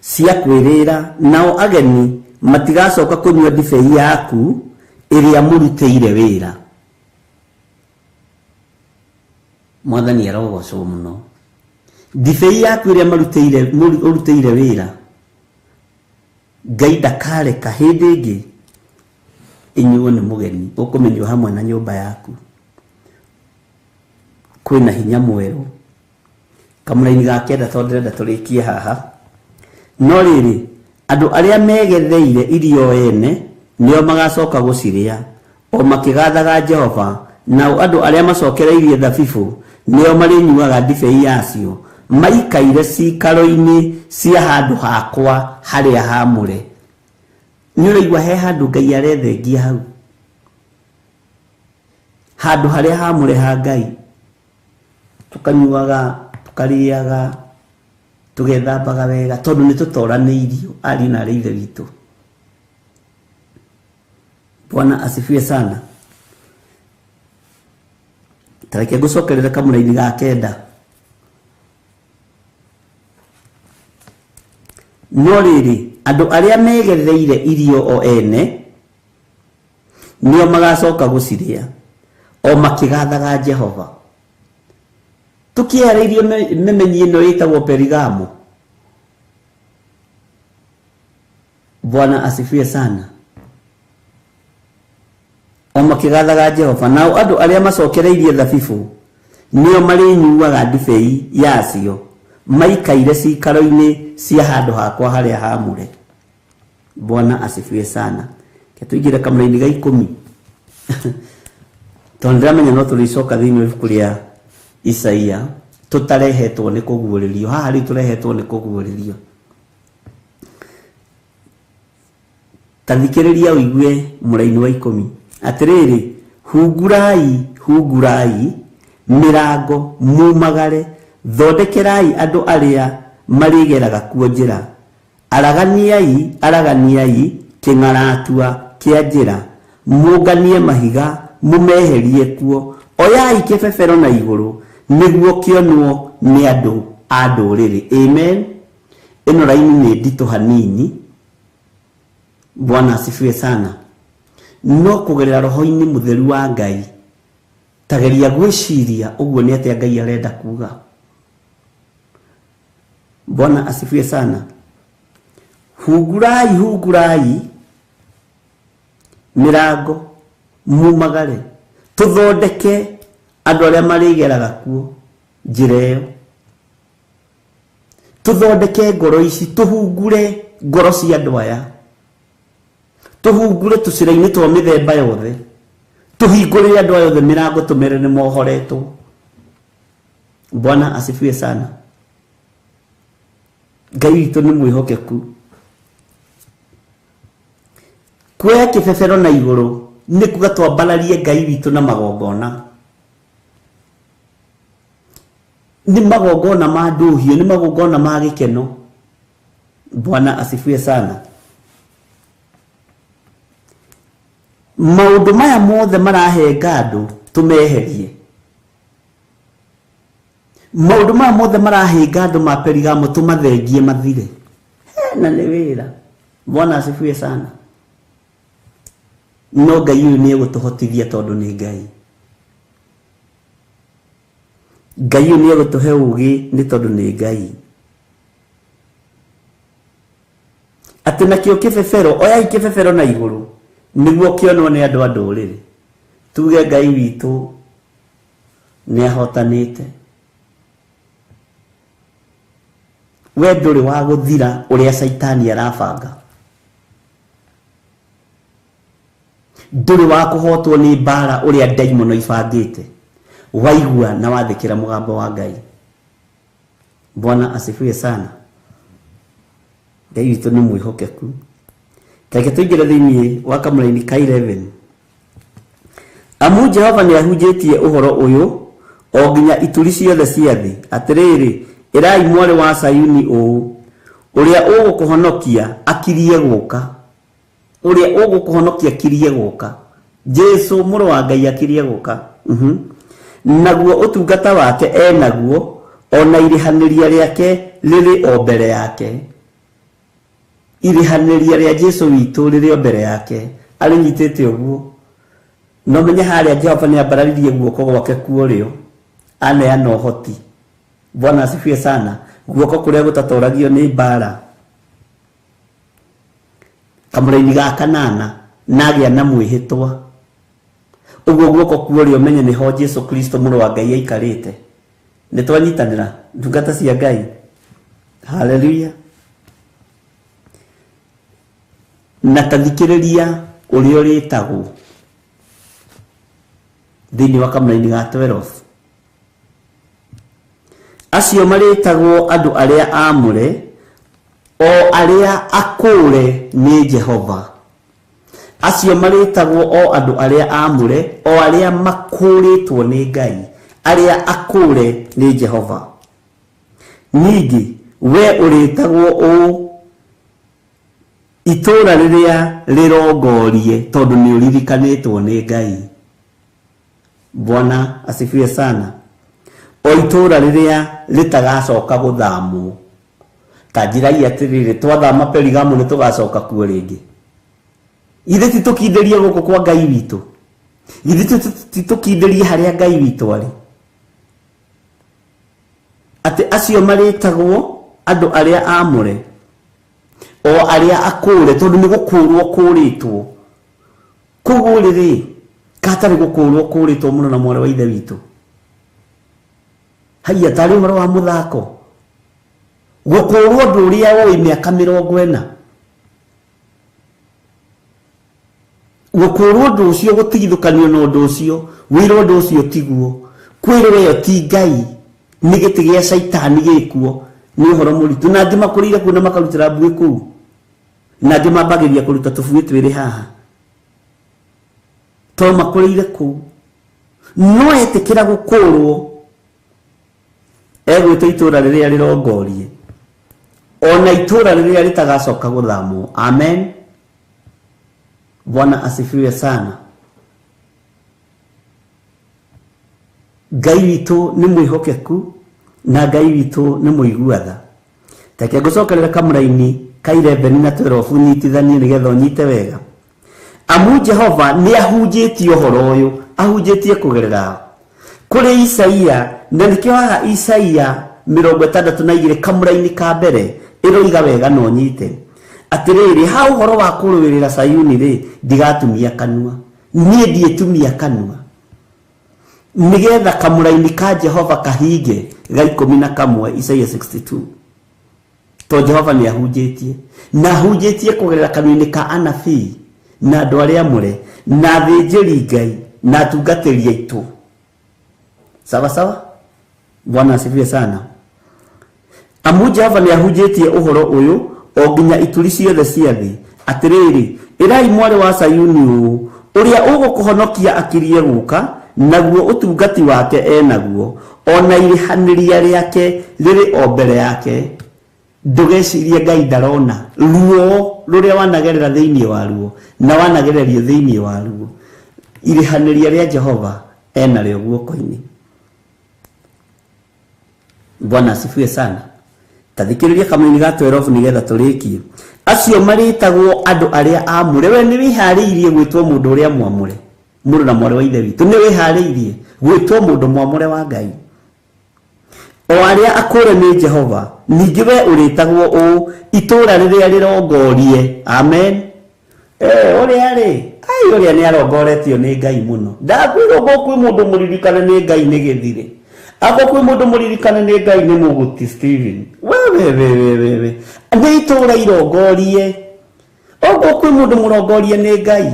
Cia kwĩrĩra, nao ageni matigacoka kũnyua ndibei yaku ĩrĩa mũrutĩire wĩra. Mwathani arogocwo mũno. Ndibei yaku ĩrĩa ũrutĩire wĩra, Ngai ndakareka hĩndĩ ĩngĩ ĩnyuo nĩ mũgeni, ũkũmĩnyua hamwe na nyũmba yaku. Kwĩna hinya mwerũ. Kamũraini ga kenda tondũ ndĩrenda tũrĩkie haha. No rĩrĩ, andũ arĩa megetheire irio ene nĩo magacoka gũcirĩa, o makĩgathaga Jehova, nao andũ arĩa macokereirie thabibũ nĩo marĩnyuaga ndibei yacio, maikaire ciikaro-inĩ cia handũ hakwa harĩa haamũre. Nĩ ũraigua he handũ Ngai arethengia hau, handũ harĩa hamũre ha Ngai, tũkanyuaga, tũkarĩaga, tũgethambaga wega, tondũ nĩ tũtoranĩirio ariũ na arĩ ithe witũ. Bwana asifiwe sana. Tareke ngũcokerere kamũraini ga kenda. No rĩrĩ, andũ arĩa megereire irio o ene nĩo magacoka gũcirĩa, o makĩgathaga Jehova. Tũkĩehereirio memenyi ĩno ĩtagwo Perigamo. Bwana asifiwe sana. O makĩgathaga Jehova. Nao andũ arĩa macokereirie thabibũ nĩo marĩnyuaga ndibei yacio, maikaire ciikaro-inĩ cia handũ hakwa harĩa haamũre. Bwana asifiwe sana. Reke tũingĩre kamũraini ga 10, tondũ ndĩramenya no tũrĩcoka thĩinĩ wa ibuku rĩa Isaia tũtarehetwo nĩ kũguũrĩrio. Haha rĩu tũrehetwo nĩ kũguũrĩrio. Ta thikĩrĩria ũigue mũraini wa 10. Atĩrĩrĩ, hungurai, hungurai mĩrango, mumagare, thondekerai andũ arĩa marĩgeraga kuo njĩra. Araganiai, araganiai kĩng'aratua kĩa njĩra, mũnganie mahiga, mũmeherie kuo. Oyai kĩbebero na igũrũ, nĩguo kĩonwo nĩ andũ a ndũrĩrĩ. Amen. Ĩno raini nĩ nditũ hanini. Bwana asifiwe sana. No kũgerera roho-inĩ mũtheru wa Ngai, tageria gwĩciria ũguo nĩ atĩa Ngai arenda kuga. Bwana asifiwe sana. Hungurai, hungurai mĩrango, mumagare, tũthondeke andũ arĩa marĩgeraga kuo njĩra ĩyo. Tũthondeke ngoro ici, tũhungure ngoro cia andũ aya, tũhungure tũcĩra-inĩ twa mĩthemba yothe, tũhingũrĩre andũ aya othe mĩrango, tũmere nĩ mohoretwo. Bwana asifiwe sana. Ngai witũ nĩ mwĩhokeku. Kuoya kĩbebero na igũrũ nĩ kuga twambararie Ngai witũ na magongona. Nĩ magongona ma ndũhiũ, nĩ magongona ma gĩkeno. Bwana asifiwe sana. Maũndũ maya mothe marahenga andũ tũmeherie. Maũndũ maya mothe marahenga andũ ma Perigamo tũmathengie mathire. He, na nĩ wĩra. Bwana asifiwe sana. No Ngai ũyũ nĩ egũtũhotithia tondũ nĩ Ngai. Ngai ũyũ nĩ egũtũhe ũũgĩ nĩ tondũ nĩ Ngai. Atĩ nakĩo kĩbebero, oyai kĩbebero na igũrũ nĩguo kĩonwo nĩ andũ a ndũrĩrĩ. Tuge Ngai witũ nĩ ahotanĩte. We ndũrĩ wa gũthira ũrĩa Caitani arabanga. Ndũrĩ wa kũhotwo nĩ mbara ũrĩa ndaimono ibangĩte. Waigua na wathĩkĩra mũgambo wa Ngai. Bwana asifiwe sana. Ngai witũ nĩ mwĩhokeku. Reke tũingĩre thĩinĩ wa kamũraini ka 11. Amu Jehova nĩ ahunjĩtie ũhoro ũyũ o nginya ituri ciothe cia thĩ. Atĩrĩrĩ, ĩrai mwarĩ wa Sayuni ũũ, ũrĩa ũgũkũhonokia akirie gũka. Ũrĩa ũgũkũhonokia akirie gũka. Jesu mũrũ wa Ngai akirie gũka. Naguo ũtungata wake enaguo, ona irĩhanĩria rĩake rĩrĩ o mbere yake. Irĩhanĩria rĩa Jesu witũ rĩrĩ o mbere yake. Arĩnyitĩte ũguo. No menye harĩa Jehova nĩ ambararirie guoko gwake kuorĩo, aneana ũhoti. Bwana asifiwe sana. Guoko kũrĩa gũtatoragio nĩ mbara. Kamũraini ga kanana nagĩa na mwĩhĩtwa. Ũguo guoko kuorĩo menye nĩho Jesu Kristo mũrũ wa Ngai aikarĩte. Nĩ twanyitanĩra ndungata cia Ngai. Haleluya. Na tathikĩrĩria ũrĩa ũrĩtagwo thĩinĩ wa kamũraini ga 12. Acio marĩtagwo andũ arĩa aamũre, o arĩa akũũre nĩ Jehova. Acio marĩtagwo o andũ arĩa aamũre, o arĩa makũũrĩtwo nĩ Ngai, arĩa akũũre nĩ Jehova. Ningĩ wee ũrĩĩtagwo ũũ, Itũũra rĩrĩa rĩrongorie, tondũ nĩũririkanĩtwo nĩ Ngai. Bwana asifiwe sana. O itũũra rĩrĩa rĩtagacoka gũthamwo. Ta njĩrai atĩrĩrĩ, twathama Perigamo nĩtũgacoka kuo rĩngĩ? Githĩ ti tũkindĩrie gũkũ kwa Ngai witũ? Githĩ ti tũkindĩrie harĩa Ngai witũ arĩ? Atĩ acio marĩtagwo andũ arĩa aamũre, o arĩa akũũre, tondũ nĩ gũkũũrwo kũũrĩtwo. Koguo rĩrĩ, katarĩ gũkũũrwo kũũrĩtwo mũno na mwarĩ wa ithe witũ. Haiya, tarĩ ũhoro wa mũthako. Gũkũũrwo ũndũ ũrĩa ũĩ mĩaka 40. Gũkũũrwo ũndũ ũcio, gũtigithũkanio na ũndũ ũcio, wĩrwo ũndũ ũcio tiguo. Kwĩrwo ĩyo ti Ngai, nĩ gĩtĩ gĩa Caitani gĩkuo, nĩ ũhoro mũritũ. Na angĩ makũrĩire kuo na makarutĩra mbuĩ kũu. Na angĩ mambagĩrĩria kũruta tũbuĩ twĩrĩ haha. Tondũ makũrĩire kũu. No etĩkĩra gũkũũrwo, egwĩtwo itũũra rĩrĩa rĩrongorie, ona itũũra rĩrĩa rĩtagacoka gũthamwo. Amen. Bwana asifiwe sana. Ngai witũ nĩ mwĩhokeku na Ngai witũ nĩ mũigua tha. Reke ngũcokerere kamũraini ka 11 na 12 nyitithanie nĩgetha ũnyite wega. Amu Jehova nĩ ahunjĩtie ũhoro ũyũ, ahunjĩtie kũgerera kũrĩ Isaia, na nĩkĩo haha Isaia 62 kamũraini ka mbere ĩroiga wega na ũnyite. Atĩrĩrĩ, ha ũhoro wa kũrũĩrĩra Sayuni-rĩ, ndigatumia kanua. Niĩ ndiĩtumia kanua. Nĩgetha kamũraini ka Jehova kahinge ga 11 Isaia 62. To Jehova nĩ ahunjĩtie, na ahunjĩtie kũgerera kanua-inĩ ka anabii na andũ arĩa amũre na athĩnjĩri Ngai na atungatĩri aitũ. Sawa sawa? Bwana asifiwe sana. Amu Jehova nĩ ahunjĩtie ũhoro ũyũ o nginya ituri ciothe cia thĩ, atĩrĩrĩ, ĩrai mwarĩ wa Sayuni ũũ, ũrĩa ũgũkũhonokia akirie gũka, naguo ũtungati wake e naguo, o na irĩhanĩria rĩake rĩrĩ o mbere yake. Ndũgecirie Ngai ndarona ruo rũrĩa wanagerera thĩinĩ waruo na wanagererio thĩinĩ waruo. Irĩhanĩria rĩa Jehova enarĩo guoko-inĩ. Bwana asifiwe sana. Tathikĩrĩria kamũini ga 12 nĩgetha tũrĩkie. Acio marĩtagwo andũ arĩa aamũre. We nĩ wĩharĩirie gwĩtwo mũndũ ũrĩa mwamũre? Mũrũ na mwarĩ wa ithe witũ, nĩ wĩharĩirie gwĩtwo mũndũ mwamũre wa Ngai? O arĩa akũre nĩ Jehova. Ningĩ we ũrĩtagwo ũũ, itũũra rĩrĩa rĩrongorie. Amen. Ũrĩa rĩ, ai ũrĩa nĩ arongoretio nĩ Ngai mũno. Ndakwĩrwo ngo kwĩ mũndũ mũririkane nĩ Ngai nĩ gĩthirĩ. Ako kwĩ mũndũ mũririkane nĩ Ngai nĩ mũgũti Stephen. We we we we we we. Nĩ itũũra irongorie. Ogo kwĩ mũndũ mũrongorie nĩ Ngai.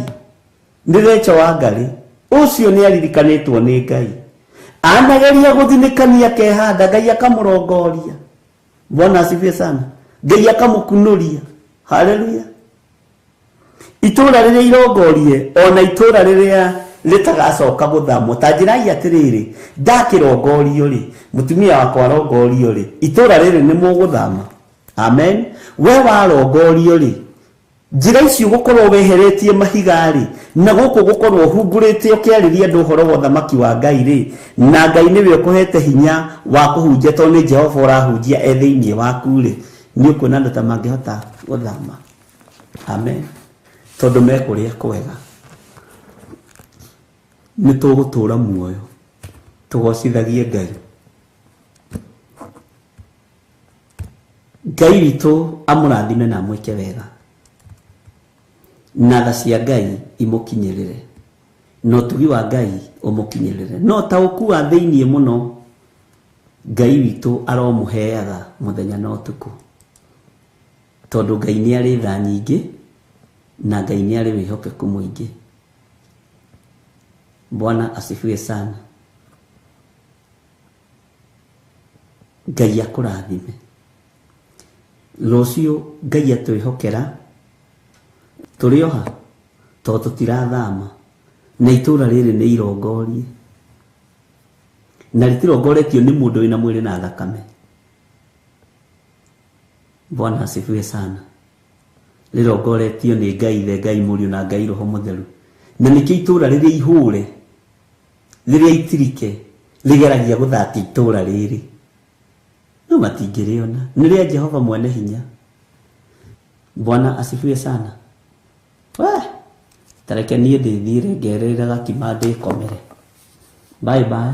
Nĩ Rachel wa Ngarĩ. Ũcio nĩ aririkanĩtwo nĩ Ngai. Anageria gũthinĩkania kehanda, Ngai akamũrongoria. Bwana asifiwe sana. Ngai akamũkunũria. Haleluya. Itũũra rĩrĩa irongorie, ona itũũra rĩrĩa rĩtagacoka gũthamwo. Ta njĩrai atĩrĩrĩ, ndakĩrongorio rĩ, mũtumia wakwa arongorio rĩ, itũũra rĩrĩ nĩ mũgũthama. Amen. We warongorio rĩ, njĩra icio gũkorwo weheretie mahiga rĩ, na gũkũ gũkorwo ũhungurĩte ũkĩarĩria andũ ũhoro wa ũthamaki wa Ngai rĩ, na Ngai nĩwe ũkũhete hinya wa kũhunjia tondũ nĩ Jehova ũrahunjia e thĩinĩ waku rĩ, nĩ ũkuona andũ ta mangĩhota gũthama. Amen. Tondũ mekũrĩa kwega. Nĩ tũgũtũũra muoyo tũgocithagie Ngai. Ngai witũ amũrathime na amwĩke wega. Na tha cia Ngai imũkinyĩrĩre. Na ũtugi wa Ngai ũmũkinyĩrĩre. Na ũtaũku wa thĩinĩ mũno Ngai witũ aromũheaga mũthenya na ũtukũ. Tondũ Ngai nĩ arĩ tha nyingĩ na Ngai nĩ arĩ wĩhokeku mũingĩ. Bwana asifiwe sana. Ngai akũrathime. Rũciũ Ngai atwĩhokera tũrĩ oha? Tondũ tũtirathama. Na itũra rĩrĩ nĩ irongorie. Na rĩtirongoretio nĩ mũndũ wĩna mwĩrĩ na thakame. Bwana asifiwe sana. Rĩrongoretio nĩ Ngai Ithe, Ngai Mũriũ na Ngai Roho Mũtheru. Na nĩkĩo itũra rĩrĩa ihũre, rĩrĩa itirike, rĩgeragia gũthatia itũra rĩrĩ. No matingĩrĩona. Nĩ rĩa Jehova mwene hinya. Bwana asifiwe sana. We, ta reke niĩ ndĩthiĩre ngerĩre gakima ndĩkomere. Bye bye.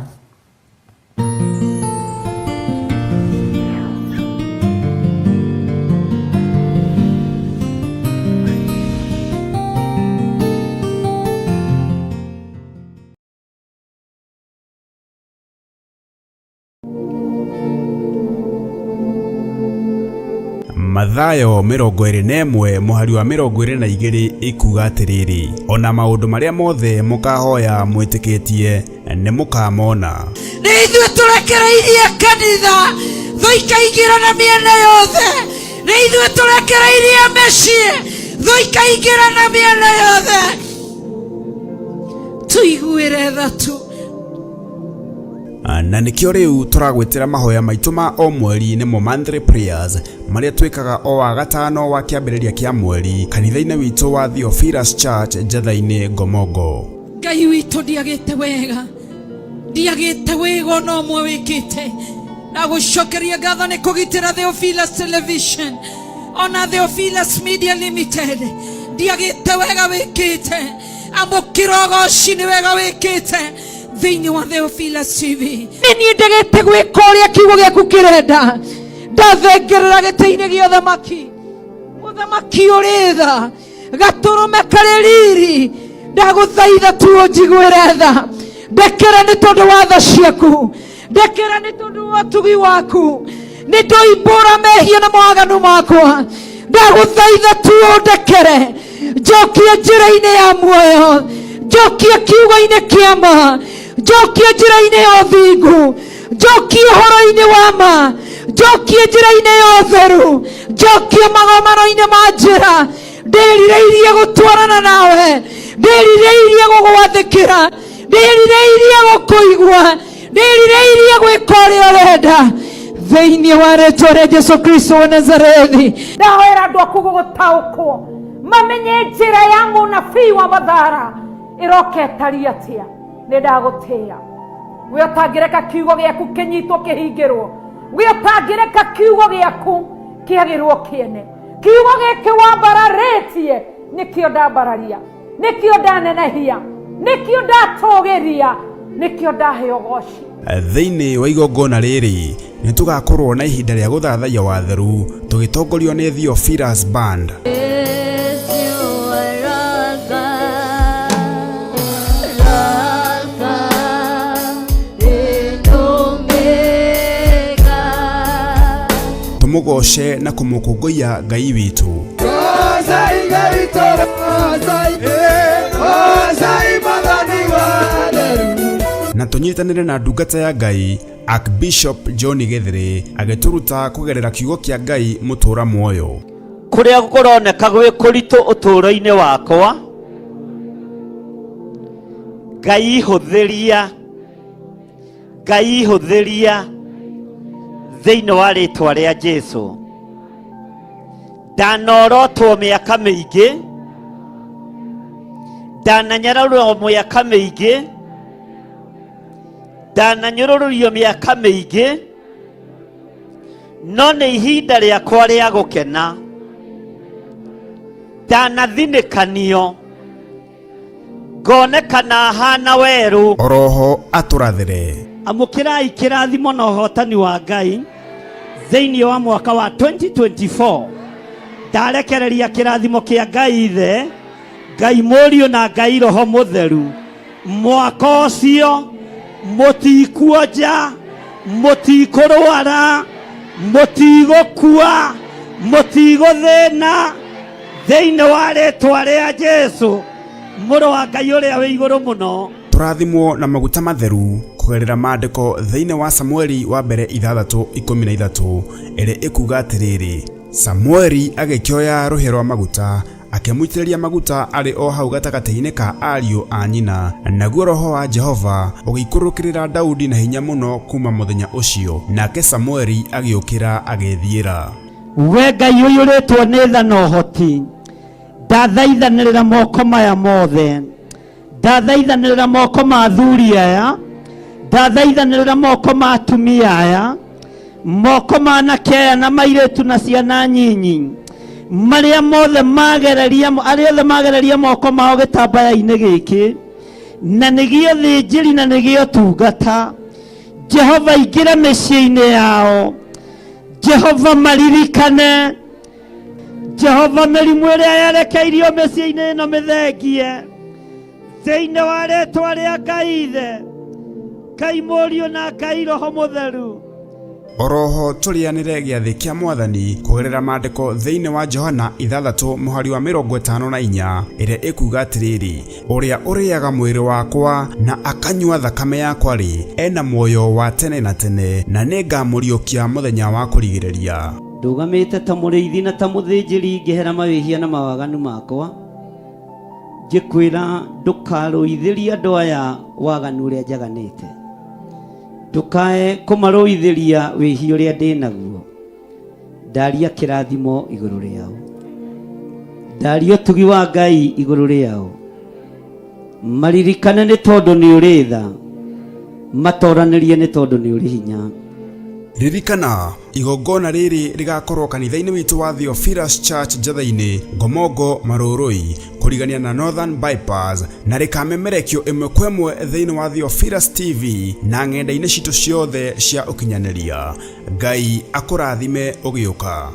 Mathayo 21 mũhari wa 22 ĩkuga atĩrĩrĩ, ona maũndũ marĩa mothe mũkahoya mwĩtĩkĩtie nĩ mũkamona. Nĩ ithuĩ tũrekereirie kanitha thũ ikaingĩra na mĩena yothe. Nĩ ithuĩ tũrekereirie mĩciĩ thũ ikaingĩra na mĩena yothe. Tũiguĩre tha tu. Na nĩkĩo rĩu tũragwĩtĩra mahoya maitũ ma o mweri nĩmo monthly prayers marĩa twĩkaga o wa gatano wa kĩambĩrĩria kĩa mweri kanitha-inĩ witũ wa Theophilus Church Njatha-inĩ Ngomongo. Ngai witũ ndiagĩte wega, ndiagĩte wega ona ũmwe wĩkĩte. Ndagũcokeria ngatho nĩ kũgitĩra Theophilus Television ona Theophilus Media Limited. Ndiagĩte wega wĩkĩte, amũkĩra ũgoci nĩ wega wĩkĩte thĩinĩ wa Theophilus TV. Nĩ niĩ ndegete gwĩka ũrĩa kiugo gĩaku kĩrenda, ndathengerera gĩtĩ-inĩ gĩa ũthamaki, mũthamaki ũrĩ tha, gatũrũme karĩ riri, ndagũthaitha tu ũnjiguĩre tha, ndekera nĩ tondũ wa tha ciaku, ndekera nĩ tondũ wa ũtugi waku, nĩ ndoimbũra mehia na mawaganu makwa, ndagũthaitha tu ũndekere, njokie njĩra-inĩ ya muoyo, njokie kiugo-inĩ kĩa ma, njokie njĩra-inĩ ya ũthingu, njokie ũhoro-inĩ wa ma, njokie njĩra-inĩ ya ũtheru, njokie magomano-inĩ ma njĩra. Ndĩrirĩirie gũtwarana nawe, ndĩrirĩirie gũgwathĩkĩra, ndĩrirĩirie gũkũigua, ndĩrirĩirie gwĩka ũrĩa ũrenda thĩinĩ wa rĩtwa rĩa Jesu Kristo wa Nazarethi. Ndahoera andũ aku gũgũtaũkwo mamenye njĩra ya mũnabii wa Mathara ĩroka ĩtariĩ atĩa. Nĩ ndagũtĩĩa we ũtangĩreka kiugo gĩaku kĩnyitwo kĩhingĩrwo, we ũtangĩreka kiugo gĩaku kĩagĩrwo kĩene. Kiugo gĩkĩ wambararĩtie nĩkĩo ndambararia, nĩkĩo ndanenehia, nĩkĩo ndatũgĩria, nĩkĩo ndahe ũgoci. Thĩinĩ wa igongona rĩrĩ nĩ tũgakorwo na ihinda rĩa gũthathaiya watheru tũgĩtongorio nĩ Theophilus Band. Tũmũgoce na kũmũkũngũiya Ngai witũ. Na tũnyitanĩre na ndungata ya Ngai Archbishop John Gĩthĩrĩ agĩtũruta kũgerera kiugo kĩa Ngai mũtũra muoyo. Kũrĩa kũroneka gwĩ kũritũ ũtũũro-inĩ wakwa, Ngai hũthĩria, Ngai hũthĩria thĩinĩ wa rĩtwa rĩa Jesu. Ndanorotwo mĩaka mĩingĩ, ndananyararwo mĩaka mĩingĩ, ndananyũrũrũrio mĩaka mĩingĩ, no nĩ ihinda rĩakwa rĩa gũkena. Ndanathinĩkanio ngonekana hana werũ. Oroho atũrathĩre. Amũkĩrai kĩrathimo na ũhotani wa Ngai thĩinĩ wa mwaka wa 2024. Ndarekereria kĩrathimo kĩa Ngai Ithe, Ngai Mũriũ na Ngai Roho Mũtheru. Mwaka ũcio mũtikuonja, mũtikũrwara, mũtigũkua, mũtigũthĩna thĩinĩ wa rĩtwa rĩa Jesu mũrũ wa Ngai ũrĩa wĩ igũrũ mũno. Tũrathimwo na maguta matheru kũgerera maandĩko thĩinĩ wa Samueli wa mbere 6:13 ĩrĩa ĩkuga atĩrĩrĩ, Samueli agĩkĩoya rũhĩa rwa maguta akĩmũitĩrĩria maguta arĩ o hau gatagatĩ-inĩ ka ariũ a nyina. Naguo Roho wa Jehova ũgĩikũrũkĩrĩra Daudi na hinya mũno kuuma mũthenya ũcio, nake Samueli agĩũkĩra agĩĩthiĩra. We Ngai ũiyũrĩtwo nĩ tha na ũhoti, ndathaithanĩrĩra moko maya mothe, ndathaithanĩrĩra moko ma athuri aya, ndathaithanĩrĩra moko ma atumia aya, moko ma anake aya na mairĩtu na ciana nyinyi, marĩa mothe magereria, arĩa othe magereria moko mao gĩtambaya-inĩ gĩkĩ, na nĩgĩo thĩnjĩri na nĩgĩo tungata. Jehova ingĩra mĩciĩ-inĩ yao, Jehova maririkane, Jehova mĩrimũ ĩrĩa yerekeirio mĩciĩ-inĩ ĩno mĩthengie thĩinĩ wa rĩtwa rĩa Ngai Ithe, Ngai Mũriũ na Ngai Roho Mũtheru. Oroho tũrĩanĩre gĩathĩ kĩa Mwathani kũgerera maandĩko thĩinĩ wa Johana ithathatũ mũhari wa 54 ĩrĩa ĩkuuga atĩrĩrĩ, Ũrĩa ũrĩaga mwĩrĩ wakwa na akanyua thakame yakwa-rĩ, e na muoyo wa tene na tene, na nĩngamũriũkia mũthenya wa kũrigĩrĩria. Ndũgamĩte ta mũrĩithi na ta mũthĩnjĩri ngĩhera mawĩhia na mawaganu makwa, ngĩkwĩra ndũkarũithĩrie andũ aya waganu ũrĩa njaganĩte, ndũkae kũmarũithĩria wĩhia ũrĩa ndĩ naguo. Ndaria kĩrathimo igũrũ rĩao, ndaria ũtugi wa Ngai igũrũ rĩao, maririkane nĩ tondũ nĩ ũrĩ tha, matoranĩrie nĩ tondũ nĩ ũrĩ hinya. Ririkana, igongona rĩrĩ rĩgakorwo kanitha-inĩ witũ wa Theophilus Church Njatha-inĩ, Ngomongo, Marũrũi, kũrigania na Northern Bypass, na rĩkamemerekio ĩmwe kwa ĩmwe thĩinĩ wa Theophilus TV na ng'enda-inĩ citũ ciothe cia ũkinyanĩria. Ngai akũrathime ũgĩũka.